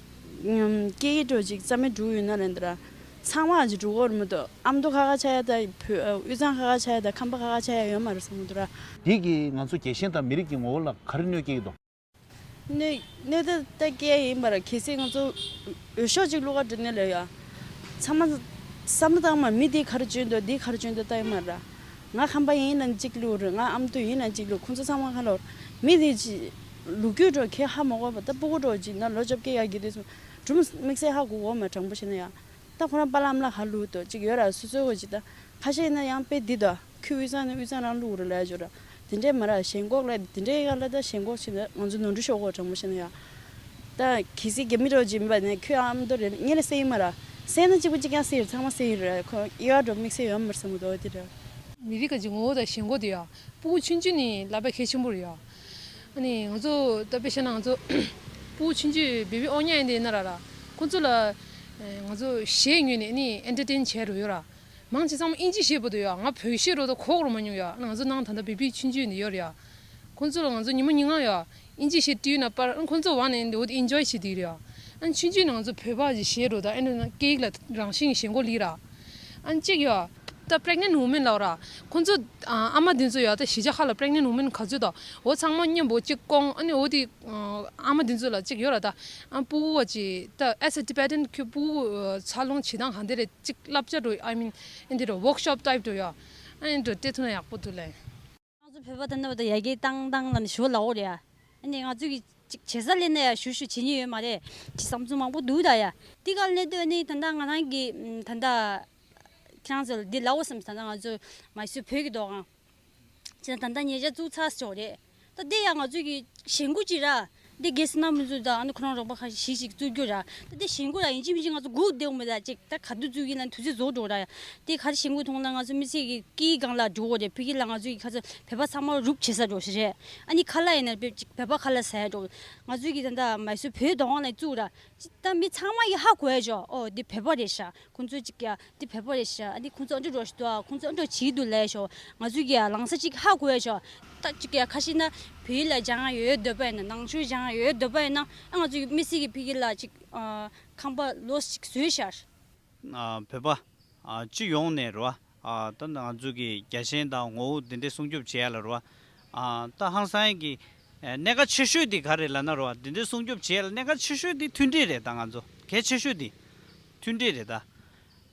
ཨམ། སྐད་ཡིག་འདྲ་བོ་ཅིག་རྩ་མེད་འགྲོ་ཡོད་ན་ལབ་འདུག་ར། ཚང་མ་ཅིག་འགྲོ་གི་ཡོད་མི་འདུག། ཨ་མདོ་ཁ་ཁ་ཆགས་ཡ་དང་བོད། དབུས་གཙང་ཁ་ཁ་ཆགས་ཡ་དང་ཁམས་པ་ཁ་ཁ་ཆགས་ཡ་ཡོད་མ་རེད་བསམ་གྱི་འདུག་ར། འདི་གིས་ང་ཚོ་རྒྱལ་ཞེན་དང་མི་རིགས་ཀྱི་ངོ་བོ་ལ་ག་རེ་གནོད་སྐྱེལ་གྱི་འདུག། གནོད། གནོད་ད་ལྟ་སྐྱེལ་ཡིན་པ་ར། གལ་སྲིད་ང་ཚོ་འོས་ཤོག་ཅིག་བླུག་ག་འགྲོ་ནས་ལབ་ཡ། ཚང་མ་བསམ་བློ་བཏང་མ། མི་འདི་ག་རེ་བྱེད་འདུག། འདི་ག་རེ་བྱེད་འདུག་ལྟ་ཡིན་མ་ར། ང་ཁམས་པ་ཡིན་ན་གཅིག་བླུག་རེད། ང་ཨ་མདོ་ཡིན་ན་གཅིག་བླུག། ཁོང་ཚོ་ཚང་མ་ག་ལབ། མི་འདི་ཅིག་ལོ་རྒྱུས་འདྲ་བོ་ཁྱེད་ཧ་མ་གོ་བ། ད་སྤུ་གུ་འདྲ་བོ་ཅིག་ན་ལོ་བཅོ་བརྒྱད་ཡར་རྒྱས་དུས་སུ་སྒྲུང་དམིགས་བསལ་ཧ་གོ་གོ་མ། དྲང་པོ་བཤད་ན་ཡ། ད་ཁོ་རང་པཱ་ལགས་ཨ་མ་ལགས་ཧ་ལུག་ཏོ་ཅིག་ཡོད་ར། སོ་སོའི་འོ་ཅིག་ད་ཁ་ཤས་ཡིན་ན་ཡང་དཔེ་འདི་ད་ཁྱོད་དབུས་གཙང་ནས་དབུས་གཙང་རང་ལུགས་རེད་ལབ་ཡ་ཅིག་ཡོད་ར། དེ་འདྲས་མ་ར། ཞེན་ཁོག་ལ་དེ་འདྲས་ཡ་ལ་ད་ཞེན་ཁོག་བྱས་ན་ང་ཚོ་ནོར་འཁྲུལ་ཤོར་གོ། དྲང་པོ་བཤད་ན་ཡ། ད་གལ་སྲིད་རྒྱ་མི་འདྲ་བོ་ཅིག་ཡིན་པ་ནས་ཁྱོད་ཨ་མདོ་རེད་ངས་ལ་ཟེར་ཡིན་མ་ར། ཟེར་ན་གཅིག་པ་གཅིག་རྐྱང་ཟེར་ཡོད། ཚང་མ་ཟེར་ཡོད་ར། ཁོ་ཨི་བ་འདྲ་བོ་དམིགས་བསལ་ཡོད་མ་རེད་བསམ་གི་འདུག། འོ་དེ་འདྲ། མི་རིགས་ཀྱི་ངོ་བོ་དང་ཞེན་ཁོག་དེ་ཡ། སྤུ་གུ་ཆུང་ཆུང་ནས་བསླབ་པ་གལ་ཆེན་པོ་རེད་ཡ། ཨ་ནི་ང་ཚོ་ད་དཔེ་བཤད་ན་ང་ཚོ་སྤུ་གུ་ཆུང་ཆུང་བེ་བི་ཨོ་ཉ་ཡིན་དེ་ཡིན་ན་ར་ར། ཁོ་ཚོ་ལ་ང་ཚོ་གཞས་ཉོས་ནས་ཨ་ནི་ཨེན་ཊར་ཊེན་བྱས་འགྲོ་ཡོད་ར། མང་ཆེ་ཚང་མ་ཨིན་ཇི་གཞས་པོ་དེ་ཡ། ང་བོད་གཞས་རོ་ད་གོ་གོ་ར་མ་མྱོང་ཡ། ང་ཚོ་ནང་ད་ལྟ་བེ་བི་ཆུང་ཆུང་ནས་ཡོད་ར་ཡ། ཁོ་ཚོ་ལ་ང་ཚོ་ཉི་མ་ཉིན་གང་ཡ་ཨིན་ཇི་གཞས་བཏུས་ན་པར། ཨ་ཁོ་ཚོ་བ་ནས་འདི་འོ་དེ་ཨེན་ཇོའི་བྱེད་དེ་ར་ཡ། ཨ་ཆུང་ཆུང་ནས་ང་ཚོ་བོད་པ་གི་གཞས་རོ་ད་ཨ་ནི་སྐད་ཡིག་ལ་རང་བཞིན་གྱི་ཞེན་ཁོག་སླེབས་ར། ཨ་གཅིག་ཡ། ད་pregnant women ལབ་ར། ཁོང་ཚོ་ཨ་ཨ་མ་འདི་ཚོ་ཡོད་ད། གཞིས་ཆགས་ཁག་ལ་pregnant women ག་ཚོད་དང་འོ་ཚང་མ་མཉམ་པོ་གཅིག་སྐོང་། ཨ་ནི་འོ་དེ་ཨ་མ་འདི་ཚོ་ལ་གཅིག་ཡོད་ར་ད། ཨ་ཕྲུ་གུ་བ་ཅིག་ད་as a Tibetan ཁྱོད་ཕྲུ་གུ་འཚར་ལོངས་བྱེད་སྟངས་གང་འདི་རེད་ཅིག་བསླབ་བྱ་འགྲོ། I mean ཨ་འདི་ར་workshop type འགྲོ་ཡ། ཨ་ནི་འགྲོ་དེ་ཐུག་ན་ཡག་པོ་འདུག་ལེ། ང་ཚོ་བོད་པ་དེ་འདྲ་བ་དང་ཡ་གི་བཏང་བཏང་ལ་ནི་ཞུ་ལའོ་རེད་ཡ། ཨ་ནི་ང་ཚོ་གི་ཅིག་བྱེད་ས་ལས་ན་ཡ་ཞུ་ཞུ་བྱེད་ཉེན་ཡོད་མ་རེད། ཅིག་བསམ་ཚུལ་མང་པོ་འདུག་ད་ཡ། དེ་ག་ལས་ལྟོས་ནི་ད་ལྟ་ང་རང་གི་ད་ལྟ་ཁྱེད་རང་ཚོ་འདི་ལའོ་བསམ། ད་ལྟ་ང་ཚོ་མ་སུ་བོད་ཀྱི་དོ་གང་ཅི་ད་ད་ལྟ་ཉེ་ཆར་བཙུགས་ཚར་ཆོག་རེད། ད་དེ་ཡང་ང་ཚོས་ཀྱི་ཞེན་ཁུལ་ཅིག་ར། འདི་རྒན་སྲིད་མ་མི་ཚོ་དང་ཨ་ནི་ཁོ་རང་རོགས་པ་ཁ་ཤས་ཤིག་བཙུགས་རྒྱུ་ར། ད་དེ་ཞེན་ཁུལ་ར་ཡིན་གཅིག་མིན་གཅིག་ང་ཚོ་སྒུག་བསྡད་འོང་མེད་ད། ཅིག་ད་ག་དུས་བཙུགས་ཀྱི་ན་དུས་ཚོད་རྫོགས་འགྲོ་ར་ཡ། དེ་ག་རེ་ཞེན་ཁུལ་མཐོང་ན་ང་ཚོ་མི་ཚེ་གི་སྐྱིད་སྒང་ལ་འགྲོ་གོ་རེད། ཕ་གི་ལ་ང་ཚོ་ཡི་ཁ་ཚོ་བོད་པ་ཚང་མ་རུབ་བྱེད་ས་འགྲོ་ཞིག་རེད། ཨ་ནི་ཁ་ལག་ཡིན་ན་བོད་ཅིག་བོད་པ་ཁ་ལག་ཟ་ཡ་འགྲོ། ང་ཚོས་ཀྱི་ད་ད་མ་སུ་བོད་དོ་དགོང་ལ་བཙུགས་ར། ཅིག་ད་མི་ཚང་མ་ཡི་ཧ་གོ་ཡ་ཞོ། ཨོ་འདི་བོད་པ་རེད་ཤག་ཁོང་ཚོ་ཅིག་ཡ་འདི་བོད་པ་རེད་ཤག་ཨ་འདི་ཁོང་ཚོ་ཨ་འདྲ་འགྲོ་ཞིག་འདུག་ཨ་ཁོང་ཚོ་ཨ་འདྲ་བྱེད་འདུག་ལས་ཤོ། ང་ཚོས་ཀྱི་ཡ་ལངས་ས་ཅིག་ཧ་གོ་ཡ་ཤོ། ད་ཅིག་ཡ་ཁ་ཤས་ན་བོད་ཡིག་ལ་སྦྱང་ཡ་ཡོད་འདོད་པ་ཡིན་ན། ནང་ཆོས་སྦྱང་ཡ་ཡོད་འདོད་པ་ཡིན་ན། ཨ་ང་ཚོ་གི་མི་སེར་གྱི་ཕ་གི་ལ་ཅིག་ཨ་ཁང་པ་ལོས་ཅིག་བཟོས་ཤག་ཨ་བོད་པ་ཨ་སྤྱི་ཡོངས་ནས་རེད་བ། ཨ་ད་ང་ཚོ་གི་རྒྱལ་ཞེན་དང་ངོ་བོ་འདི་འདྲའི་སྲུང་སྐྱོབ་བྱེད་ཡ་ལ་རེད་བ། ཨ་ད་ཧང་སང་གི་ཨ་གནད་འགག་ཆེ་ཤོས་འདི་ག་རེ་ལབ་ན་རེད་བ། འདི་འདྲའི་སྲུང་སྐྱོབ་བྱེད་ཡ་ལ་གནད་འགག་ཆེ་ཤོས་འདི་མཐུན་སྒྲིལ་རེད། ད་ང་ཚོ་གལ་ཆེ་ཤོས་འདི་མཐུན་སྒྲིལ་རེད་ད།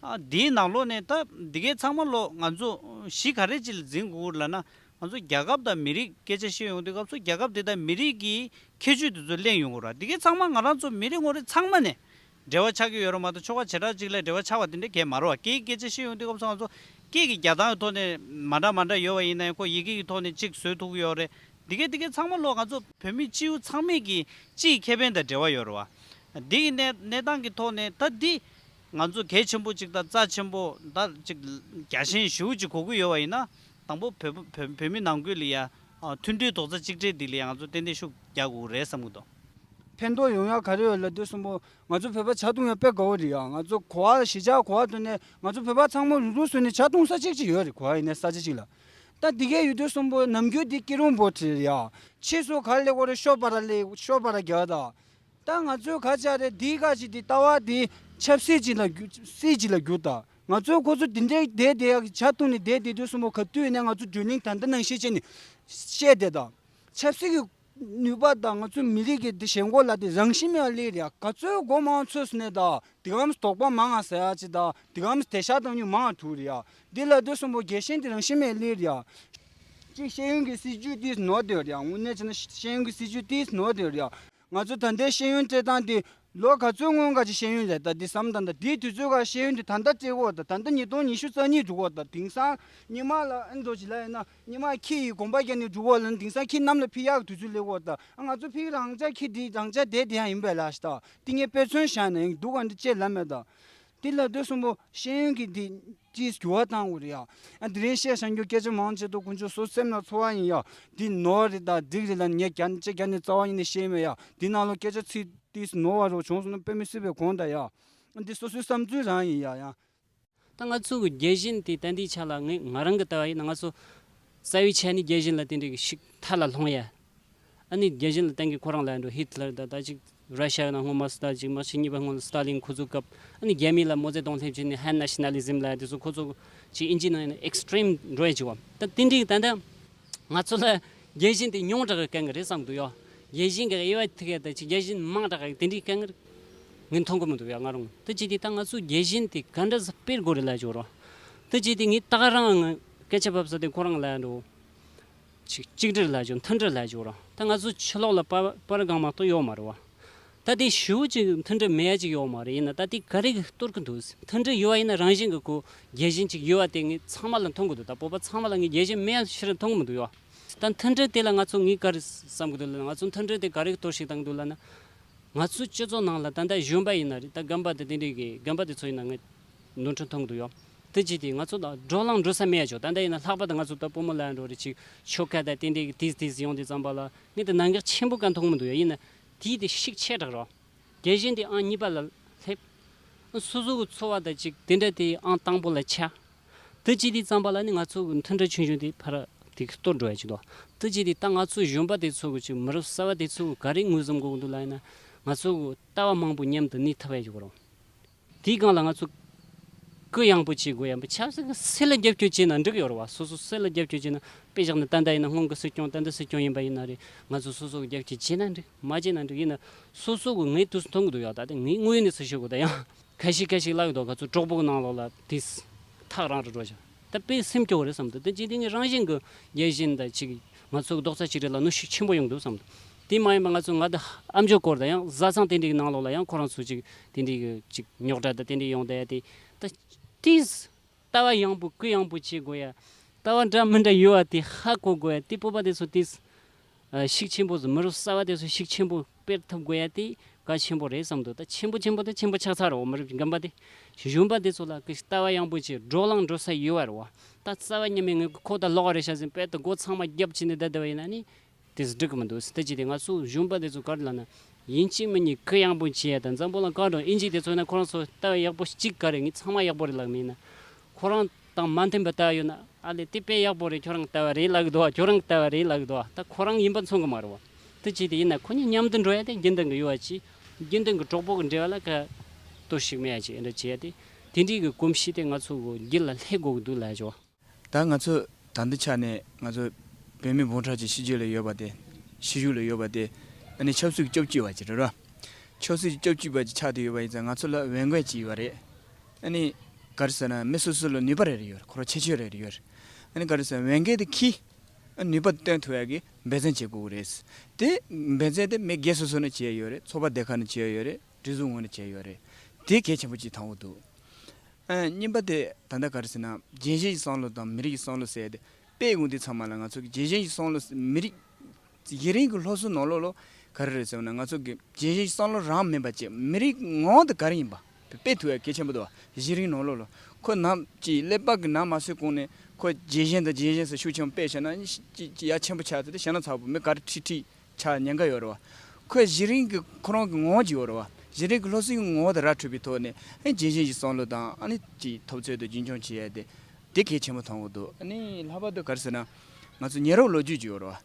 ཨ་འདིའི་ནང་ལོགས་ནས་ད་འདི་གའི་ཚང་མ་ལོ་ང་ཚོ་གཞི་ག་རེ་ཅིག་ལ་འཛིན་དགོས་ལབ་ན། ང་ཚོ་རྒྱལ་ཁབ་དང་མི་རིགས་སྐད་ཆ་བཤད་ཡོང་དུས་སྐབས་སུ་རྒྱལ་ཁབ་དེ་དང་མི་རིགས་ཀྱི་ཁྱད་ཆོས་དེ་ཚོ་གླེང་ཡོང་གི་རེད། འདི་གའི་ཚང་མ་ང་རང་ཚོ་མི་རེ་ངོ་རེ་ཚང་མ་ནས་འབྲེལ་བ་ཆགས་ཀྱི་ཡོད་རེད་མ་གཏོགས། ཆོལ་ཁ་བྱེ་བྲག་ཅིག་ལ་འབྲེལ་བ་ཆགས་པ་དེ་འདྲ་གང་ཡང་མ་རེད་བ། སྐད་ཡིག་སྐད་ཆ་བཤད་ཡོང་དུས་སྐབས་སུ་ང་ཚོ་སྐད་ཀྱི་རྒྱག་སྟངས་ཐོག་ནས་མ་འདྲ་མ་འདྲ་ཡོད་པ་ཡིན་ན་ཡང་། ཁོ་ཡི་གེ་གི་ཐོག་ནས་གཅིག་བཟོ་ཐུབ་ཀྱི་ཡོད་རེད། འདི་གའི་འདི་གའི་ཚང་མ་ལོ་ང་ཚོ་བོད་མི་སྤྱི་བོ་ཚང་མས་ཀྱི་སྤྱི་ཡི་ཁེ་ཕན་དང་འབྲེལ་བ་ཡོད་རེད་བ། འདི་གི་གནས་གནས་སྟངས་ཀྱི་ཐོག་ནས་ད་འདི་ང་ཚོ་གལ་ཆེན་པོ་གཅིག་དང་རྩ་ཆེན་པོ་ད་གཅིག་རྒྱལ་ཞེན་ཞེ་པོ་ཅིག་དགོས་ཀྱི་ཡོད་པ་ཡིན་ན། དང་པོ་བོད་བོད་བོད་མི་ནང་ཁུལ་ལ་ཡ་ཨ་མཐུན་སྒྲིལ་རྡོག་རྩ་གཅིག་སྒྲིལ་འདི་ལ་ཡ་ང་ཚོ་ཏན་ཏན་ཤུགས་རྒྱག་དགོས་རེད་བསམ་གྱི་འདུག་ཕན་ཐོགས་ཡོང་ཡ་ག་རེ་ཡོད་ལབ་དུས་གསུམ་པོ། ང་ཚོ་བོད་པ་ཇ་འཐུང་ཡ་དཔེ་དགའ་བོ་རེད་ཡ། ང་ཚོ་གོ་བ་གཞིས་ཆགས་གོ་བ་དུ་ནས་ང་ཚོ་བོད་པ་ཚང་མ་རུག་རུག་བཟོས་ནས་ཇ་འཐུང་ས་གཅིག་ཅིག་ཡོད་རེད། གོ་བ་ཡིན་ནའི་ས་ཆ་གཅིག་ལ། ད་འདི་གས་ཡོད་དུས་གསུམ་པོ་ནམ་རྒྱུན་འདི་སྐྱིད་རོང་བོ་ཁྲིད་རེད་ཡ། ཕྱིས་སུ་ག་རེ་ལས་གོ་རེ་ཤོ་པ་ར་ལས་ཤོ་པ་ར་རྒྱག་ད། ད་ང་ཚོའི་ཁ་ཆ་རེད་འདིའི་ཁ་ཅིག་འདི་ལྟ་བ་འདི་ཆབ་སྲིད་ཅིག་ལ་བསྒྱུར་སྲིད་ཅིག་ལ་བསྒྱུར་ད། ང་ཚོའི་ཁོ་ཚོ་འདི་འདྲའི་བསྡད་བསྡད་ཡག་གི་ཇ་འཐུང་ནས་བསྡད་བསྡད་དུས་གསུམ་པོ་ག་དུས་ནས་ང་ཚོ་བགྲོ་གླེང་ད་ལྟ་ནང་བཞིན་བྱས་ནས་བཤད་བསྡད་ད། ཆབ་སྲིད་ཀྱི་ནུས་པ་དང་ང་ཚོའི་མི་རིགས་ཀྱི་འདི་ཞེན་ཁོག་ལ་དེ་རང་བཞིན་མེད་པ་སླེབས་རེད་ཡ། ག་ཚོད་སྒོ་མང་ཚོས་ནས་ད་དེ་གམ་དོགས་པ་མང་ང་ཟ་ཡ་ཅིག་ད་དེ་གམ་དེ་ཤ་དང་ཉུ་མང་ང་ཐུག་རེད་ཡ། འདི་ལ་དུས་གསུམ་པོ་རྒྱལ་ཞེན་དེ་རང་བཞིན་མེད་སླེབས་རེད་ཡ། གཅིག་ཤེས་ཡོན་གྱི་སྲིད་ཇུས་དེ་ནོར་བསྡད་རེད་ཡ། དངོས་གནས་བྱས་ན་ཤེས་ཡོན་གྱི་སྲིད་ཇུས་དེ་ནོར་བསྡད་རེད་ཡ། ང་ཚོ་ད་ལྟའི་ཤེས་ཡོན་སྤྲད་སྟངས་དེ་ལོ་ག་ཚོད་སྔོན་ག་ཅིག་ཤེས་ཡོན་རེད་ད་འདི་བསམ་ད་ད་དེའི་དུས་ཚོད་ག་ཤེས་ཡོན་དེ་ད་ལྟ་སྤྲད་དགོས་ད། ད་ལྟ་ཉིས་སྟོང་ཉི་ཤུ་རྩ་གཉིས་འགྲོ་གོ་ད། དེང་སང་ཉི་མ་ལ་ཨ་འདྲ་ཅིག་ལ་ཡིན་ན་ཉི་མ་ཁྱི་ཡི་གོམ་པ་རྒྱག་ནས་འགྲོ་གོ་ལ་དེང་སང་ཁྱི་གནམ་ལ་ཕི་ཡག་གི་དུས་ཚོད་སླེབས་གོ་ད། ཨ་ང་ཚོ་ཕི་རང་ཅག་ཁྱི་འདི་རང་ཅག་བསྡད་དེ་ཡང་ཡིན་པས་ལ་ཤི་ད། དེ་ངས་དཔེ་མཚོན་བཞག་ན་ཡང་སྡུག་ག་འདི་ཅེས་ལབ་མེད་ད། དེ་ལ་དུས་གསུམ་པོ་ཤེས་ཡོན་གྱི་དེ་ཅིས་འགྱུར་བ་བཏང་དགོས་རེད་ཡ། ཨ་དེ་རིང་བཤད་བྱ་འགྱུར་སྐད་ཆ་མང་ཆེ་ཐོག་ཁོང་ཚོ་སོ་སེམས་ལ་ཚོར་བ་ཡིན་ཡ། འདི་ནོར་རེད་ད་འགྲིག་རེད་ལ་ངས་རྒྱ་ནས་ཅེ་རྒྱ་ནས་རྩ་བ་ཉིད་ནས་ཤེས་མེད་ཡ། འདི་ནང་ལོ་སྐད་ཆ་ཚིག་ཏིས་ནོར་བ་རོ་བྱུང་སོང་ན་དཔེ་མི་སྲིད་པའི་གོང་ད་ཡ། ཨ་འདི་སོ་སོའི་བསམ་ཚུལ་རང་ཡིན་ཡ་ཡ། ད་ང་ཚོ་གི་རྒྱལ་ཞེན་དེ་ད་འདི་ཆ་ལ་ངས་ང་རང་གི་ལྟ་བ་ཡིན་ན་ང་ཚོ་རྩ་བའི་ཆ་ནས་རྒྱལ་ཞེན་ལ་དེ་འདྲའི་གི་ཤིག་མཐའ་ལ་ལྷུང་ཡ། ཨ་ནི་རྒྱལ་ཞེན་ལ་བརྟེན་གྱི་ཁོ་རང་ལ་འགྲོ་ཧི་ཊི་ལར་ད་ད་ཅིག་ར་ཤ་ཡ་ན་སྔོན་མ་སི་ཏཱ་ཅིག་མ་ཤི་གཉིས་པ་སྔོན་ལ་སི་ཏཱ་ལིན་ཁོ་ཚོ་སྐབས། ཨ་ནི་རྒྱ་མི་ལ་མའོ་ཙེ་ཏུང་སླེབས་བྱས་ནས་ཧན་ན་ཤི་ན་ལི་ཛིམ་ལ་དེ་ཚོ་ཁོ་ཚོ་ཅིག་ཨིན་ཇི་ནང་ཡིན་ན་ཨེག་སི་ཊི་རིམ་འགྲོ་ཡ་ཅིག་བ། ད་དེ་འདྲའི་ད་ལྟ་ང་ཚོ་ལ་རྒྱལ་ཞེན་དེ་ཉུང་དྲགས་གི་དཀའ་ངལ་རེད་བསམ་འདུག་ཡ། རྒྱལ་ཞེན་གི་དབྱེ་བ་ཐིག་ཡ་ད་ཅིག་རྒྱལ་ཞེན་མང་དྲགས་གི་དེ་འདྲའི་དཀའ་ངལ་ངས་མཐོང་གི་མི་འདུག་ཡ་ང་རང་། ད་ཅི་དེ་ད་ང་ཚོ་རྒྱལ་ཞེན་དེ་ག་འདྲ་ཟ་སྤེལ་དགོས་རེད་ལ་ཅིག་བ། ད་ཅི་དེ་ངས་ད་ག་རང་ང་སྐད་ཆ་བབས་ས་དེ་ཁོ་རང་ལ་འགྲོ། ཅིག་གཅིག་སྒྲིལ་ལ་ཅིག་མཐུན་སྒྲིལ་ལ་ཅིག་ར། ད་ང་ཚོ་ཕྱི་ལོགས་ལ་པར་པར་གང་མ་གཏོགས་ཡོད་མ་རེད་བ། ད་དེ་ཞུ་ཅིག་མཐུན་སྒྲིལ་མེད་ཡ་ཅིག་ཡོད་མ་རེད། ཡིན་ན་ད་དེ་ག་རེ་གཏོར་གི་འདུག་མཐུན་སྒྲིལ་ཡོད་བ་ཡིན་ན་རང་བཞིན་གི་ཁོ་རྒྱལ་ཞེན་ཅིག་ཡོད་བ་དེ་ངས་ཚང་མ་ལ་མཐོང་གི་འདུག་ད་བོད་པ་ཚང་མ་ལ་ངས་རྒྱལ་ཞེན་མེད་ཡ་ཕྱིར་མཐོང་གི་མི་འདུག་ཡ། ད་མཐུན་སྒྲིལ་དེ་ལ་ང་ཚོ་ངས་ག་རེ་བསམ་གི་འདུག་ལབ་ན། ང་ཚོ་མཐུན་སྒྲིལ་དེ་ག་རེ་གཏོར་ཞིག་བཏང་གི་འདུག་ལབ་ན། ང་ཚོའི་སྤྱི་ཚོགས་ནང་ལ་ད་ལྟ་གཞོན་པ་ཡིན་ན་རེད། ད་རྒན་པ་དེ་དེ་འདྲའི་གི་རྒན་པ་དེ་ཚོ་ཡིན་ན་ངས་ནོར་འཁྲུལ་མཐོང་གི་འདུག་ཡོ། དེ་ཅི་དེ་ང་ཚོ་ད་བགྲོ་གླེང་འགྲོ་ས་མེད་ཡ་ཅོ། ད་ལྟ་ཡིན་ན་ལྷག་པར་དུ་ང་ཚོ་ད་བུ་མོ་ལ་འགྲོ་རེ་ཅིག་ཆོ་ག་ད་དེ་འདྲའི་གི་དེས་དེས་ཡོང་དུས་ཙམ་པ་ལ་ངས་ད་གནད་འགག་ཆེན་པོ་ག་མཐོང་མི་འདུག་ཡ། ཡིན་ན་དེའི་དེ་ཤུགས་ཆེ་དྲགས་རོ། རྒྱལ་ཞེན་དེ་ཨང་གཉིས་པ་ལ་སླེབས། སོ་སོ་གི་འཚོ་བ་ད་ཅིག་དེ་འདྲ་དེ་ཨང་དང་པོ་ལ་ཆགས། དེ་ཅི་དེ་ཙམ་པ་ལ་ནི་ང་ཚོ་གི་མཐུན་སྒྲིལ་ཆུང་ཆུང་དེ་ཕར་དེ་གཏོར་འགྲོ་ཡ་ཅིག་འདུག་དེ་ཅི་དེ་ད་ང་ཚོ་གཞོན་པ་དེ་ཚོ་གི་ཅིག་མི་རབས་གསར་བ་དེ་ཚོ་གི་ག་རེ་ངོས་འཛོམས་དགོས་ཀྱི་འདུག་ལབ་ཡིན་ན། ང་ཚོ་གི་ལྟ་བ་མང་པོ་མཉམ་དུ་གནས་ཐུབ་ཡ་ཅིག་དགོས་རོ། དེའི་སྒང་ལ་ང་ཚོ་ གུ་ཡངས་པོ་བྱེད་དགོས་ཡ། མི་ཆབ་སྲིད་ཀྱི་སྲིད་ལ་རྒྱབ་སྐྱོར་བྱས་ན་འགྲིག་ཡོད་རེད་བ། སོ་སོ་སྲིད་ལ་རྒྱབ་སྐྱོར་བྱས་ན། དཔེ་བཞག་ན་ད་ལྟ་ཡིན་ན་སྔོན་གྱི་སྲིད་སྐྱོང་ད་ལྟ་སྲིད་སྐྱོང་ཡིན་པ་ཡིན་ན་རེད། ང་ཚོ་སོ་སོ་གི་རྒྱབ་སྐྱོར་བྱས་ན་འགྲིག་མ་བྱས་ན་འགྲིག་ཡིན་ན་སོ་སོ་གི་ངའི་དུས་སུ་མཐོང་གི་འདུག་ཡ། ད་ལྟ་ངའི་དངོས་ཡོད་གནས་ཚུལ་ཞུ་དགོས། ད་ཡང་ཁ་ཤས་ཁ་ཤས་ལབ་ཡོད་དོ། ང་ཚོ་གྲོགས་པོ་གི་ནང་ལོགས་ལ་དེས་ཐག་རང་རུ་འགྲོ་བཞག་ད་དཔེ་སེམས་སྐྱོ་བོ་རེད་བསམ་འདུག་དེ་ཅི་དེ་ངས་རང་བཞིན་གྱི་རྒྱལ་ཞེན་དང་ཅིག་ང་ཚོ་གི་རྡོག་རྩ་གཅིག་སྒྲིལ་ལ་གནོན་ཤུགས་ཆེན་པོ་ཡོང་འདུག་བསམ་འདུག་དེ་མ་ཡིན་པ་ང་ཚོ་ང་ད་ཨ་མཆོག་སྐོར་དང་ཡང་བཟའ་ཚང་དེ་འདྲའི་ནང་ལོགས་ལ་ཡང་ཁོ་རང་ཚོ་ཅིག་དེ་འདྲའི་གི་ཅིག་རྙོག་དྲ་དང་དེ་འདྲའི་ཡོང་བསྡད་ཡ་དེ། ད་དེས་ལྟ་བ་ཡངས་པོ་གུ་ཡངས་པོ་བྱེད་དགོས་ཡ། ལྟ་བ་འདྲ་མི་འདྲ་ཡོད་པ་དེ་ཧ་གོ་དགོས་ཡ། དེ་སྤོབས་པ་དེ་ཚོ་དེས་ཨ་ཤུགས་ཆེན་པོ་བཟོ། མི་རབས་གསར་བ་དེ་ཚོ་ཤུགས་ཆེན་པོ་སྤེལ་ཐུབ་དགོས་ཡ་དེ་གལ་ཆེན་པོ་རེད་བསམ་འདུག་ད་ཆེན་པོ་ཆེན་པོ་དེ་ཆེན་པོ་ཆགས་ཚར་རོ། མི་རབས་རྒན་པ་དེ་གཞོན་པ་དེ་ཚོ་ལ་གི་ལྟ་བ་ཡངས་པོ་བྱེད། བགྲོ་གླེང་འགྲོ་ས་ཡོད་པ་རེད་བ། ད་རྩ་བ་ཉིད་ནས་ངས་ཁོ་ད་ལོག་རེད་ཤག་ཟིན་པས་ད་སྒོ་ཚང་མ་རྒྱབ་བྱས་ནས་བསྡད་བསྡད་པ་ཡིན་ན་ནི། དེ་འགྲིག་གི་མི་འདུག་དེ་ཅི་སྟེ་ང་ཚོ་གཞོན་པ་དེ་ཚོ་ག་རེ་ལབ་ན། ཡིན་གཅིག་མིན་གཉིས་གུ་ཡངས་པོ་བྱེད་ཡ་དང་འཛམ་བུ་གླིང་ག་འགྲོ་ཨིན་ཇི་དེ་ཚོ་ཡིན་ན་ཁོ་རང་ཚོ་ལྟ་བ་ཡག་པོ་གཅིག་ག་རེ། ངས་ཚང་མ་ཡག་པོ་རེད་ལབ་མིན་ན། ཁོ་རང་དང་མ་མཐུན་པ་ལྟ་བ་ཡོད་ན་ཨ་ལེ་དེ་དཔེ་ཡག་པོ་རེད། ཁྱོད་རང་ལྟ་བ་རེད་ལབ་གི་འདུག་བ། ཁྱོད་རང་ལྟ་བ་རེད་ལབ་གི་འདུག་བ། ད་ཁོ་རང་ཡིན་པ་མཚོན་གི་མ་རེད་བ། དེ་ཅི་སྟེ་ཡིན་ན་ཁོ་གཉིས་མཉམ་དུ་འགྲོ་ཡ་དེ་རྒྱུན་ལྡན་གི་ཡོད་བ་ཅི། རྒྱུན་ལྡན་གི་གྲོགས་པོ་གི་འབྲེལ་བ་ལ་ག་གཏོར་བཤིག་མེད་ཡ་ཅི་འདྲ་བྱེད་ཡ་དེ། དེ་འདྲའི་གི་གོམས་གཤིས་དེ་ང་ཚོ་གི་རྒྱུད་ལ་སླེབས་དགོས་གི་འདུག་ལབ་ཡ་ཅི་བ། ད་ང་ཚོ་ད་འདི་ཆ་ནས་ང་ཚོ་བོད་མི་འབུམ་ཕྲག་གཅིག་ཕྱི་རྒྱལ་ལ་ཡོད་པ་དེ། ཕྱི་རྒྱལ་ལ་ཡོད་པ་དེ་ཨ་ནི་ཆབ་སྲིད་ཀྱི་སྐྱབས་བཅོལ་བ་ཅིག་རེད་ར། ཆབ་སྲིད་ཀྱི་སྐྱབས་བཅོལ་བ་ཅིག་ཆགས་བསྡད་ཡོད་པ་ཡིན་ཙང་ང་ཚོ་ལ་འོས་འགན་ཅིག་ཡོད་རེད། ཨ་ནི་ག་རེ་ཟེར་ན་མི་སོ་སོ་ལ་ནུས་པ་རེ་རེ་ཡོད་རེད། ཁོ་རང་ཁྱད་ཆོས་རེ་རེ་ཡོད་རེད། ཨ་ནི་ག་རེ་ཟེར་ན་འོས་འགན་དེ་འཁྱེར། ཨ་ནུས་པ་སྟོན་ཐུབ་ཡ་གི་འབད་བརྩོན་བྱེད་དགོས་ཀྱི་རེད། དེ་འབད་བརྩོན་དེ་མི་སྒེར་སོ་སོ་ནས་བྱས་ཡོད་རེད། ཚོགས་པ་སྡེ་ཁག་ནས་བྱས་ཡོད་རེད། སྒྲིག་འཛུགས་ངོས་ནས་བྱས་ཡོད་རེད། དེ་གལ་ཆེན་པོ་ཅིག་མཐོང་གི་འདུག་ཨ་གཉིས་པ་དེ་ད་ལྟ་ག་རེ་ཟེར་ན་རྒྱལ་ཞེན་གྱི་བསམ་བློ་དང་མི་རིགས་ཀྱི་བསམ་བློ་ཟེར་ཡ་དེ་དཔེ་དགོངས་དེ་ཚང་མ་ལ་ང་ཚོ་གི་རྒྱལ་ཞེན་གྱི་བསམ་བློ་མི་རིགས་གཞི་རིམ་གྱི་སློབ་གསོ་ནང་ལོགས་ལ་ག་རེ་རེད་ཟེར་ན་ང་ཚོ་གི་རྒྱལ་ཞེན་གྱི་བསམ་བློ་རང་མིན་པ་བྱས་མི་རིགས་ངོ་བོ་དེ་ག་རེ་ཡིན་པ་དཔེ་ཐུབ་ཡ་གལ་ཆེན་པོ་འདུག་གཞི་རིམ་ནང་ལོགས་ལ་ཁོ་ནམ་ཅིག་ཀླད་པ་གི་ནང་མ་སོས་གོང་ནས་ཁོ་རྒྱལ་ཞེན་དང་རྒྱལ་ཞེན་ཟེར་ཤུགས་ཆེན་པོ་སྤེལ་བྱས་ན་ཅིག་ཅིག་ཡ་ཆེན་པོ་ཆགས་ཚེ་དེ་ཞེ་ན་ཚ་པོ་མི་ག་རེ་ཁྲིད་ཁྲིད། ཆགས་ཉེན་ཁ་ཡོད་རེད་བ། ཁོས་གཞི་རིམ་གྱི་ཁོ་རང་གི་ངོ་བོ་ཅིག་ཡོད་རེད་བ། གཞི་རིམ་གྱི་སློབ་གསོའི་ངོ་བོ་དེ་ར་འཕྲོད་པའི་ཐོག་ནས་ཨ་ནི་རྒྱལ་ཞེན་གྱི་བསམ་བློ་དང་ཨ་ནི་ཅིག་ཐོབ་ཚད་དུ་རྒྱུན་འཁྱོངས་བྱེད་ཡ་དེ་དེ་གལ་ཆེན་པོ་མཐོང་གི་འདུག་ཨ་ནི་ལྷག་པར་དུ་ག་རེ་ཟེར་ན་ང་ཚོ་ཉེ་རབས་ལོ་རྒྱུས་ཅིག་ཡོད་རེད་བ།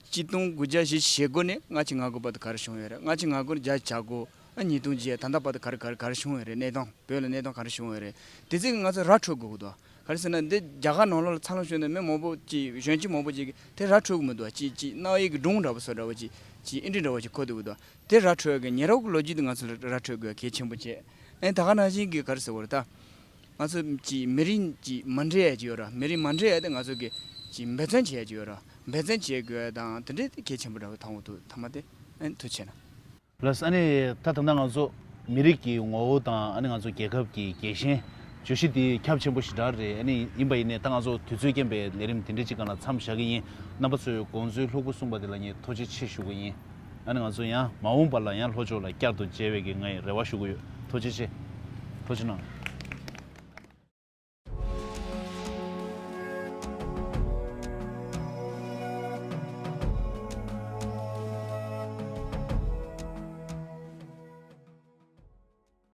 གཅིག་སྟོང་དགུ་བརྒྱ་ཞེ་དགུ་ནས་ལྔ་བཅུ་ང་དགུ་བར་དུ་ག་རེ་བྱུང་ཡོད་རེད། ལྔ་བཅུ་ང་དགུ་ནས་བརྒྱད་ཅུ་གྱ་དགུ། ཨ་ཉིས་སྟོང་བརྒྱད་ད་ལྟ་བར་དུ་ག་རེ་ག་རེ་ག་རེ་བྱུང་ཡོད་རེད། གནས་སྟངས་བོད་ལ་གནས་སྟངས་ག་རེ་བྱུང་ཡོད་རེད། དེ་ཚོ་ང་ཚོ་ར་འཕྲོད་དགོས་ཀྱི་འདུག་ག་རེ་ཟེར་ན་འདི་རྒྱ་གར་ནང་ལོགས་ལ་འཚར་ལོངས་བྱུང་ནས་མི་མང་པོ་ཅིག་གཞོན་སྐྱེས་མང་པོ་ཅིག་གིས་དེ་ར་འཕྲོད་ཀྱི་མི་འདུག་ཅིག་ཅིག་རྣ་བའི་གི་སྒྲུང་འདྲ་པོ་བཟོ་འདྲ་པོ་ཅིག་ཅིག་ཨིན་ཌི་འདྲ་པོ་ཅིག་གོ་བསྡད་ཀྱི་འདུག་དེ་ར་འཕྲོད་ཀྱི་ཉེ་རབས་ཀྱི་ལོ་རྒྱུས་དེ་ང་ཚོ་ལ་ར་འཕྲོད་དགོས་གལ་ཆེན་པོ་བྱས། ཨེ་ད་ག་ནང་བཞིན་གྱི་ག་རེ་ཟེར་དགོས་རེད་ད། ང་ཚོ་ཅིག་མི་རིགས་ཅིག་མ་འདྲེས་ཡ་ཅིག་ཡོད་ར། མི་རིགས་མ་འདྲེས་ཡ་དེ་ང་ཚོ་གི་ཅིག་འབད་བརྩོན་བྱེད་ཡ་ཅིག་ཡོད་ར། འབད་བརྩོན་བྱེད་དགོས་ཡ་དང་དེ་འདྲའི་དེ་གལ་ཆེན་པོ་འདྲ་པོ་མཐོང་གི་འདུག་ཐ་མ་དེ་ཨེ་ཐུགས་རྗེ་ཆེ་གནང་། ལགས་སོ། ཨ་ནི་ད་ད་ལྟ་ང་ཚོ་མི་རིགས་ཀྱི་ངོ་བོ་དང་ཨ་ནི་ང་ཚོ་རྒྱལ་ཁབ་ཀྱི་རྒྱལ་ཞེན་བརྗོད་གཞི་འདི་ཁྱབ་ཆེན་པོ་ཞེ་དྲག་རེད། ཨ་ནི་ཡིན་པ་ཡིན་ནའི་ད་ང་ཚོ་དུས་ཚོད་རྐྱེན་པས་ལས་རིམ་འདི་འདྲ་ཅིག་སྒང་ལ་མཚམས་བཞག་གི་ཡིན། རྣམ་པ་ཚོས་དགོངས་ཚུལ་ལྷུག་པོ་གསུངས་པ་དེ་ལ་ངས་ཐུགས་རྗེ་ཆེ་ཞུ་གི་ཡིན། ཨ་ནི་ང་ཚོ་ཡང་མ་འོངས་པ་ལ་ཡང་ལྷོ་ཕྱོགས་ལ་བསྐྱར་དུ་མཇལ་བའི་གི་ངས་རེ་བ་ཞུ་གི་ཡོད། ཐུགས་རྗེ་ཆེ། ཐུགས་རྗེ་གནང་།